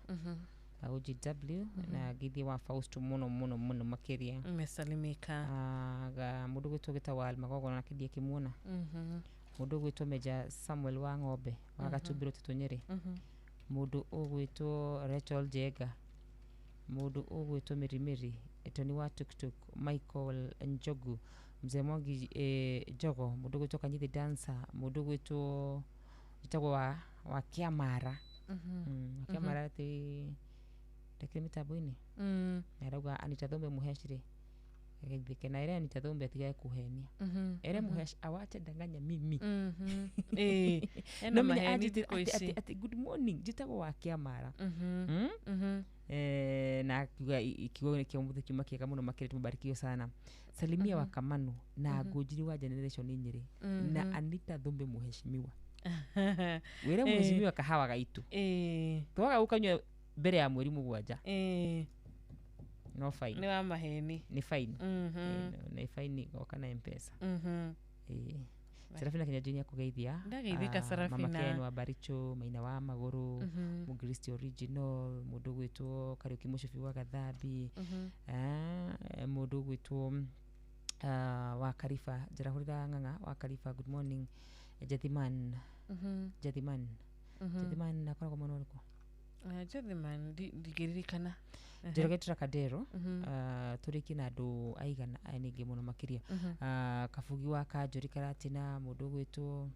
OGW na ngeithie wa Fausto muno muno muno makiria. Umesalimika. Ga mundu gwitwo gitagwo Almagogo na kindia kimuona. Mundu gwitwo Meja Samuel wa Ng'ombe wa Gatumbiro Titu Nyeri. Mundu ugwitwo Rachel Jenga, mundu ugwitwo Mirimiri Tony wa Tuktuk, Michael Njogu, Mzee Mwangi Jogo, mundu ugwitwo Kanyithi Dancer, mundu ugwitwo gitagwo wa Kiamara. Wa Kiamara ati ndakiri mitambo-inĩ. Na arauga Anita Thumbe muhecire geithike na ere Anita Thumbe atigage kuhenia. Ere muhesh awache danganya mimi. Ena No menya maheni anjĩtĩre thikũ atĩ ici. atĩ good morning njĩtagwo wa Kiamara. Na akiuga kiugo kĩa ũmũthĩ kiuma kĩega mũno makĩria tumebarikiwe sana. Salimia wa Kamanu na Ngũnjiri wa generation Nyĩrĩ na Anita Thumbe muheshimiwa. Wĩre muheshimiwa kahawa gaitu. Twaga gũkanyua mbere ya mweri 7. No fine. Nĩ wa maheni. Ni fine. Nĩ fine goka na M-Pesa. Serafina Kinyanjui nĩ akũgeithia. Ndageithĩka Serafina. Mama Ken wa Baricho, Maina wa Magũrũ, Mũngristi original, mũndũ ũgwĩtwo Kariũki Mũcubi wa Gathambi, mũndũ ũgwĩtwo wa Kariba, njarahũrĩra Ng'ang'a wa Kariba, good morning. Jethiman. Jethiman. Jethiman akoragwo mwena ũrĩkũ? Jethiman ndingĩririkana. Njoroge Trocadero, tũrĩkie na andũ aigana aya nĩ aingĩ mũno makĩria. Kabugi wa Kanjũri Karatina, mũndũ ũgwĩtwo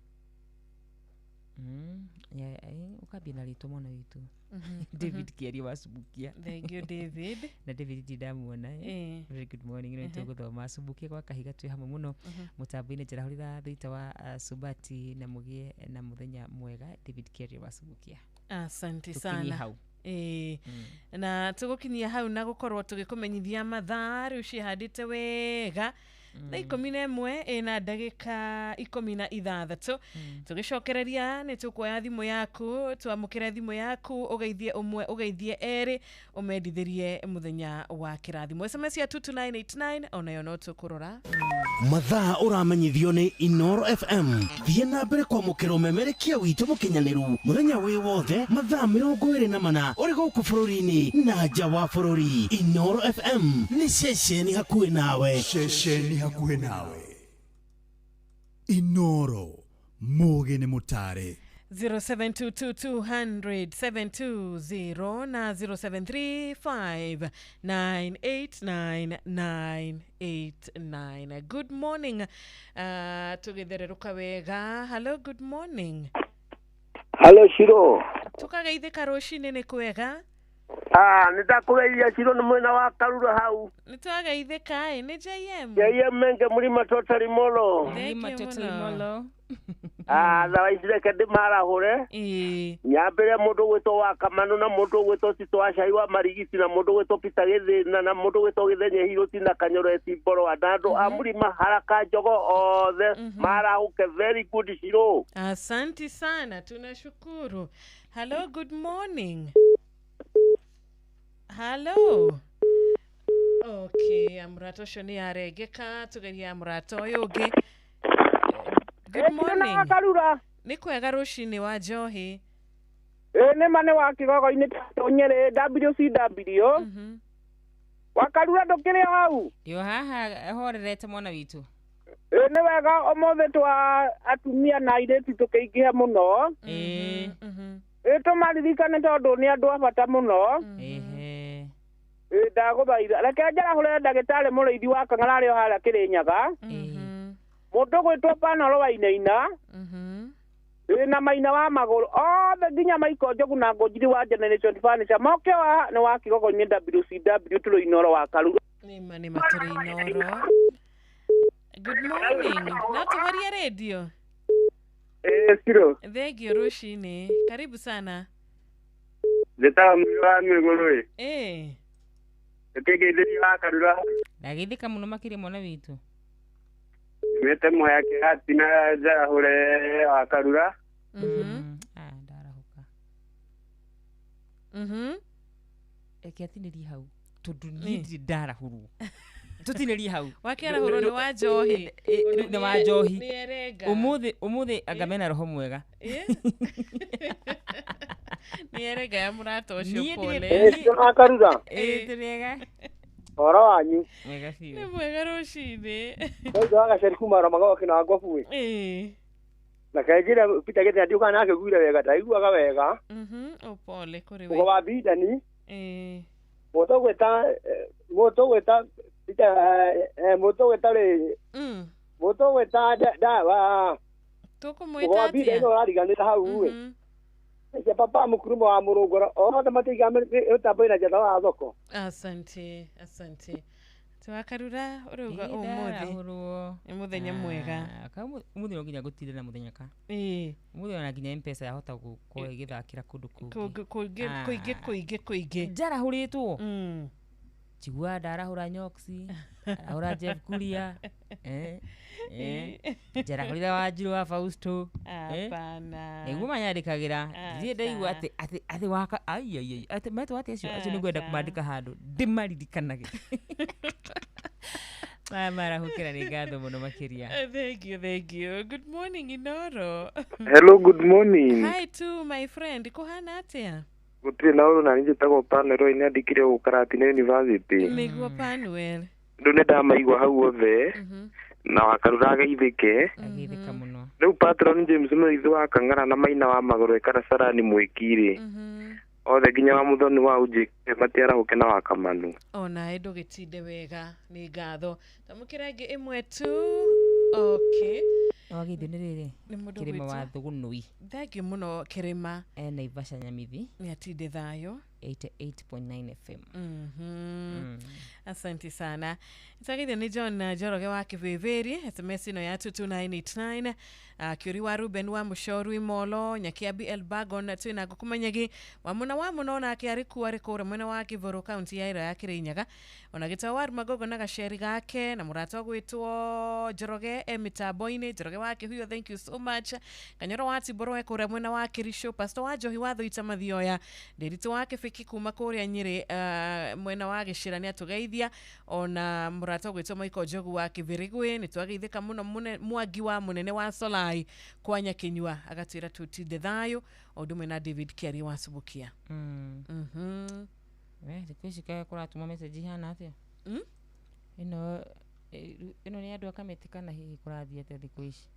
ũkambia na rĩtwa mwana witũ. David Kĩaria wa Subukia. Thank you David. Na David ndirĩ ndamuona. Very good morning. Nĩ tũgũthoma Subukia gwa kahiga twĩ hamwe mũno mũtambo-inĩ. Njarahũrĩra thũita wa Subati na mũgĩe na mũthenya mwega. David Kĩaria wa Subukia. Asante Tũkinyie sana. hau. Na tũgũkinyia hau na gũkorwo tũgĩkũmenyithia mathaa rĩu ciĩhandĩte wega thaa 11 ĩna ndagĩka 16. Tũgĩcokereria nĩ tũkuoya thimũ yaku, twamũkĩre thimũ yaku, ũgeithie ũmwe ũgeithie erĩ, ũmendithĩrie mũthenya wa kĩrathimo. SMS ya 22989 onayo no tũkũrora. Mathaa ũramenyithio nĩ Inoro FM. Thiĩ na mbere kwamũkĩra ũmemerekia witũ mũkinyanĩru mũthenya wĩ wothe mathaa 24 ũrĩ gũkũ bũrũri-inĩ na nja wa bũrũri. Inoro FM nĩ ceceni hakuhĩ nawe. Ceceni hakuhĩ nawe. Inoro mũgĩ nĩ mũtare. 0722200720 na 0735989989. Good morning. Tũgĩthererũka wega. Hello, good morning. Hello Shiro. Tũkageithĩka rũcinĩ nĩ kwega? Nĩ ndakũgeithia Shiro nĩ mwena wa Karura hau. Nĩ twageithĩka ĩ, nĩ JM. JM Menge Mũrima Totally Molo. Thank you mũno. Thaa ici reke ndĩmarahũre. Nyambĩre mũndũ ũgwĩtwo wa Kamanu na mũndũ ũgwĩtwo Tito wa Cai wa Marigiti na mũndũ ũgwĩtwo Peter Gĩthĩna na mũndũ ũgwĩtwo Gĩthenya Hirũti na Kanyoreti Mborwa na andũ a Mũrima Haraka Njogo othe marahũke. Very good Shiro. Asante sana, tunashukuru. Hello, good morning. Hello. Okay, mũrata ũcio nĩ arengeka, tũgeria mũrata ũyũ ũngĩ. Good morning. Karura. Nĩ kwega rũcinĩ wa Njohi. Nĩ ma nĩ wa Kĩgogo-inĩ Nyerĩ WCW. Wa Karura ndũkĩrĩ o hau? Ndĩ o haha horerete mwana witũ. Nĩ wega ũmũthĩ twa atumia na airĩtu tũkĩingĩha mũno. Tũmaririkane tondũ nĩ andũ a bata mũno. Ndagũthaitha reke njarahũre ndagĩtarĩ mũrĩithi wa Kang'ara arĩ o harĩa Kĩrĩnyaga. Mũndũ ũgwĩtwo Panoro Wainaina na Maina wa Magũrũ othe nginya Michael Njogu na Ngũnjiri wa Generation Furniture moke wa nĩ wa Kĩgogo-inĩ WCW tũrĩ Inoro wa Karura. Nĩ ma nĩ ma tũrĩ Inoro. Good morning. No tũhorie radio. Shiro. Thengio rũcinĩ. Karibu sana. Njĩtaga Mũirũ wa Mĩgũrũ ĩ. Ĩkĩngeithĩria wa Karura. Ndageithĩka mũno makĩria mwana witũ. Nyumĩte Mũhĩa Kĩhati na njarahũre wa Karura. Ndarahũka. Reke atinĩrie hau tondũ niĩ ndirĩ ndarahũrwo. Tũtinĩrie hau. Wakĩarahũrwo nĩ wa njohi. Nĩ wa njohi. Nĩ erenga. Ũmũthĩ anga mena roho mwega. Nĩ erenga ya mũrata ũcio pole. Akarura. Tũrĩega. Ũhoro wanyu. Mwega biũ. Nĩ mwega rũcinĩ. Ũcio wa gaceri kuma Ramagoki na Ngobu. Na kaingĩra Peter Gĩthenya ndiũkaga nake guire wega ndaiguaga wega. Pole kũrĩ we. Mũgo wa Bidani. Mũtũgwĩta Peter mũtũgwĩta rĩ. Mũtũgwĩta ndawa. Tũkũmwĩta atĩa? Mũgo wa Bidani ũrariganĩra hau ĩ. Cia papa mũkurumo wa mũrũngũra othe matiga mĩtambo ĩna njata wa thoko. Asante, asante. Twakarura ũrauga ũmũthĩ nĩ mũthenya mwega. Ũmũthĩ no nginya gũtinde na mũthenya ka. Ũmũthĩ ona nginya M-Pesa yahota gũkorwo ĩgĩthakĩra kũndũ kũngĩ. Kũingĩ. Njarahũrĩtwo. Njiguaga ndarahũra Nyoksi, arahũra Jeff Kuria, njarahũrire Wanjiru wa Fausto. Hapana. Nĩguo manyandĩkagĩra. Ndirĩ ndaigua atĩ waka ai atĩ metwo atĩ acio nĩngwenda kũmandĩka handũ ndĩmaririkanage. Maya marahũkĩra nĩ ngatho mũno makĩria. Thank you, thank you. Good morning, Inoro. Hello, good morning. Hi too, my friend. Kũhana atĩa? Gũtirĩ na ũru na niĩ njĩtagwo Panuel nĩandĩkire gũkũ Karatina University. Nĩguo Panuel. Rĩu nĩndamaigua hau othe na Wakarura ageithĩke. Ageithĩka mũno. Rĩu Patron James Mũrĩithi wa Kang'ara na Maina wa Magũrũ Ekaracarani Mwĩkirĩ. Othe nginya wa Mũthoni wa Unjĩke matiarahũke na wa Kamanu. Onawe ndũgĩtinde wega nĩ ngatho. Tamũkĩra ĩngĩ ĩmwe tu. Okay. Wageithio nĩ rĩrĩ Kĩrĩma wa Thũgũnũi. Thank you mũno Kĩrĩma. E Naivasha Nyamithi. Nĩ atinde thayũ. 88.9 FM. Asante sana. Nitagithio nĩ John Njoroge wa Kĩvĩvĩri, SMS ĩno ya 22989, Kĩũri wa Ruben wa Mũcoru Imolo, Nyakiabi Elbagon twĩna ngũkũmanyagi wa mũna wa mũno nake arĩ kuo arĩ kũrĩa mwena wa Kĩvũrũ kaunti ya Ĩra ya Kĩrĩnyaga, ona gĩtao wa Magogo na gaceri gake na mũrata ũgwĩtwo Njoroge e mĩtambo-inĩ, Njoroge wa Kĩhuyo, thank you so much. Kanyoro wa Tiboro e kũrĩa mwena wa Kĩricũ, Pastor wa Njohi wa Thũita Mathioya, Ndĩritũ wa Kĩbĩki kuma kũrĩa Nyĩrĩ mwena wa Gĩcĩra nĩ atũgeithia, ona mũrata ũgwĩtwo Michael Njogu wa Kĩbĩrĩgwĩ nĩ twageithĩka mũno Mwangi wa mũnene wa Solai kwa Nyakinyua agatwĩra tũtinde thayũ o ũndũ ũmwe na David Kĩarie wa Subukia. We thikũ ici kaĩ kũratũmwo message ihana atĩa? Ĩno nĩ andũ a kamĩtĩ kana hihi kũrathiĩ atĩa thikũ ici?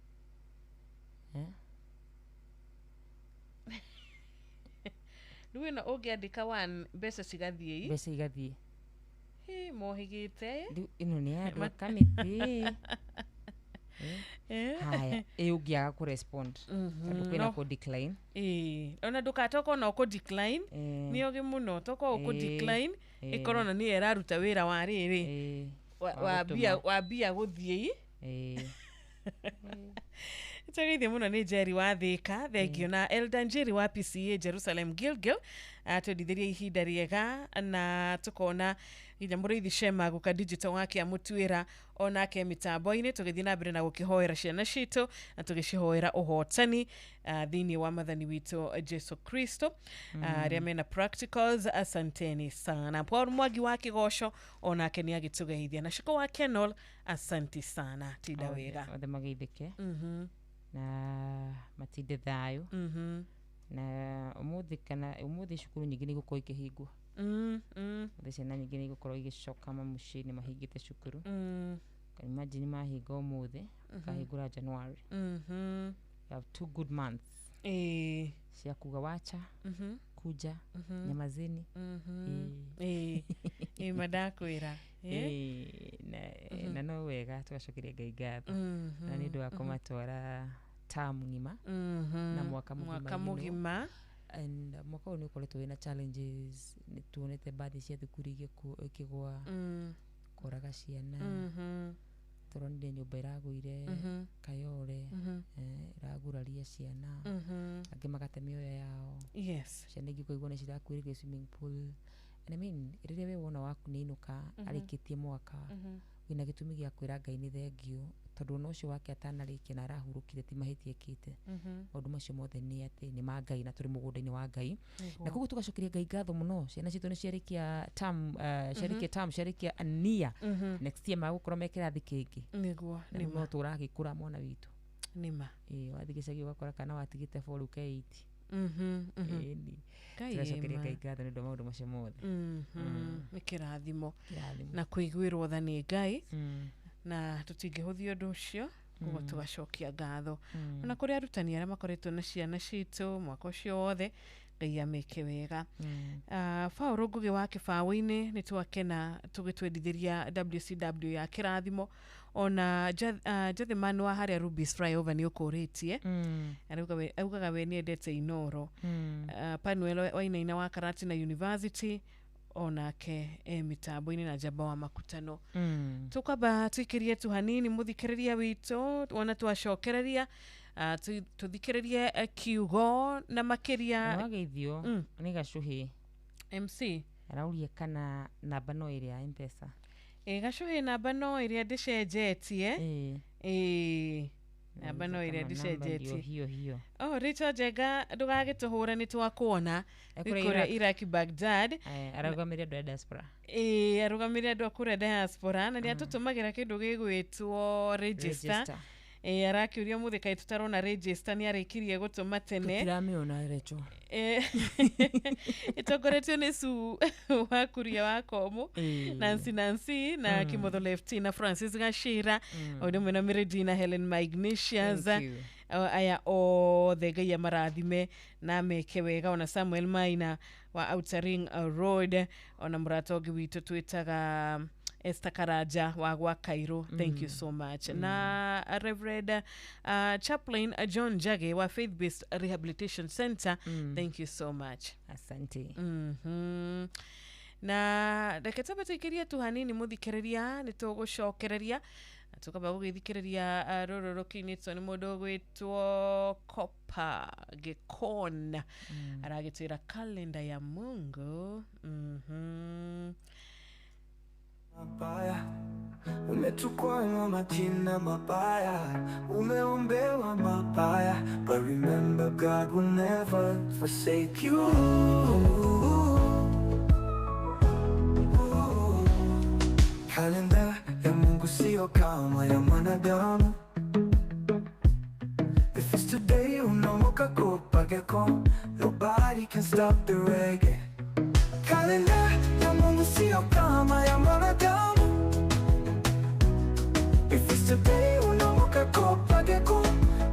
Rĩu ĩno ũngĩandĩka one mbeca cigathiĩ. Mbeca igathiĩ. Hĩ mohĩgĩte. Rĩu ĩno nĩ andũ a kamĩtĩ. Haya, ĩ ũngĩaga kũ respond tondũ kwĩna kũ decline. Ona ndũgatoka ona ũkũ decline nĩ ũgĩ mũno toka ũkũ decline ĩkorwo na nĩyo ĩraruta wĩra wa rĩrĩ wa mbia gũthiĩ. Tũgeithie mũno nĩ Njeri wa Thĩka, thengio na Elda Njeri wa PCA Jerusalem Gilgil atwendithĩria ihinda rĩega na tũkona nginya mũrĩithi Shema gũka digital wake amũtuĩra onake mĩtambo-inĩ tũgĩthiĩ na mbere na gũkĩhoera ciana citũ na tũgĩcihoera ũhotani thĩinĩ wa mathani witũ Jesu Kristo arĩa mena practicals, asanteni sana. Paul Mwangi wa Kĩgoco onake nĩ agĩtũgeithia na Shiko wa Kenol, asanti sana, tinda wega. Othe mageithĩke na matinde thayũ na ũmũthĩ kana ũmũthĩ cukuru nyingĩ nĩ igũkorwo ikĩhingwo. Ũmũthĩ ciana nyingĩ nĩ igũkorwo igĩcoka mamuciĩ-inĩ mahingĩte cukuru. Can imagine mahinga ũmũthĩ makahingũra January. You have 2 good months cia kuga wacha kuja nyamazeni. Mandakwĩra na no wega tũgacokeria Ngai ngatho na nĩ ũndũ wa kũmatwara term ng'ima na mwaka mũgima. And mwaka ũyũ nĩ ũkoretwo wĩna challenges, nĩ tuonete bathi cia thukuru ikĩgwa, kũraga ciana, tũronire nyũmba ĩragũire Kayole, ĩraguraria ciana, angĩ magate mĩoyo yao. Ciana ingĩ ũkaigua nĩ cirakuĩrĩire swimming pool. And I mean, rĩrĩa we wona waku nĩ ainũka arĩkĩtie mwaka, wĩna gĩtũmi gĩa kwĩra Ngai nĩ thengio Tondũ ona ũcio wake atanarĩkia na arahurũkire ti mahĩtia ekĩte. Maũndũ macio mothe nĩ atĩ nĩ ma Ngai na tũrĩ mũgũnda-inĩ wa Ngai. Na koguo tũgacokeria Ngai ngatho mũno. Ciana citũ nĩ ciarĩkia term, ciarĩkia term, ciarĩkia ania. Next year magũkorwo me kĩrathi kĩngĩ. Nĩguo. Na rĩu no tũragĩkũra mwana witũ. Nĩma. Ĩĩ, wathiĩ gĩcagi ũgakora kana watigĩte 4 rĩu ke 8. Ĩni. Ngai Tũracokeria ĩma. Ngai ngatho nĩ ũndũ wa maũndũ macio mothe. Nĩ kĩrathimo. Kĩrathimo. Na kũiguĩrwo tha nĩ Ngai. Na tũtingĩhũthia ũndũ ũcio, koguo tũgacokia ngatho. Ona kũrĩ arutani arĩa makoretwo na ciana citũ mwaka ũcio wothe, Ngai ameke wega. Paũlũ Ngũgĩ wa Kĩbaũ-inĩ, nĩ twakena tũgĩtwendithĩria WCW ya kĩrathimo. Ona Jathimani wa harĩa Rubis Flyover nĩ ũkũrĩtie. Augaga we nĩendete Inoro. Panuel Wainaina wa Karatina University onake e mĩtambo-inĩ na njamba wa makutano. Tũkwamba tũikĩrie tu hanini mũthikĩrĩria witũ, wona twacokereria, tũthikĩrĩrie kiugo na makĩria. Wageithio nĩ Gacuhĩ. MC arauria kana namba no ĩrĩa ya M-Pesa. Ĩ, Gacuhĩ, namba no ĩrĩa ndĩcenjetie. Ĩ, namba no ĩrĩa ndĩcenjetie. Hiyo hiyo. Oh, Rachel Njenga, ndũgagĩtũhũre, nĩ twakuona. E kũrĩa Wĩ kũrĩa Iraq. Iraq, Baghdad. Arũgamĩrĩre andũ a diaspora. Ĩĩ, arũgamĩrĩre andũ a kũrĩa diaspora na nĩ atũtũmagĩra kĩndũ gĩgwĩtwo register. Register. Ĩĩ, arakĩũria mũthĩ kaĩ tũtarona register, nĩ arĩkirie gũtũma tene. Tũtiramĩona, Rachel. Ĩtongoretio nĩ Su wa Kuria wa Komũ, Nancy Nancy na Kimotho Lefty na Francis Gashira, o ũndũ ũmwe na Mĩrĩndina Helen Magnesius. Thank you. Aya othe Ngai amarathime na meke wega. Ona Samuel Maina wa Outer Ring Road, ona mũrata ũngĩ witũ twĩtaga Esther Karaja wa gwa Cairo, thank you so much. Na Reverend Chaplain John Jage wa Faith Based Rehabilitation Center, thank you so much. Asante. Na reke twambe tũikĩrie tu hanini mũthikĩrĩria, nĩ tũgũcokereria na tũkamba gũgĩthikĩrĩria rũrũ rũkĩinĩtwo nĩ mũndũ ũgwĩtwo Kopa Gĩkon, aragĩtwĩra kalenda ya Mungu. Mabaya, umetukwanywa majina mabaya, umeombewa mabaya, but remember God will never forsake you. Kalenda ya Mungu sio kama ya mwanadamu. If it's today unaamka kupageko, nobody can stop the reggae. Kalenda ya Mungu sio kama ya mwanadamu. If it's today unaamka kupageko,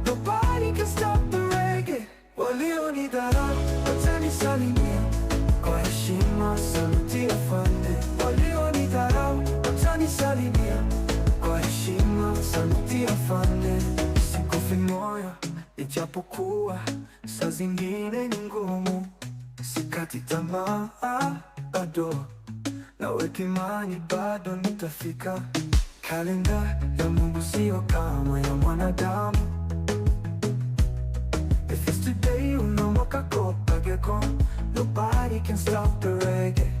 nobody can stop the reggae. Walionidharau watanisalimia kwa heshima, saluti afande. Walionidharau watanisalimia kwa heshima, saluti afande. Sikufi moyo ijapokuwa saa zingine ni ngumu, sikati tamaa bado, naweka imani bado nitafika. Kalenda ya Mungu sio kama ya mwanadamu. If it's today unaamka kupageko, nobody can stop the reggae.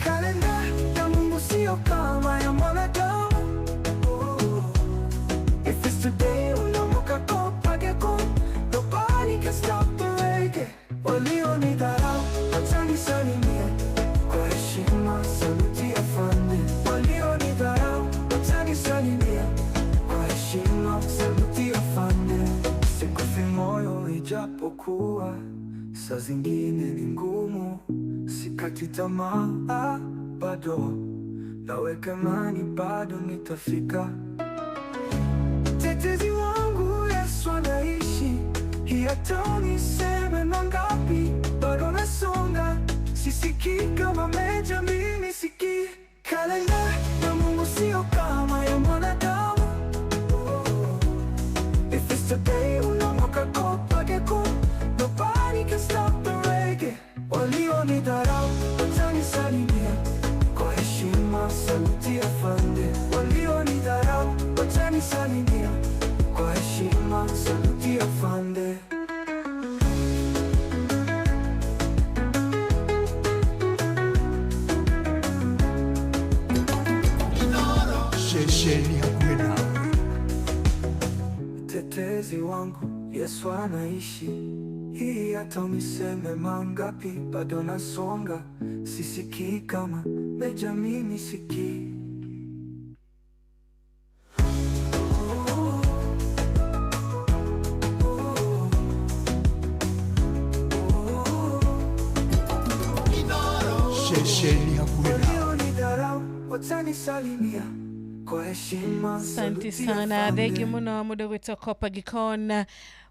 Kalenda ya Mungu sio kama ya mwanadamu. If it's today unaamka kupageko, nobody can stop the reggae. Walionidharau watanisalimia kwa heshima, saluti afande. Walionidharau watanisalimia kwa heshima, saluti afande. Sikufi moyo ijapokuwa saa zingine ni ngumu, sikati tamaa bado, naweka imani bado nitafika. Tetezi wangu Yesu anaishi, hata uniseme mangapi, bado nasonga, sisikii kama meja, mimi sikii. Kalenda ya Mungu sio kama ya mwanadamu. If it's today unaamka kupageko, nobody can stop the reggae. Walionidharau watanisalimia kwa heshima, saluti afande. Walionidharau watanisalimia kwa heshima, saluti afande. Ceceni hakuhĩ nawe. Mtetezi wangu Yesu anaishi. Hii hata uniseme mangapi, bado nasonga. Sisikii kama Meja, mimi sikii. Ceceni hakuhĩ nawe. Walionidharau watanisalimia kwa heshima. Asante saluti ya sana, thengi falme. muno mundu gwitwo Kopa Gikon.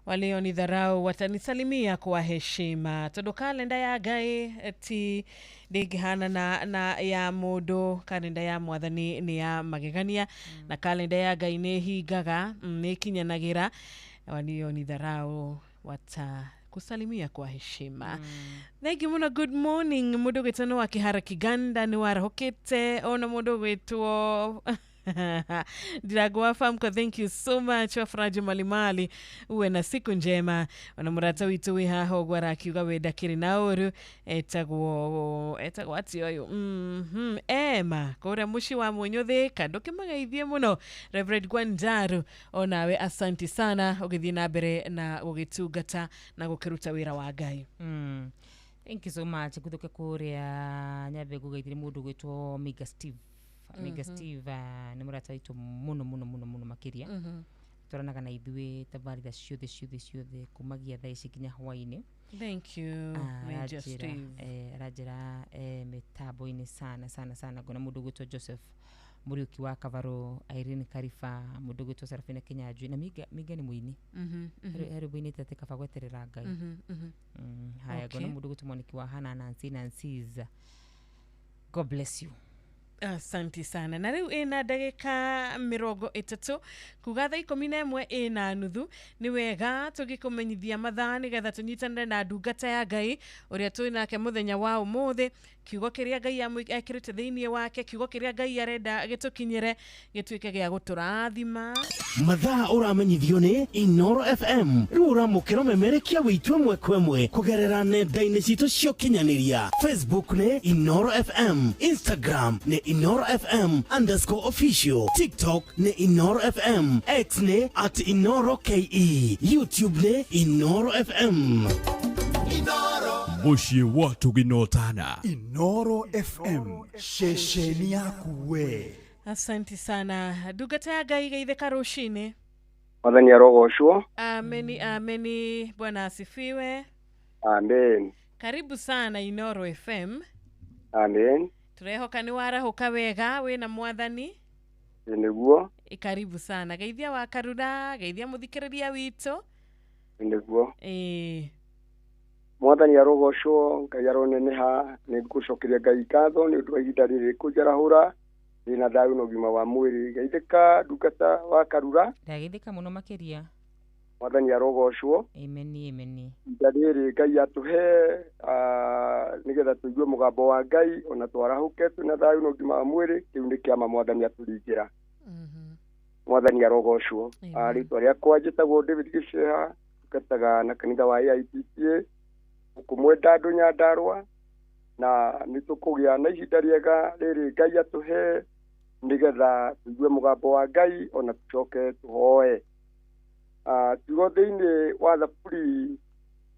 Walionidharau watanisalimia kwa heshima, tondu kalenda ya Ngai ti ndĩngĩhanana na ya mũndũ. Kalenda ya Mwathani nĩ ya magegania, na kalenda ya Ngai nĩ hingaga, nĩ ĩkinyanagĩra. Walionidharau watakusalimia kwa heshima. Thengi muno. Good morning, mundu gwitwo nĩ wa Kĩhara Kiganda, nĩ warahũkĩte ona mundu gwitwo Ndirango wa Famco, thank you so much. Wafuraji Malimali, uwe na siku njema. Ona mũrata witũ wĩ haha ũguo arakiuga we ndakĩrĩ na ũru, etagwo atĩ ũyũ ema kũrĩa mũciĩ wa Mũnyũ Thĩka, ndũkĩmagaithie mũno. Reverend Gwandaru, onawe asanti sana ũgĩthiĩ na mbere na gũgĩtungata na gũkĩruta wĩra wa Ngai. Thank you so much. Nguthuke kuria nyambe ngugeithire mundu gwitwo Miga Steve. Miga Steve, nĩ mũrata witũ mũno mũno mũno mũno makĩria. Twaranaga na ithuĩ tabarĩra ciothe ciothe ciothe kumagia thaa ici nginya hwainĩ. Thank you, Major Steve. Aranjĩra mĩtambo-inĩ sana sana sana. Ngona mũndũ gwĩtwo Joseph Mũriũki wa Kavaro, Irene Kariba, mũndũ gwĩtwo Sarafina Kinyanjui na Miga. Miga nĩ mũini. He rwĩmbo ainĩte atĩ kaba gweterera Ngai. Haya, ngona mũndũ gwĩtwo Mwaniki wa Hana, Nancy Nancy's. God bless you. Asanti sana. Na rĩu ĩna ndagĩka 30 kuga thaa 11:30. Nĩ wega tũgĩkũmenyithia mathaa nĩgetha tũnyitanĩre na ndungata ya Ngai ũrĩa twĩ nake mũthenya wa ũmũthĩ, kiugo kĩrĩa Ngai ekĩrĩte thĩinĩ wake, kiugo kĩrĩa Ngai arenda gĩtũkinyĩre gĩtuĩke gĩa gũtũrathima. Mathaa ũramenyithio nĩ Inoro FM. Rĩu ũramũkĩra ũmemerekia witũ ĩmwe kwa ĩmwe kũgerera nenda-inĩ citũ cia ũkinyanĩria. Facebook nĩ Inoro FM, Instagram nĩ Inoro FM_official, TikTok nĩ Inoro FM, X nĩ @InoroKE, YouTube nĩ Inoro FM. Mũciĩ wa tũginotana. Inoro FM, ceceni yaku we. Asanti sana, ndungata ya Ngai. Geithĩka rũcinĩ. Mwathani arogocwo. Ameni, ameni. Bwana asifiwe. Amen. Karibu sana Inoro FM. Amen. Turehoka nĩ warahũka wega wĩna Mwathani. Ĩ nĩguo. Karibu sana. Geithia wa Karura, geithia mũthikĩrĩria witũ. Ĩ nĩguo. Mwathani arogocwo, Ngai aroneneha. Nĩ ngũcokeria Ngai ngatho nĩ ũndũ wa ihinda rĩrĩ kũnjarahũra ndĩna thayũ na ũgima wa mwĩrĩ. Geithĩka, ndungata wa Karura. Ndageithĩka mũno makĩria. Mwathani arogocwo. Ameni, ameni. Ihinda rĩrĩ Ngai atũhe nĩgetha tũigue mũgambo wa Ngai ona twarahũke twĩna thayũ na ũgima wa mwĩrĩ, kĩu nĩ kĩama Mwathani atũringĩra. Mwathani arogocwo. Rĩtwa rĩakwa njĩtagwo David Gĩceha, ndungataga na kanitha wa AIPCA gũkũ Mwendandũ Nyandarũa, na nĩ tũkũgĩa na ihinda rĩega rĩrĩ Ngai atũhe nĩgetha tũigue mũgambo wa Ngai ona tũcoke tũhoe. Kiugo thĩinĩ wa Thaburi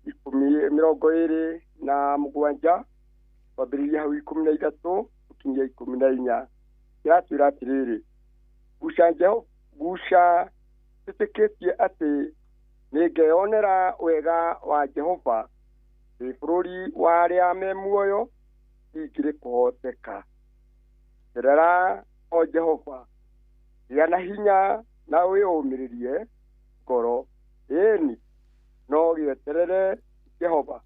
27 kwambĩrĩria hau 13 gũkinyia 14, kĩratwĩra atĩrĩrĩ: guca njĩtĩkĩtie atĩ nĩngeyonera wega wa Jehova ndĩ bũrũri wa arĩa me muoyo, ndingĩrĩ kũhoteka. Terera o Jehova, gĩa na hinya na wĩyũmĩrĩrie ngoro, ĩni no gĩeterere Jehova.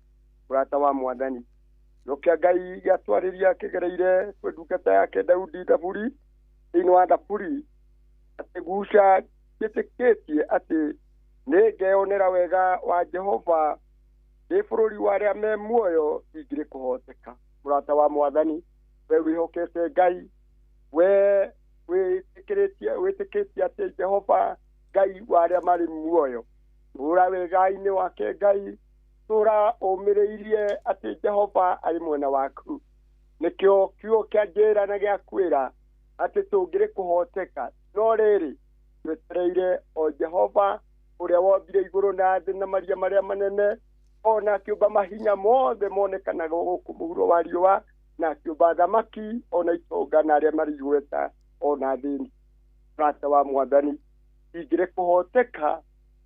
Mũrata wa Mwathani, kiugo kĩa Ngai gĩatwarĩria kĩgereire kwĩ ndungata yake Daudi Thaburi, thĩinĩ wa Thaburi, atĩ guca njĩtĩkĩtie atĩ nĩngeyonera wega wa Jehova ndĩ bũrũri wa arĩa me muoyo, ndingĩrĩ kũhoteka. Mũrata wa Mwathani, we wĩhokete Ngai, we wĩtĩkĩtie atĩ Jehova Ngai wa arĩa marĩ muoyo, tũra wega-inĩ wake Ngai, tũra ũmĩrĩirie atĩ Jehova arĩ mwena waku. Nĩkĩo kiugo kĩa njĩra na gĩa kwĩra atĩ tũngĩrĩ kũhoteka, no rĩrĩ twetereire o Jehova Ũrĩa wombire igũrũ na thĩ na maria marĩa manene, ona akĩũmba mahinya mothe monekanaga gũkũ mũhuro wa riũa, na akĩũmba thamaki ona itonga na arĩa marĩ igweta ona athĩni. Mũrata wa Mwathani, ingĩrĩ kũhoteka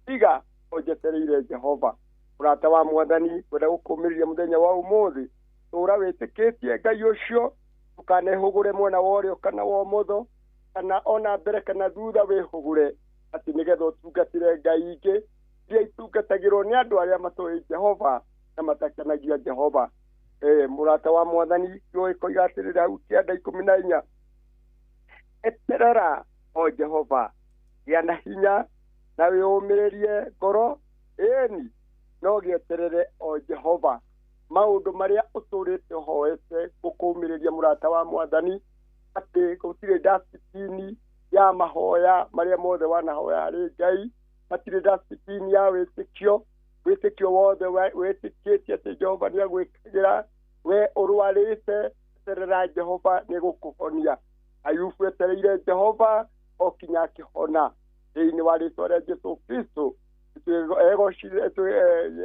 tiga o njetereire Jehova. Mũrata wa Mwathani, kwenda gũkũmĩrĩria mũthenya wa ũmũthĩ, tũra wĩtĩkĩtie Ngai ũcio, ndũkanehũgũre mwena wa ũrĩo kana wa ũmotho, kana ona mbere kana thutha, wĩhũgũre atĩ nĩgetha ũtungatĩre Ngai ingĩ iria itungatagĩrwo nĩ andũ arĩa matoĩ Jehova na matakenagia Jehova. Mũrata wa Mwathani, kiugo gĩkoiga atĩrĩrĩ hau kĩanda 14, eterera o Jehova, gĩa na hinya na wĩũmĩrĩrie ngoro, ĩni no gĩeterere o Jehova. Maũndũ marĩa ũtũrĩte ũhoete gũkũmĩrĩria mũrata wa Mwathani, atĩ gũtirĩ dustbin ya mahoya marĩa mothe wanahoya harĩ Ngai, hatirĩ dustbin ya wĩtĩkio, wĩtĩkio wothe wĩtĩkĩtie atĩ Jehova nĩ agwĩkagĩra. We ũrwarĩte, eterera Jehova nĩ gũkũhonia. Ayubu etereire Jehova o kinya akĩhona. Thĩinĩ wa rĩtwa rĩa Jesũ Kristo,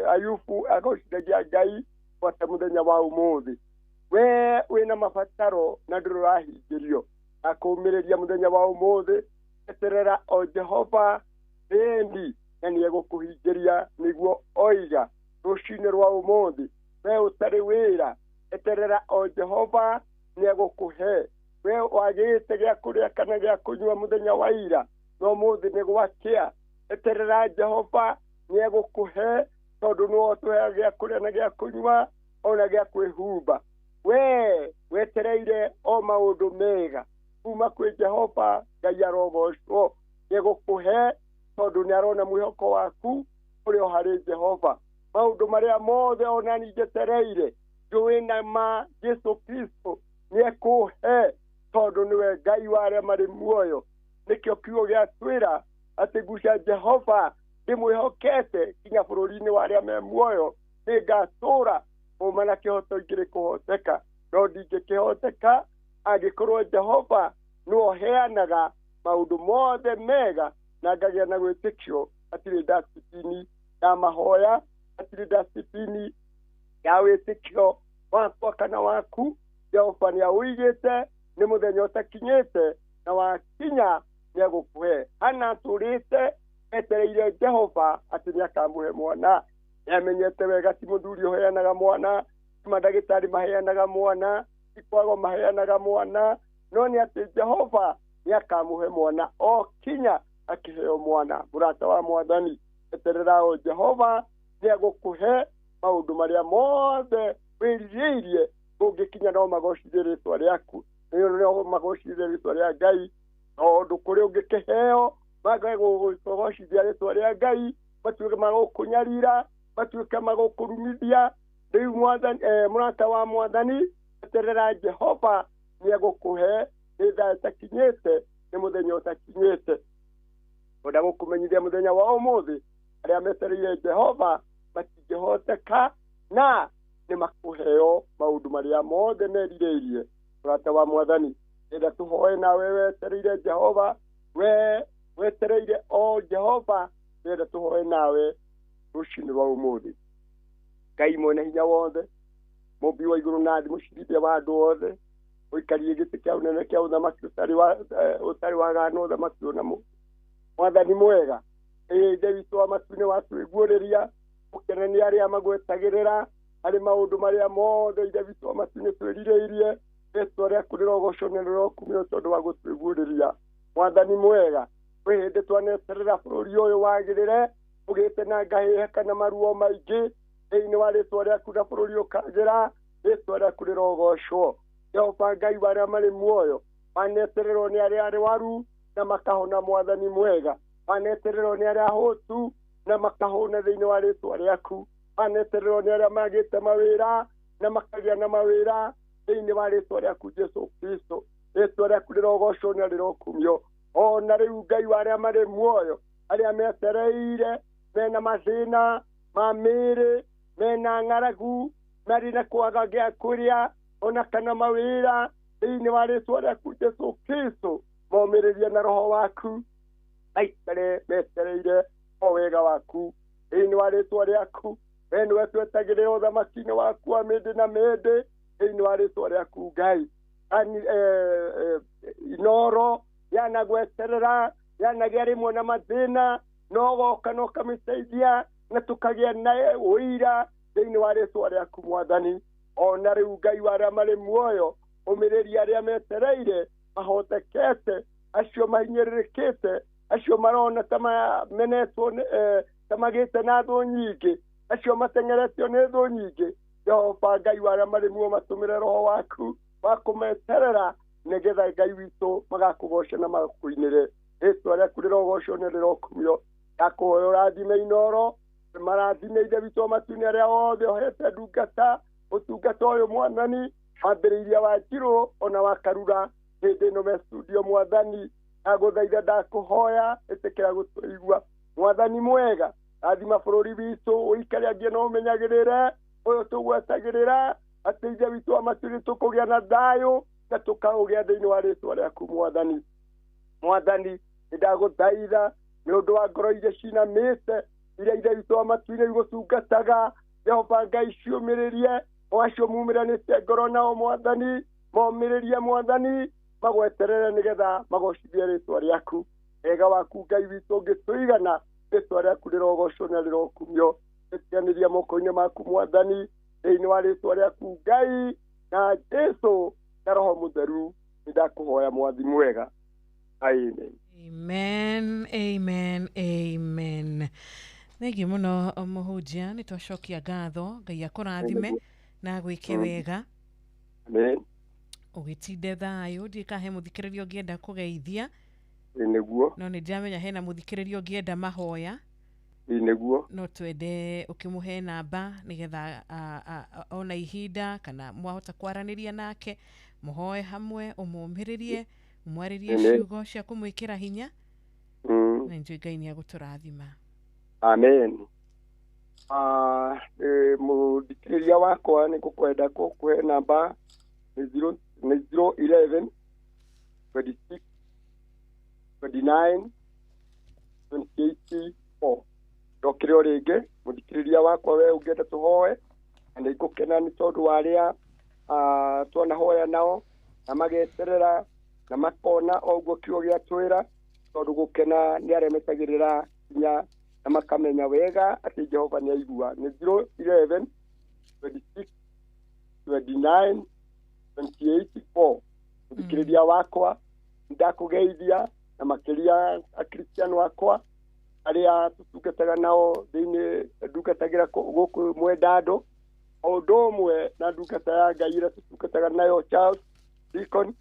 Ayubu agocithagia Ngai gwata mũthenya wa ũmũthĩ. We wĩna mabataro na ndũrĩ ũrahingĩrio, akũmĩrĩria mũthenya wa ũmũthĩ, eterera o Jehova ĩni na nĩ egũkũhingĩria nĩguo oiga. Rũcinĩ rwa ũmũthĩ, we ũtarĩ wĩra, eterera o Jehova nĩ egũkũhe. We wagĩte gĩa kũrĩa kana gĩa kũnyua mũthenya wa ira, no ũmũthĩ nĩ gwakĩa, eterera Jehova nĩ egũkũhe, tondũ nĩwe ũtũheaga gĩa kũrĩa na gĩa kũnyua ona gĩa kwĩhumba. We wetereire o maũndũ mega kuma kwĩ Jehova, Ngai arogocwo, nĩ egũkũhe tondũ nĩ arona mwĩhoko waku ũrĩ o harĩ Jehova. Maũndũ marĩa mothe ona niĩ njetereire, njũĩ na ma Jesũ Kristo nĩ ekũhe, tondũ nĩwe Ngai wa arĩa marĩ muoyo. Nĩkĩo kiugo gĩatwĩra atĩ guca Jehova ndĩmwĩhokete kinya bũrũri-inĩ wa arĩa me muoyo, nĩngatũũra ũma na kĩhoto ingĩrĩ kũhoteka, no ndingĩkĩhoteka angĩkorwo Jehova nĩwe ũheanaga maũndũ mothe mega na ngagĩa na gwĩtĩkio. Hatirĩ dustbin ya mahoya, hatirĩ dustbin ya wĩtĩkio wakwa kana waku. Jehova nĩ aũigĩte, nĩ mũthenya ũtakinyĩte, na wakinya nĩ egũkũhe. Hana atũrĩte etereire Jehova atĩ nĩ akamũhe mwana. Nĩamenyete wega ti mũthuri ũheanaga mwana, ti mandagĩtarĩ maheanaga mwana, ti kwago maheanaga mwana, no nĩ atĩ Jehova nĩ akamũhe mwana o kinya akĩheo mwana. Mũrata wa Mwathani, eterera o Jehova nĩ egũkũhe maũndũ marĩa mothe wĩrirĩirie, ũngĩkinya no magocithie rĩtwa rĩaku, no magocithie rĩtwa rĩa Ngai, tondũ kũrĩ ũngĩkĩheo magagũgocithia rĩtwa rĩa Ngai, matuĩke magũkũnyarira, matuĩke magũkũrumithia. Rĩu Mwathani, mũrata wa Mwathani, eterera Jehova nĩ egũkũhe. Nĩ thaa ĩtakinyĩte, nĩ mũthenya ũtakinyĩte. Kwenda gũkũmenyithia mũthenya wa ũmũthĩ, arĩa metereire Jehova matingĩhoteka na nĩ makũheo maũndũ marĩa mothe merirĩirie. Mũrata wa Mwathani, enda tũhoe nawe wetereire Jehova, we wetereire o Jehova, enda tũhoe nawe rũcinĩ rwa ũmũthĩ. Ngai mwene hinya wothe, mũmbi wa igũrũ na thĩ, mũcirithia wa andũ othe, ũikarie gĩtĩ kĩa ũnene kĩa ũthamaki ũtarĩ wagana ũthamaki ona Mwathani mwega, Ithe witũ wa matu-inĩ watwĩguũrĩria, ũkene nĩ arĩa magwetagĩrĩra harĩ maũndũ marĩa mothe Ithe witũ wa matu-inĩ twĩrirĩirie. Rĩtwa rĩaku rĩrogocwo na rĩrokumio tondũ wa gũtwĩguũrĩria. Mwathani mwega, kwĩ hĩndĩ twaneterera bũrũri ũyũ wagĩrĩre, ũgĩte na ngahĩha kana maruo maingĩ, thĩinĩ wa rĩtwa rĩaku na bũrũri ũkagĩra, rĩtwa rĩaku rĩrogocwo. Jehova Ngai wa arĩa marĩ muoyo, wanetererwo nĩ arĩa arwaru na makahona. Mwathani mwega, wanetererwo nĩ arĩa ahũtu na makahũna thĩinĩ wa rĩtwa rĩaku. Wanetererwo nĩ arĩa magĩte mawĩra na makagĩa na mawĩra thĩinĩ wa rĩtwa rĩaku Jesũ Kristo. Rĩtwa rĩaku rĩrogocwo na rĩrokumio. Ona rĩu Ngai wa arĩa marĩ muoyo, arĩa metereire mena mathĩna ma mĩĩrĩ, mena ng'aragu, marĩ na kwaga gĩa kũrĩa ona kana mawĩra, thĩinĩ wa rĩtwa rĩaku Jesũ Kristo, momĩrĩrie na roho waku, maikare metereire O wega waku thĩinĩ wa rĩtwa rĩaku we nĩwe twetagĩrĩra ũthamaki-inĩ waku wa mĩndĩ na mĩndĩ thĩinĩ wa rĩtwa rĩaku Ngai. Inoro yanagweterera yanagĩa rĩmwe na mathĩna no goka no kamĩteithia na tũkagĩa na ũira thĩinĩ wa rĩtwa rĩaku Mwathani. Ona rĩu Ngai wa arĩa marĩ muoyo ũmĩrĩria arĩa metereire mahotekete acio mahinyĩrĩrĩkĩte acio marona ta mamenetwo ta magĩte na thũ nyingĩ acio mateng'eretio nĩ thũ nyingĩ. Jehova Ngai wa arĩa marĩ muoyo matũmĩre roho waku wa kũmeterera nĩgetha Ngai witũ magakũgoca na magakũinĩre. Rĩtwa rĩaku rĩrogocwo na rĩrokumio. Ndakũhoya ũrathime Inoro marathime Ithe witũ wa matu-inĩ arĩa othe ũhete ndungata ũtungata ũyũ Mwathani wambĩrĩirie wa Njirũ ona wa Karura hĩndĩ ĩno me studio Mwathani. Ndagũthaitha ndakũhoya ĩtĩkĩra gũtũigua Mwathani mwega. Rathima bũrũri witũ ũikare angĩ na ũmenyagĩrĩre ũyũ tũgwetagĩrĩra atĩ Ithe witũ wa matu-inĩ tũkũgĩa na thayũ na tũkaũgĩa thĩinĩ wa rĩtwa rĩaku Mwathani. Mwathani nĩndagũthaitha nĩ ũndũ wa ngoro iria cinamĩte iria Ithe witũ wa matu-inĩ igũtungataga. Jehova Ngai ciũmĩrĩrie o acio mumĩranĩte ngoro nao Mwathani momĩrĩrie Mwathani magweterere nĩgetha magocithie rĩtwa rĩaku. Wega waku Ngai witũ ũngĩtũigana rĩtwa rĩaku rĩrogocwo na rĩrokumio. Ĩtiganĩria moko-inĩ maku Mwathani thĩinĩ wa rĩtwa rĩaku Ngai na Jesu na Roho Mũtheru nĩndakũhoya Mwathi mwega. Amen. Amen, amen, amen. Thengiũ mũno mũhunjia nĩ twacokia ngatho Ngai akũrathime na agwĩke wega. Amen. Ũgĩtinde thayũ ndikahe mũthikĩrĩria ũngĩenda kũgeithia nĩguo no nĩ ndĩramenya hena mũthikĩrĩria ũngĩenda mahoya nĩguo no twende ũkĩmũhe namba nĩgetha ona ihinda kana mwahota kwaranĩria nake mũhoe hamwe ũmũmĩrĩrie ũmwarĩrie ciugo cia kũmwĩkĩra hinya na njũĩ Ngai nĩ agũtũrathima. Amen. Mũthikĩrĩria wakwa nĩ ngũkwenda kũhe namba nĩ 011 26 29 28 ndokire o rĩngĩ mũthikĩrĩria wakwa we ũngĩenda tũhoe na nĩ ngũkena nĩ tondũ wa arĩa twanahoya nao na mageterera na makona o ũguo kiugo gĩatwĩra tondũ gũkena nĩ arĩa metagĩrĩra nginya na makamenya wega atĩ Jehova nĩ aigua. Nĩ 011 26 29 28 mũthikĩrĩria wakwa ndakũgeithia na makĩria akristiano akwa arĩa tũtungataga nao thĩinĩ ndungatagĩra gũkũ Mwendandũ o ũndũ ũmwe na ndungata ya Ngai ĩrĩa tũtungataga nayo Charles Deacon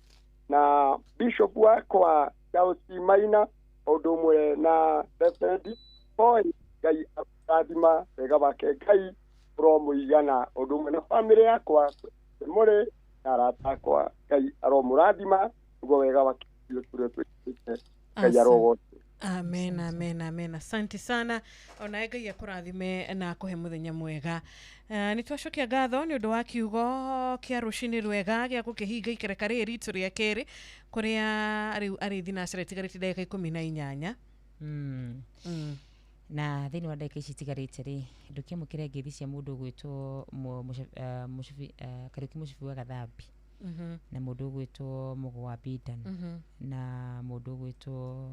na Bishop wakwa Charles Maina o ũndũ ũmwe na Reverend Boy. Ngai arathima wega wake Ngai ũromũigana o ũndũ ũmwe na bamĩrĩ yakwa mũrĩ na arata akwa Ngai aromũrathima nĩguo wega wake tũrĩa twĩkĩte Ngai arogocwo. Amen, amen, amen. Asante sana onawe Ngai akũrathime na akũhe mũthenya mwega. Nĩ twacokia ngatho nĩ ũndũ wa kiugo kĩa rũcinĩ rwega gĩa gũkĩhinga ikereka rĩrĩ ritũ rĩa kerĩ kũrĩa rĩu arĩ thinacara itigarĩte ndagĩka 18. Na thĩinĩ wa ndagĩka ici itigarĩte rĩ ndũkĩamũkĩre ngeithi cia mũndũ ũgwĩtwo Kariũki Mũcibi wa Gathambi na mũndũ ũgwĩtwo Mũgo wa Bidan na mũndũ ũgwĩtwo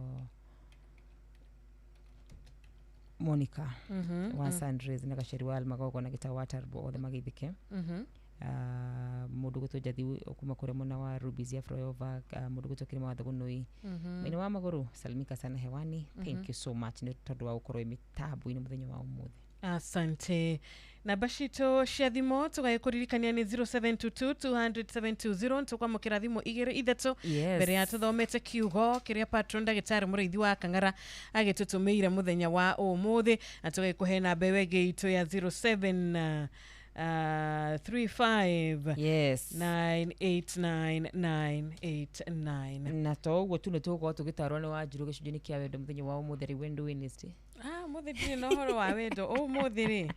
Monica wa Sandres na Gaceri wa Almagogo na Gĩtaũ wa Tarbo othe mageithĩke. Mũndũ ũgwĩtwo Njathi kuma kũrĩa mwena wa Rubies ya Flyover, mũndũ ũgwĩtwo Kĩrĩma wa Thũgũnũi mwena wa Magũrũ salimika sana hewani. Thank you so much nĩ tondũ wa gũkorwo wĩ mĩtambo-inĩ mũthenya wa ũmũthĩ. Asante. Namba citũ cia thimũ tũgagĩkũririkania nĩ 0722 200 720 tũkwamũkĩra thimũ igĩrĩ ithatũ mbere ya tũthomete kiugo kĩrĩa patron ndagĩtarĩ mũrĩithi wa Kang'ara agĩtũtũmĩire mũthenya wa ũmũthĩ na tũgagĩkũhe namba ĩyo ĩngĩ itũ ya 07 35 yes 989989 na to ũguo tu nĩ tũgũkorwo tũgĩtarwo nĩ Wanjirũ gĩcunjĩ-inĩ kĩa wendo mũthenya wa ũmũthĩ rĩ Wendo Wednesday. Mũthĩ ndirĩ na ũhoro wa wendo ũmũthĩ rĩ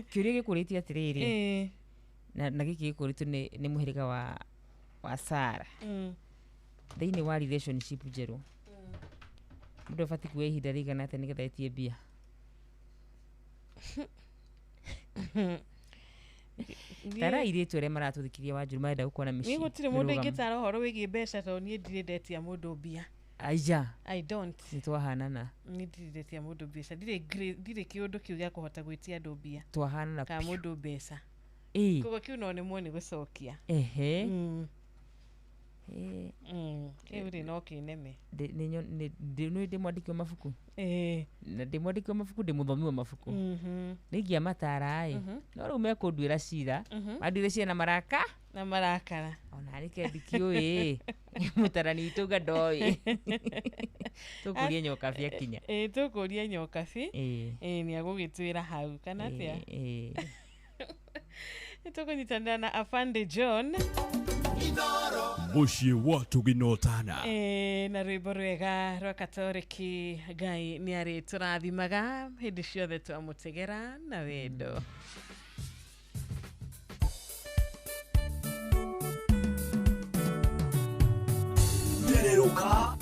kĩũria gĩkũrĩtie atĩrĩrĩ na gĩkĩ gĩkũrĩtio nĩ mũhĩrĩga wa Sara thĩinĩ wa relationship njerũ Mũndũ abatiĩ kuoya ihinda rĩigana atĩa nĩgetha etie mbia? Tara airĩtu arĩa maratũthikĩria Wanjiru marenda gũkorwo na Niĩ mĩciĩ gũtirĩ mũndũ mĩrũgamu. ingĩtara ũhoro wĩgiĩ mbeca tondũ niĩ ndirĩ ndetia mũndũ mbia. Aija. I don't. Nĩ twahanana. Niĩ ndirĩ ndetia mũndũ mbeca. Ndirĩ kĩũndũ kĩu gĩa kũhota gwĩtia andũ mbia. Twahanana Kana piũ. mũndũ mbeca. Ĩĩ. Koguo kĩu no nĩmwo nĩ gũcokia. Ehe. Kĩu rĩ no kĩneme. Nĩ ndĩ mwandĩki wa mabuku. Ĩĩ. Na ndĩ mwandĩki wa mabuku, ndĩ mũthomi wa mabuku. Nĩ ingĩamatara ĩ. No rĩu mekũnduĩra cira. Manduĩre cira na maraka. Na marakara. Ona arĩ ke ndikĩũĩ. Mũtarani witũ uga ndoĩ. Tũkũria Nyokabi akinya. Ĩĩ tũkũria Nyokabi. Ĩĩ. Ĩĩ nĩ agũgĩtwĩra hau kana atĩa? Ĩĩ. Nĩ tũkũnyitanĩra na Afande John. Mũciĩ wa Tũginotana. Ĩĩ na rwĩmbo rwega rwa Katoriki Ngai nĩ arĩtũrathimaga hĩndĩ ciothe twamũtegera na wendo. Ndererũka.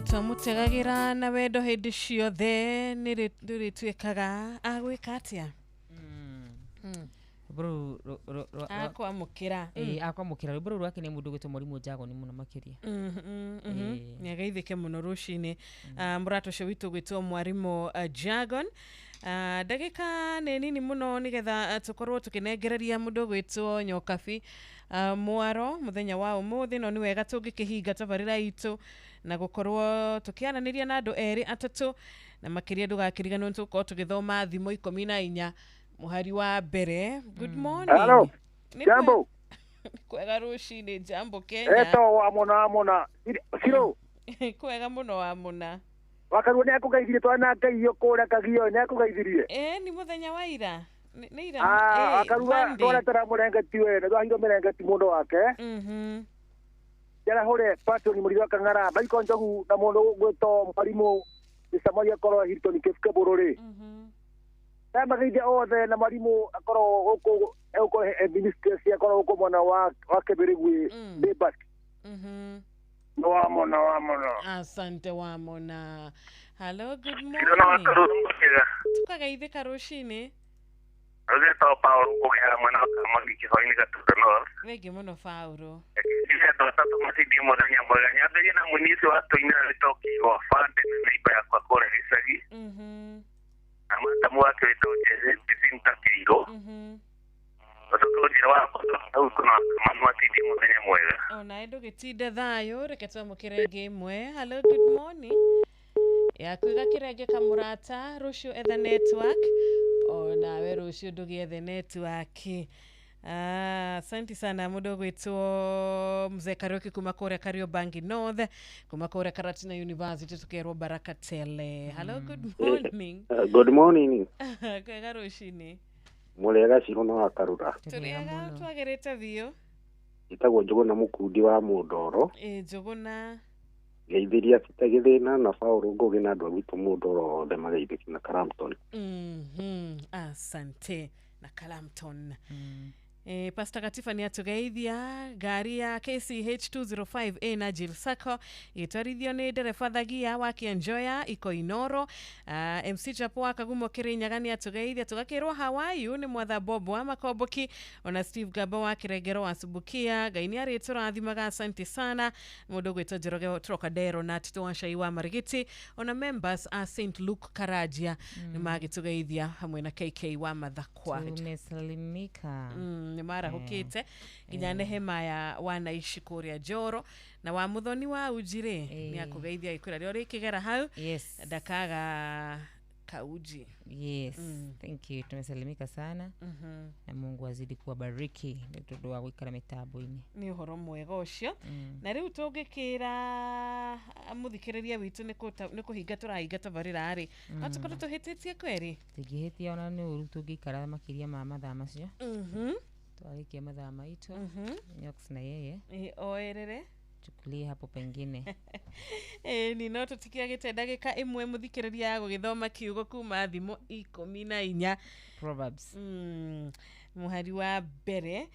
Twamutegagira na wendo hĩndĩ ciothe nĩ rĩtuĩkaga agwĩka atĩa? Rwĩmbo rũu akwamũkĩra. Akwamũkĩra rwĩmbo rũu rwake nĩ mũndũ ũgwĩtwo Mwarimũ Njagoni mũno makĩria. Nĩ ageithĩke mũno rũcinĩ. Mũrata ũcio witũ gwĩtwo Mwarimũ Jagon. Ndagĩka nĩ nini mũno nĩgetha tũkorwo tũkĩnengereria mũndũ gwĩtwo Nyokabi mwaro mũthenya wa ũmũthĩ, no nĩ wega tũngĩkĩhinga tabarĩra itũ na gũkorwo tũkĩaranĩria na andũ erĩ atatũ, na makĩria ndũgakĩriganĩrwo nĩ tũgũkorwo tũgĩthoma thimo 14 mũhari wa mbere. Good morning. Hello. Jambo. Kwega rũcinĩ. Jambo Kenya. Eto wa mona mona. Siro. Kwega mũno wa mona. Wakaruo nĩ akũgeithirie twana ngeithio kũrĩa kagio nĩ akũgeithirie. Nĩ mũthenya wa ira. Nĩ ira. Wakarua twaretera mũrengeti we nĩ twahirwo mĩrengeti mũndũ wake. Njarahũre Patron mũrĩithi wa Kang'ara Maiko Njogu na mũndũ gwĩtwo Mwarimũ Samuel akorwo Hilton Kĩbũrũ rĩ. Ndamageithia othe na mwarimũ akorwo gũkũ egũkorwo ministry akorwo gũkũ mwena wa Kĩbĩrĩgwi Debas. Wamona wamona. Asante wamona. Hello, good morning. Tukageithĩka rũcinĩ. Rũgĩtwo Paul kũgĩa mwena wa Kamagi kĩhoi-inĩ Gatũndũ North. Thengi mũno Paul. Andũ atatũ macindie mũthenya mwega. Nyambĩrĩrie na mũini ũcio wa tũinĩra wĩtwo Kiwa Bande na neighbour yakwa kũrĩa gĩcagi. Na matamu wake wĩtwo Jacinta Kĩirũ. Ũcoke ũnjĩre wakwa hau kuna manu matindie mũthenya mwega. Onawe ndũgĩtinde thayũ, reke twamũkĩre ĩngĩ ĩmwe. Hello, good morning. Yaku ĩgakĩrenge kamũrata rũciũ etha network. Onawe rũciũ ndũgĩethe network. Asante sana mũndũ ũgwĩtwo Mzee Kariuki kuma kũrĩa Kariobangi North, kuma kũrĩa Karatina University tũkerwo baraka tele. Hello, good morning. Good morning. Kwega rũcinĩ. Mũrĩega Cirũ na Wakarura. Tũrĩega twagĩrĩte biũ. Njĩtagwo Njũgũna Mũkundi wa Mũndoro. Njũgũna. Ngeithĩria Peter Gĩthĩna na Paul Ngũgĩ na andũ a gwitũ Mũndoro othe mageithĩke na Karampton. Asante na Karampton. Pastor Katifa nĩ atũgeithia ngari ya KCH 205A na Jill Sacco ĩtwarithio nĩ ndereba Thagia wa Kĩanjoya Ikoinoro. MC Chapo wa Kagumo Kĩrĩnyaga nĩ atũgeithia tũgakĩrwo Hawaii nĩ mwatha Bob wa Makomboki ona Steve Gaba wa Kĩrengero wa Subukia. Ngai nĩ arĩtũrathimaga, asante sana mũndũ ũgwĩtwo Njoroge Trocadero na Tito wa Cai wa Marigiti ona members a St Luke Karajia nĩ magĩtũgeithia hamwe na KK wa Mathakwa. Tumesalimika. Nĩ marahũkĩte nginya Nehema ya wanaishi kũrĩa Njoro na wa Mũthoni wa Uji rĩ nĩ akũgeithia gĩkwĩra rĩo rĩkĩgera hau ndakaga kauji. Yes, thank you. Tumesalimika sana. Na Mungu azidi kuwabariki nĩ tondũ wa gũikara mĩtambo-inĩ. Nĩ ũhoro mwega ũcio. Na rĩu tũngĩkĩra mũthikĩrĩria witũ nĩ kũhinga tũrahinga tabarĩra rĩ, no tũkorwo tũhĩtĩtie kweri? Tũngĩhĩtia ona nĩ ũru tũngĩikara makĩria ma mathaa macio. Twarĩkia mathaa maitũ. Nyox na yeye oerere chukulie hapo pengine. Ni no tũtikiagĩte ndagĩka ĩmwe mũthikĩrĩria ya gũgĩthoma kiugo kuma thimo 14 Proverbs. Mũhari wa mbere.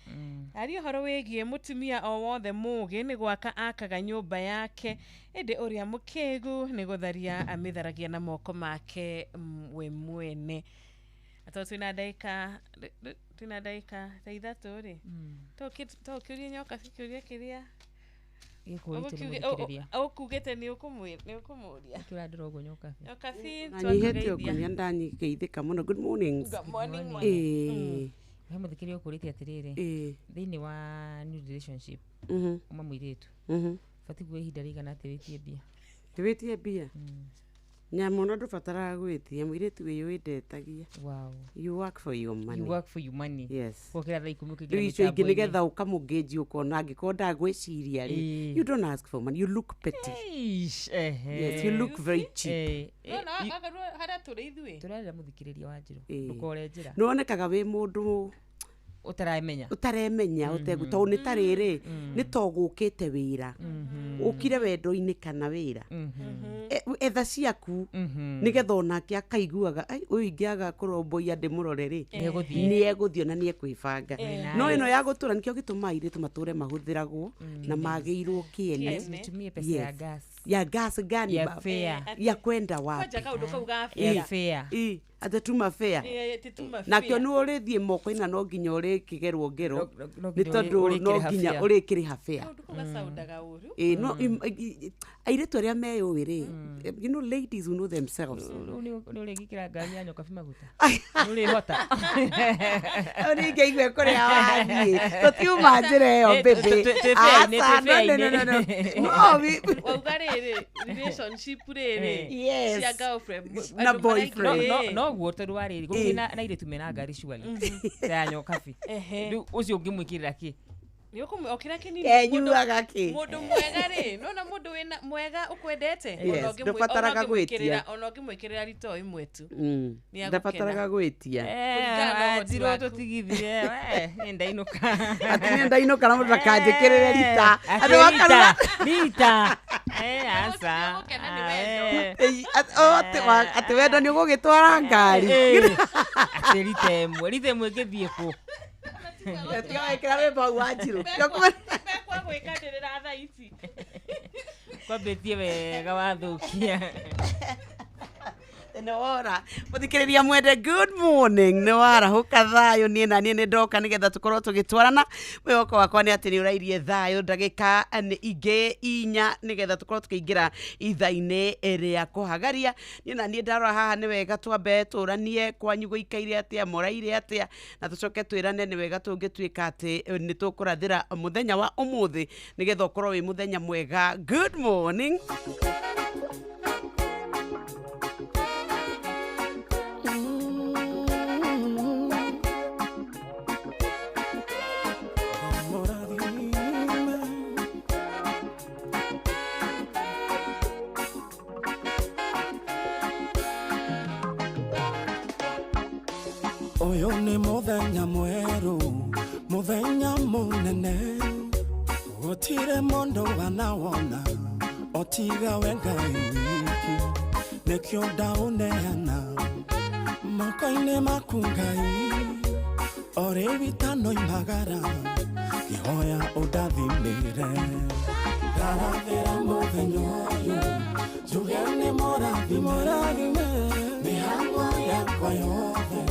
Ari ũhoro wĩgiĩ mũtumia o wothe mũũgĩ nĩ gwaka akaga nyũmba yake, ĩndĩ ũrĩa mũkĩgu nĩ gũtharia amĩtharagia na moko make we mwene. Atoo twĩna ndagĩka ta ithatũ rĩ, tũkĩũrie Nyoka kĩũria kĩrĩa ũkugĩte nĩ ũkũmũria. Nyokabi. Nyihĩte ũguo nĩ ndanyigeithĩka mũno. Good morning. Good morning. He mũthikĩrĩria ũkũrĩtie atĩrĩrĩ, thĩinĩ wa new relationship uma mũirĩtu batiĩ kuoya ihinda rĩigana atĩa wĩtie mbia? Wĩtie mbia? Nyamũ no ndũbataraga gwĩtia, mũirĩtu wĩyũĩ ndetagia. Wow. You work for your money. You work for your money. Yes. Gũkĩra thaa 10 ũkĩingĩra Rĩu icio ingĩ mĩtambo-inĩ. nĩgetha ũkamũngĩnji ũkona angĩkorwo ndagwĩciria rĩ, you don't ask for money, you look petty. Eish, ehe. Yes, you look very cheap. Harĩa tũrĩ ithuĩ tũrarĩra mũthikĩrĩria wa Njĩrũ, ndũkore njĩra. Nĩwonekaga wĩ mũndũ ũtaremenya ũtaremenya ũtegu tondũ nĩ ta rĩrĩ nĩ to gũkĩte wĩra ũkire wendo-inĩ kana wĩra etha ciaku nĩgetha onake akaiguaga ai ũyũ ingĩaga kũromboiya ndĩmũrore rĩ nĩ egũthiĩ ona nĩ ekwĩbanga. No ĩno ya gũtũra nĩkĩo gĩtũmaga airĩtu matũre mahũthĩragwo na magĩirwo kĩene. Nitumie pesa ya gas. Ya gas gani Ya baba? fare. Ya kwenda wapi? Kwanja kaũndũ kau ga Ya fare. fare. Ĩ, atĩ tuma fare. Ĩ, atĩ tuma Nakĩo fare. nĩ ũrĩthiĩ moko-inĩ no nginya ũrĩkĩgerwo ngero no nĩ nginya tondũ no ũrĩkĩrĩha nginya fare. ũrĩkĩrĩha fare. Kaũndũ kau gacaundaga ũru. Ĩ, no airĩtu arĩa meyũĩ rĩ, you know, ladies who know themselves. Rĩu nĩ ũrĩgĩkĩra ngari ya nyokabi maguta, nĩ ũrĩhota? Ningĩigue kũrĩa wathiĩ, tũtiuma njĩra ĩyo. Eh, Mbĩmbĩ. twĩ fair-inĩ, Aca, twĩ no, no, no, no, fair-inĩ. no. No, Wauga rĩrĩ, relationship rĩrĩ Yes. cia girlfriend Na andũ boyfriend. maraingĩra- No, noguo tondũ wa rĩrĩ gũkĩrĩ na airĩtu mena ngari surely ta ya nyokabi. Rĩu ũcio ũngĩmwĩkĩrĩra kĩ? Nĩ o kĩrĩa kĩnini. Kenyuaga kĩ? Mũndũ mwega rĩ, nona mũndũ wĩna mwega ũkwendete, Yes, ona ndũbataraga ona ũngĩmwĩkĩrĩra- gwĩtia. ona ũngĩmwĩkĩrĩra rito ĩmwe tu, nĩ agũkena. Ndabataraga gwĩtia. Kũringana na ũhoti Njirũ waku. tũtigithire we, nĩ ndainũka. Atĩ nĩ ndainũka na mũndũ akanjĩkĩrĩre rita. Atĩ Andũ makarora. rita, rita. Eh, aca. Ĩi, o, atĩ wendo nĩ ũgũgĩtwara ngari. Atĩ rita ĩmwe, rita ĩmwe ĩngĩthiĩ kũ? Tiga wekĩra rwĩmbo hau wa Njirũ. Mekwa gwĩkanĩrĩra thaa ici. Kwambĩtie wega wathũkia. Nĩ wora mũthikĩrĩria mwende, good morning, nĩ warahũka thayũ? Niĩ na niĩ nĩ ndoka nĩgetha tũkorwo tũgĩtwarana. Mwĩhoko wakwa nĩ atĩ nĩ ũrairie thayũ. Ndagĩka nĩ ingĩ 4 nĩgetha tũkorwo tũkĩingĩra ithaa-inĩ rĩa kũhagaria. Niĩ na niĩ ndarora haha nĩ wega twambe tũranie kwanyu gũikaire atĩa, mũraire atĩa, na tũcoke twĩrane nĩ wega tũngĩtuĩka atĩ nĩ tũkũrathĩra mũthenya wa ũmũthĩ nĩgetha ũkorwo wĩ mũthenya mwega. Good morning. Ũyũ nĩ mũthenya mwerũ, mũthenya mũnene, gũtirĩ mũndũ wanawona otiga we Ngai wiki. Nĩkĩo ndaũneana moko-inĩ maku Ngai, o rĩu itanoimagara ngĩhoya ũndathimĩre. Ndarathĩra mũthenya ũyũ njuge nĩ mũrathime, mĩhang'o yakwa yothe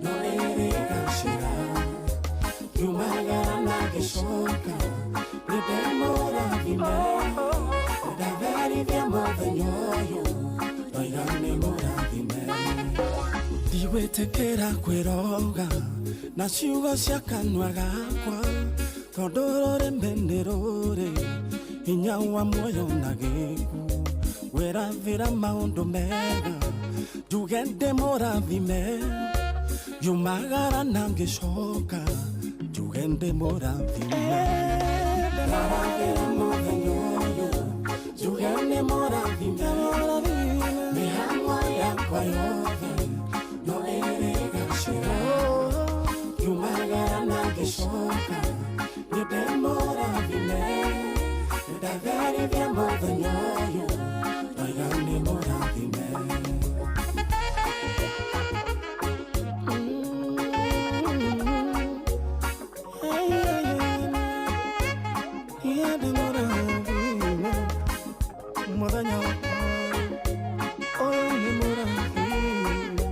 no ĩrĩgacĩra, ngiumagara na ngĩcoka nĩndĩmũrathime. Ndatherithia mũthenya ũyũ ndoiga nĩ mũrathime. Ndigwĩtĩkĩra kwĩroga na ciugo cia kanua gakwa, tondũ rũrĩmĩ nĩ rũrĩ hinya wa muoyo na gĩkuũ. Wĩrathĩra maũndũ mega njuge ndĩmũrathime, ngiumagara na ngĩcoka njuge ndĩmũrathime. Ndarathĩra mũthenya ũyũ njuge nĩ mũrathime, mĩhang'o yakwa yothe no ĩrĩgacĩra, ngiumagara na ngĩcoka nĩndĩmũrathime. Ndatherithia mũthenya ũyũ ndoiga nĩ mũrathime. Mũthenya ũyũ nĩ mũrathime.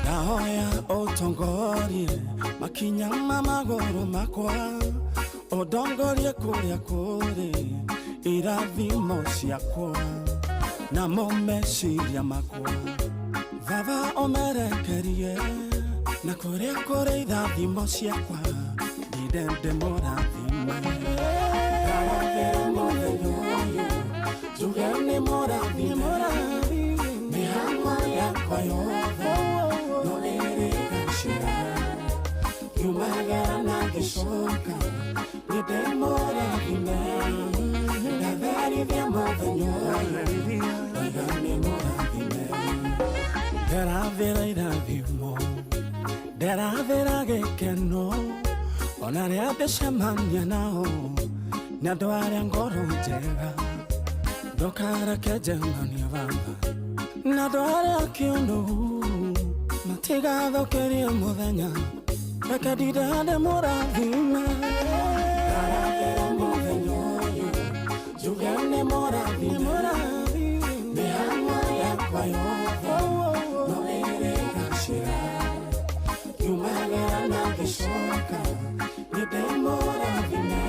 Ndahoya ũtongorie makinya ma magũrũ makwa, ũndongorie kũrĩa kũrĩ irathimo ciakwa, namo meciria makwa Baba ũmerekerie na kũrĩa kũrĩ irathimo ciakwa, ndinde ndĩmũrathime. Ndarathĩra mũthenya ũyũ njuge nĩ mũrathime, mĩhang'o yakwa yothe no ĩrĩgacĩra, ngiumagara na ngĩcoka nĩndĩmũrathime. Ndatherithia mũthenya ũyũ ndoiga nĩ mũrathime. Ndĩrathĩra irathimo, ndĩrathĩra gĩkeno, ona rĩa ndĩcemania nao nĩ andũ arĩa ngoro njega. Ndũkareke njemanie Baba na andũ arĩa kĩũnũhu, matigathũkĩrie mũthenya, reke ndinde ndĩmũrathime. Ndarathera mũthenya ũyũ njuge nĩ mũrathime mĩhang'o yakwa yothe no ĩrĩgacĩra ngiumagara na ngĩcoka nĩ ndĩmũrathime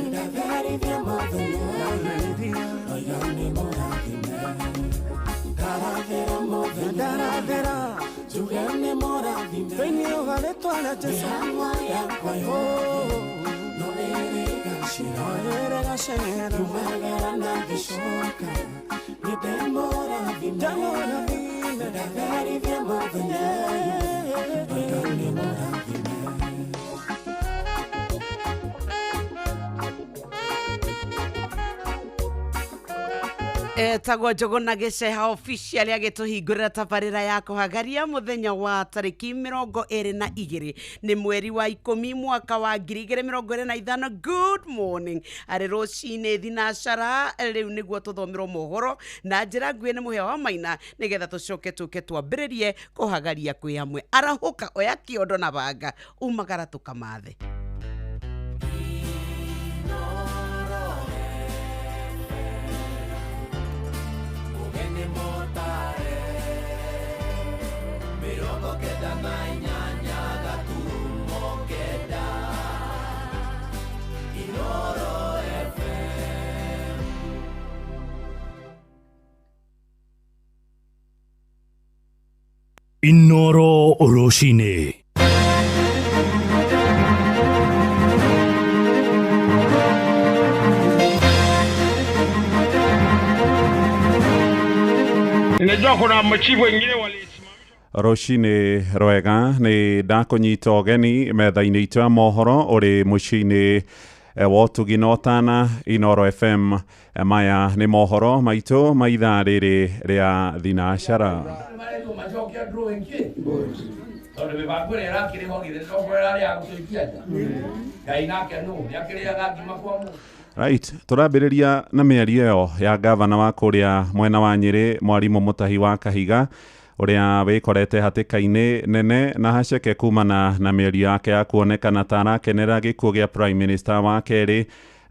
ndatherithia mũthenya ũyũ ndoiga nĩ mũrathime ndarathera mũthenya ndarathera njuge nĩ mũrathime Thĩinĩ wa rĩtwa rĩa Jesũ mĩhang'o yakwa yothe no ĩrĩgacĩra ĩrĩgacĩra ngiumagara na ngĩcoka nĩ ndĩmũrathime ndatherithia mũthenya ũyũ ndoiga nĩ mũrathime. Etagwo Njũgũna Gĩceha official agĩtũhingũrĩra tabarĩra ya kũhagaria mũthenya wa tarĩki 22 nĩ mweri wa 10 mwaka wa 2025. Good morning, arĩ rũcinĩ thinacara rĩu nĩguo tũthomerwo mohoro na njĩra nguhĩ nĩ Mũhĩa wa Maina nĩgetha tũcoke tũke twambĩrĩrie kũhagaria kwĩ hamwe. Arahũka, oya kĩondo na banga, umagara tũkamathe. Inoro rũcinĩ. Ninajua kuna machifu wengine wali Rũcinĩ rwega nĩ ndakũnyita ũgeni metha-inĩ itũ ya mohoro ũrĩ mũciĩ-inĩ wa ũtugi na ũtana Inoro FM. Maya nĩ mohoro maitũ ma ithaa rĩrĩ rĩa thinacara. Maretwo macokia drawing kĩ tondũ mĩbango ĩrĩa ĩrakĩrĩ ho githĩ to ĩrarĩ ya gũtũikia nja Ngai nake nũ nĩakĩrĩaga ngima kwa mũndũ. Right, tũrambĩrĩria na mĩario ĩyo ya gavana wa kũrĩa mwena wa Nyĩrĩ Mwarimũ Mũtahi wa Kahiga ũrĩa wĩkorete hatĩka-inĩ nene na haceke kumana na mĩario yake ya kuonekana ta arakenera gĩkuũ gĩa Prime Minister wa kerĩ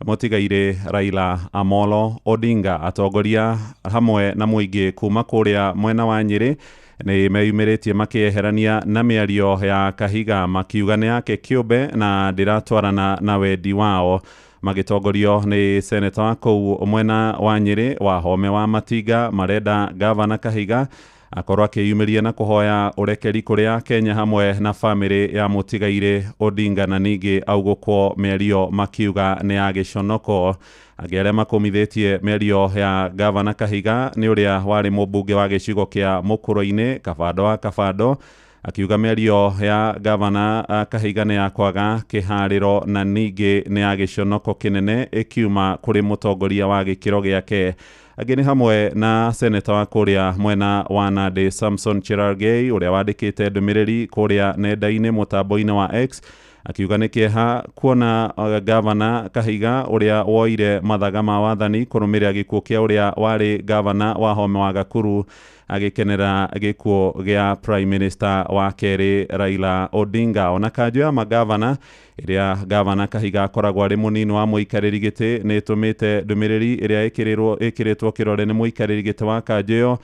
mũtigairĩ Raila Amolo Odinga. Atongoria hamwe na mũingĩ kuma kũrĩa mwena wa Nyĩrĩ nĩ meyumĩrĩtie makĩeherania na mĩario ya Kahiga makiuga nĩ yake kĩũmbe na ndĩratwarana na wendi wao, magĩtongorio nĩ seneta wa kũu mwena wa Nyĩrĩ Wahome wa Matinga. Marenda gavana Kahiga akorwo akĩyumĩria na kũhoya ũrekeri kũrĩ Kenya hamwe na bamĩrĩ ya mũtigairĩ Odinga, na ningĩ augũkwo mĩario makiuga nĩ ya gĩconoko. Angĩ arĩa makũmithĩtie mĩario ya gavana Kahiga nĩ ũrĩa warĩ mũmbunge wa gĩcigo kĩa Mũkũrũ-inĩ Kabando wa Kabando, akiuga mĩario ya gavana Kahiga nĩ ya kwaga kĩharĩro na ningĩ nĩ ya gĩconoko kĩnene ĩkiuma kũrĩ mũtongoria wa gĩkĩro gĩake. Angĩ nĩ hamwe na seneta wa kũrĩa mwena wa Nandi Samson Cherargei ũrĩa wandĩkĩte ndũmĩrĩri kũrĩa nenda-inĩ mũtambo-inĩ wa X akiuga nĩ kĩeha kuona gavana Kahiga ũrĩa woire mathaga ma wathani kũrũmĩrĩra gĩkuũ kĩa ũrĩa warĩ gavana wa Home wa Gakuru agĩkenera gĩkuũ gĩa Prime Minister wa kerĩ Raila Odinga. Ona kanjũ ya magavana ĩrĩa gavana Kahiga akoragwo arĩ mũnini wa mũikarĩri gĩtĩ nĩ ĩtũmĩte ndũmĩrĩri ĩrĩa ĩkĩrĩtwo kĩrore nĩ mũikarĩri gĩtĩ wa kanjũ ĩyo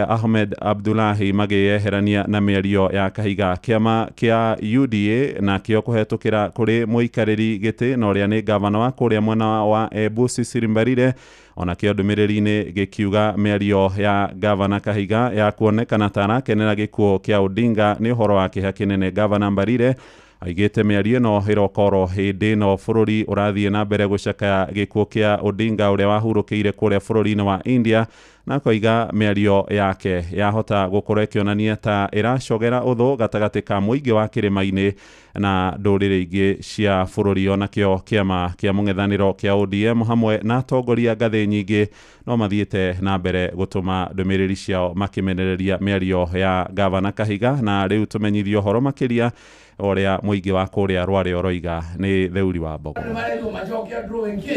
Ahmed Abdullahi magĩyeherania na mĩario ya Kahiga. Kĩama kĩa UDA nakĩo kũhetũkĩra kũrĩ mũikarĩri gĩtĩ na ũrĩa nĩ gavana wa kũrĩa mwena wa Embu Cecily Mbarire onakĩo ndũmĩrĩri-inĩ gĩkiuga mĩario ya gavana Kahiga ya kuonekana ta arakenera gĩkuũ kĩa Odinga nĩ ũhoro wa kĩeha kĩnene. Gavana Mbarire aigĩte mĩario ĩno ĩrokoro hĩndĩ ĩno bũrũri ũrathiĩ na mbere gũcakaya gĩkuũ kĩa Odinga ũrĩa wahurũkĩire kũrĩa bũrũri-inĩ wa India, na akoiga mĩario yake yahota gũkorwo ĩkĩonania ta ĩracogera ũthũ gatagatĩ ka mũingĩ wa kĩrĩma-inĩ na ndũrĩrĩ ingĩ cia bũrũri. Onakĩo kĩama kĩa mũng'ethanĩro kĩa ODM hamwe na atongoria ngathĩ nyingĩ no mathiĩte na mbere gũtũma ndũmĩrĩri ciao makĩmenereria mĩario ya gavana Kahiga. Na rĩu tũmenyithio ũhoro makĩria Ũrĩa mũingĩ wa kũrĩa Rware ũroiga nĩ Theuri wa Mbogo. Nĩ maretwo macoke drawing kĩ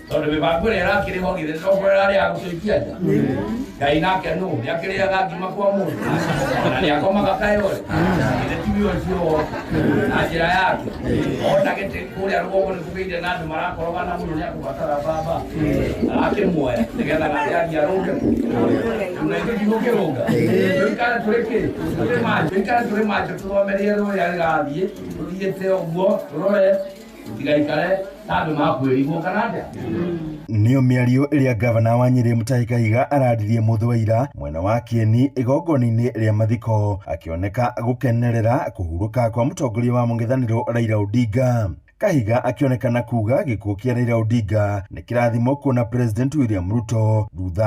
tondũ mĩbango ĩrĩa ĩrakĩrĩ ho githĩ to ĩrarĩ ya gũtũikia nja. Ngai nake nũ nĩ akĩrĩaga ngima kwa mũndũ ona nĩ akomaga kayore, githĩ tiwe ũcio na njĩra yake ona gĩtĩ kũrĩa rũgongo nĩ kũgĩire na andũ marakorogana mũno, nĩ akũbatara baba arakĩmuoya nĩgetha nake athiĩ arũnge kũ na ithuĩ tigũkĩrũnga, tũikare tũrĩ kĩ tũrĩ macho, tũikare tũrĩ macho, tũthome rĩera ũrĩa rĩrathiĩ, tũthiĩte ũguo tũrore tũtigaikare ta andũ makwĩrigwo kana atĩa. Nĩyo mĩario ĩrĩa gavana wa Nyĩrĩ Mutahi Kahiga araririe mũthĩ wa ira mwena wa Kieni igongona-inĩ rĩa mathiko, akĩoneka gũkenerera kũhurũka kwa mũtongoria wa mũng'ethanĩro Raila Odinga. Kahiga akĩonekana kuga gĩkuũ kĩa Raila Odinga nĩ kĩrathimo kuona President William Ruto thutha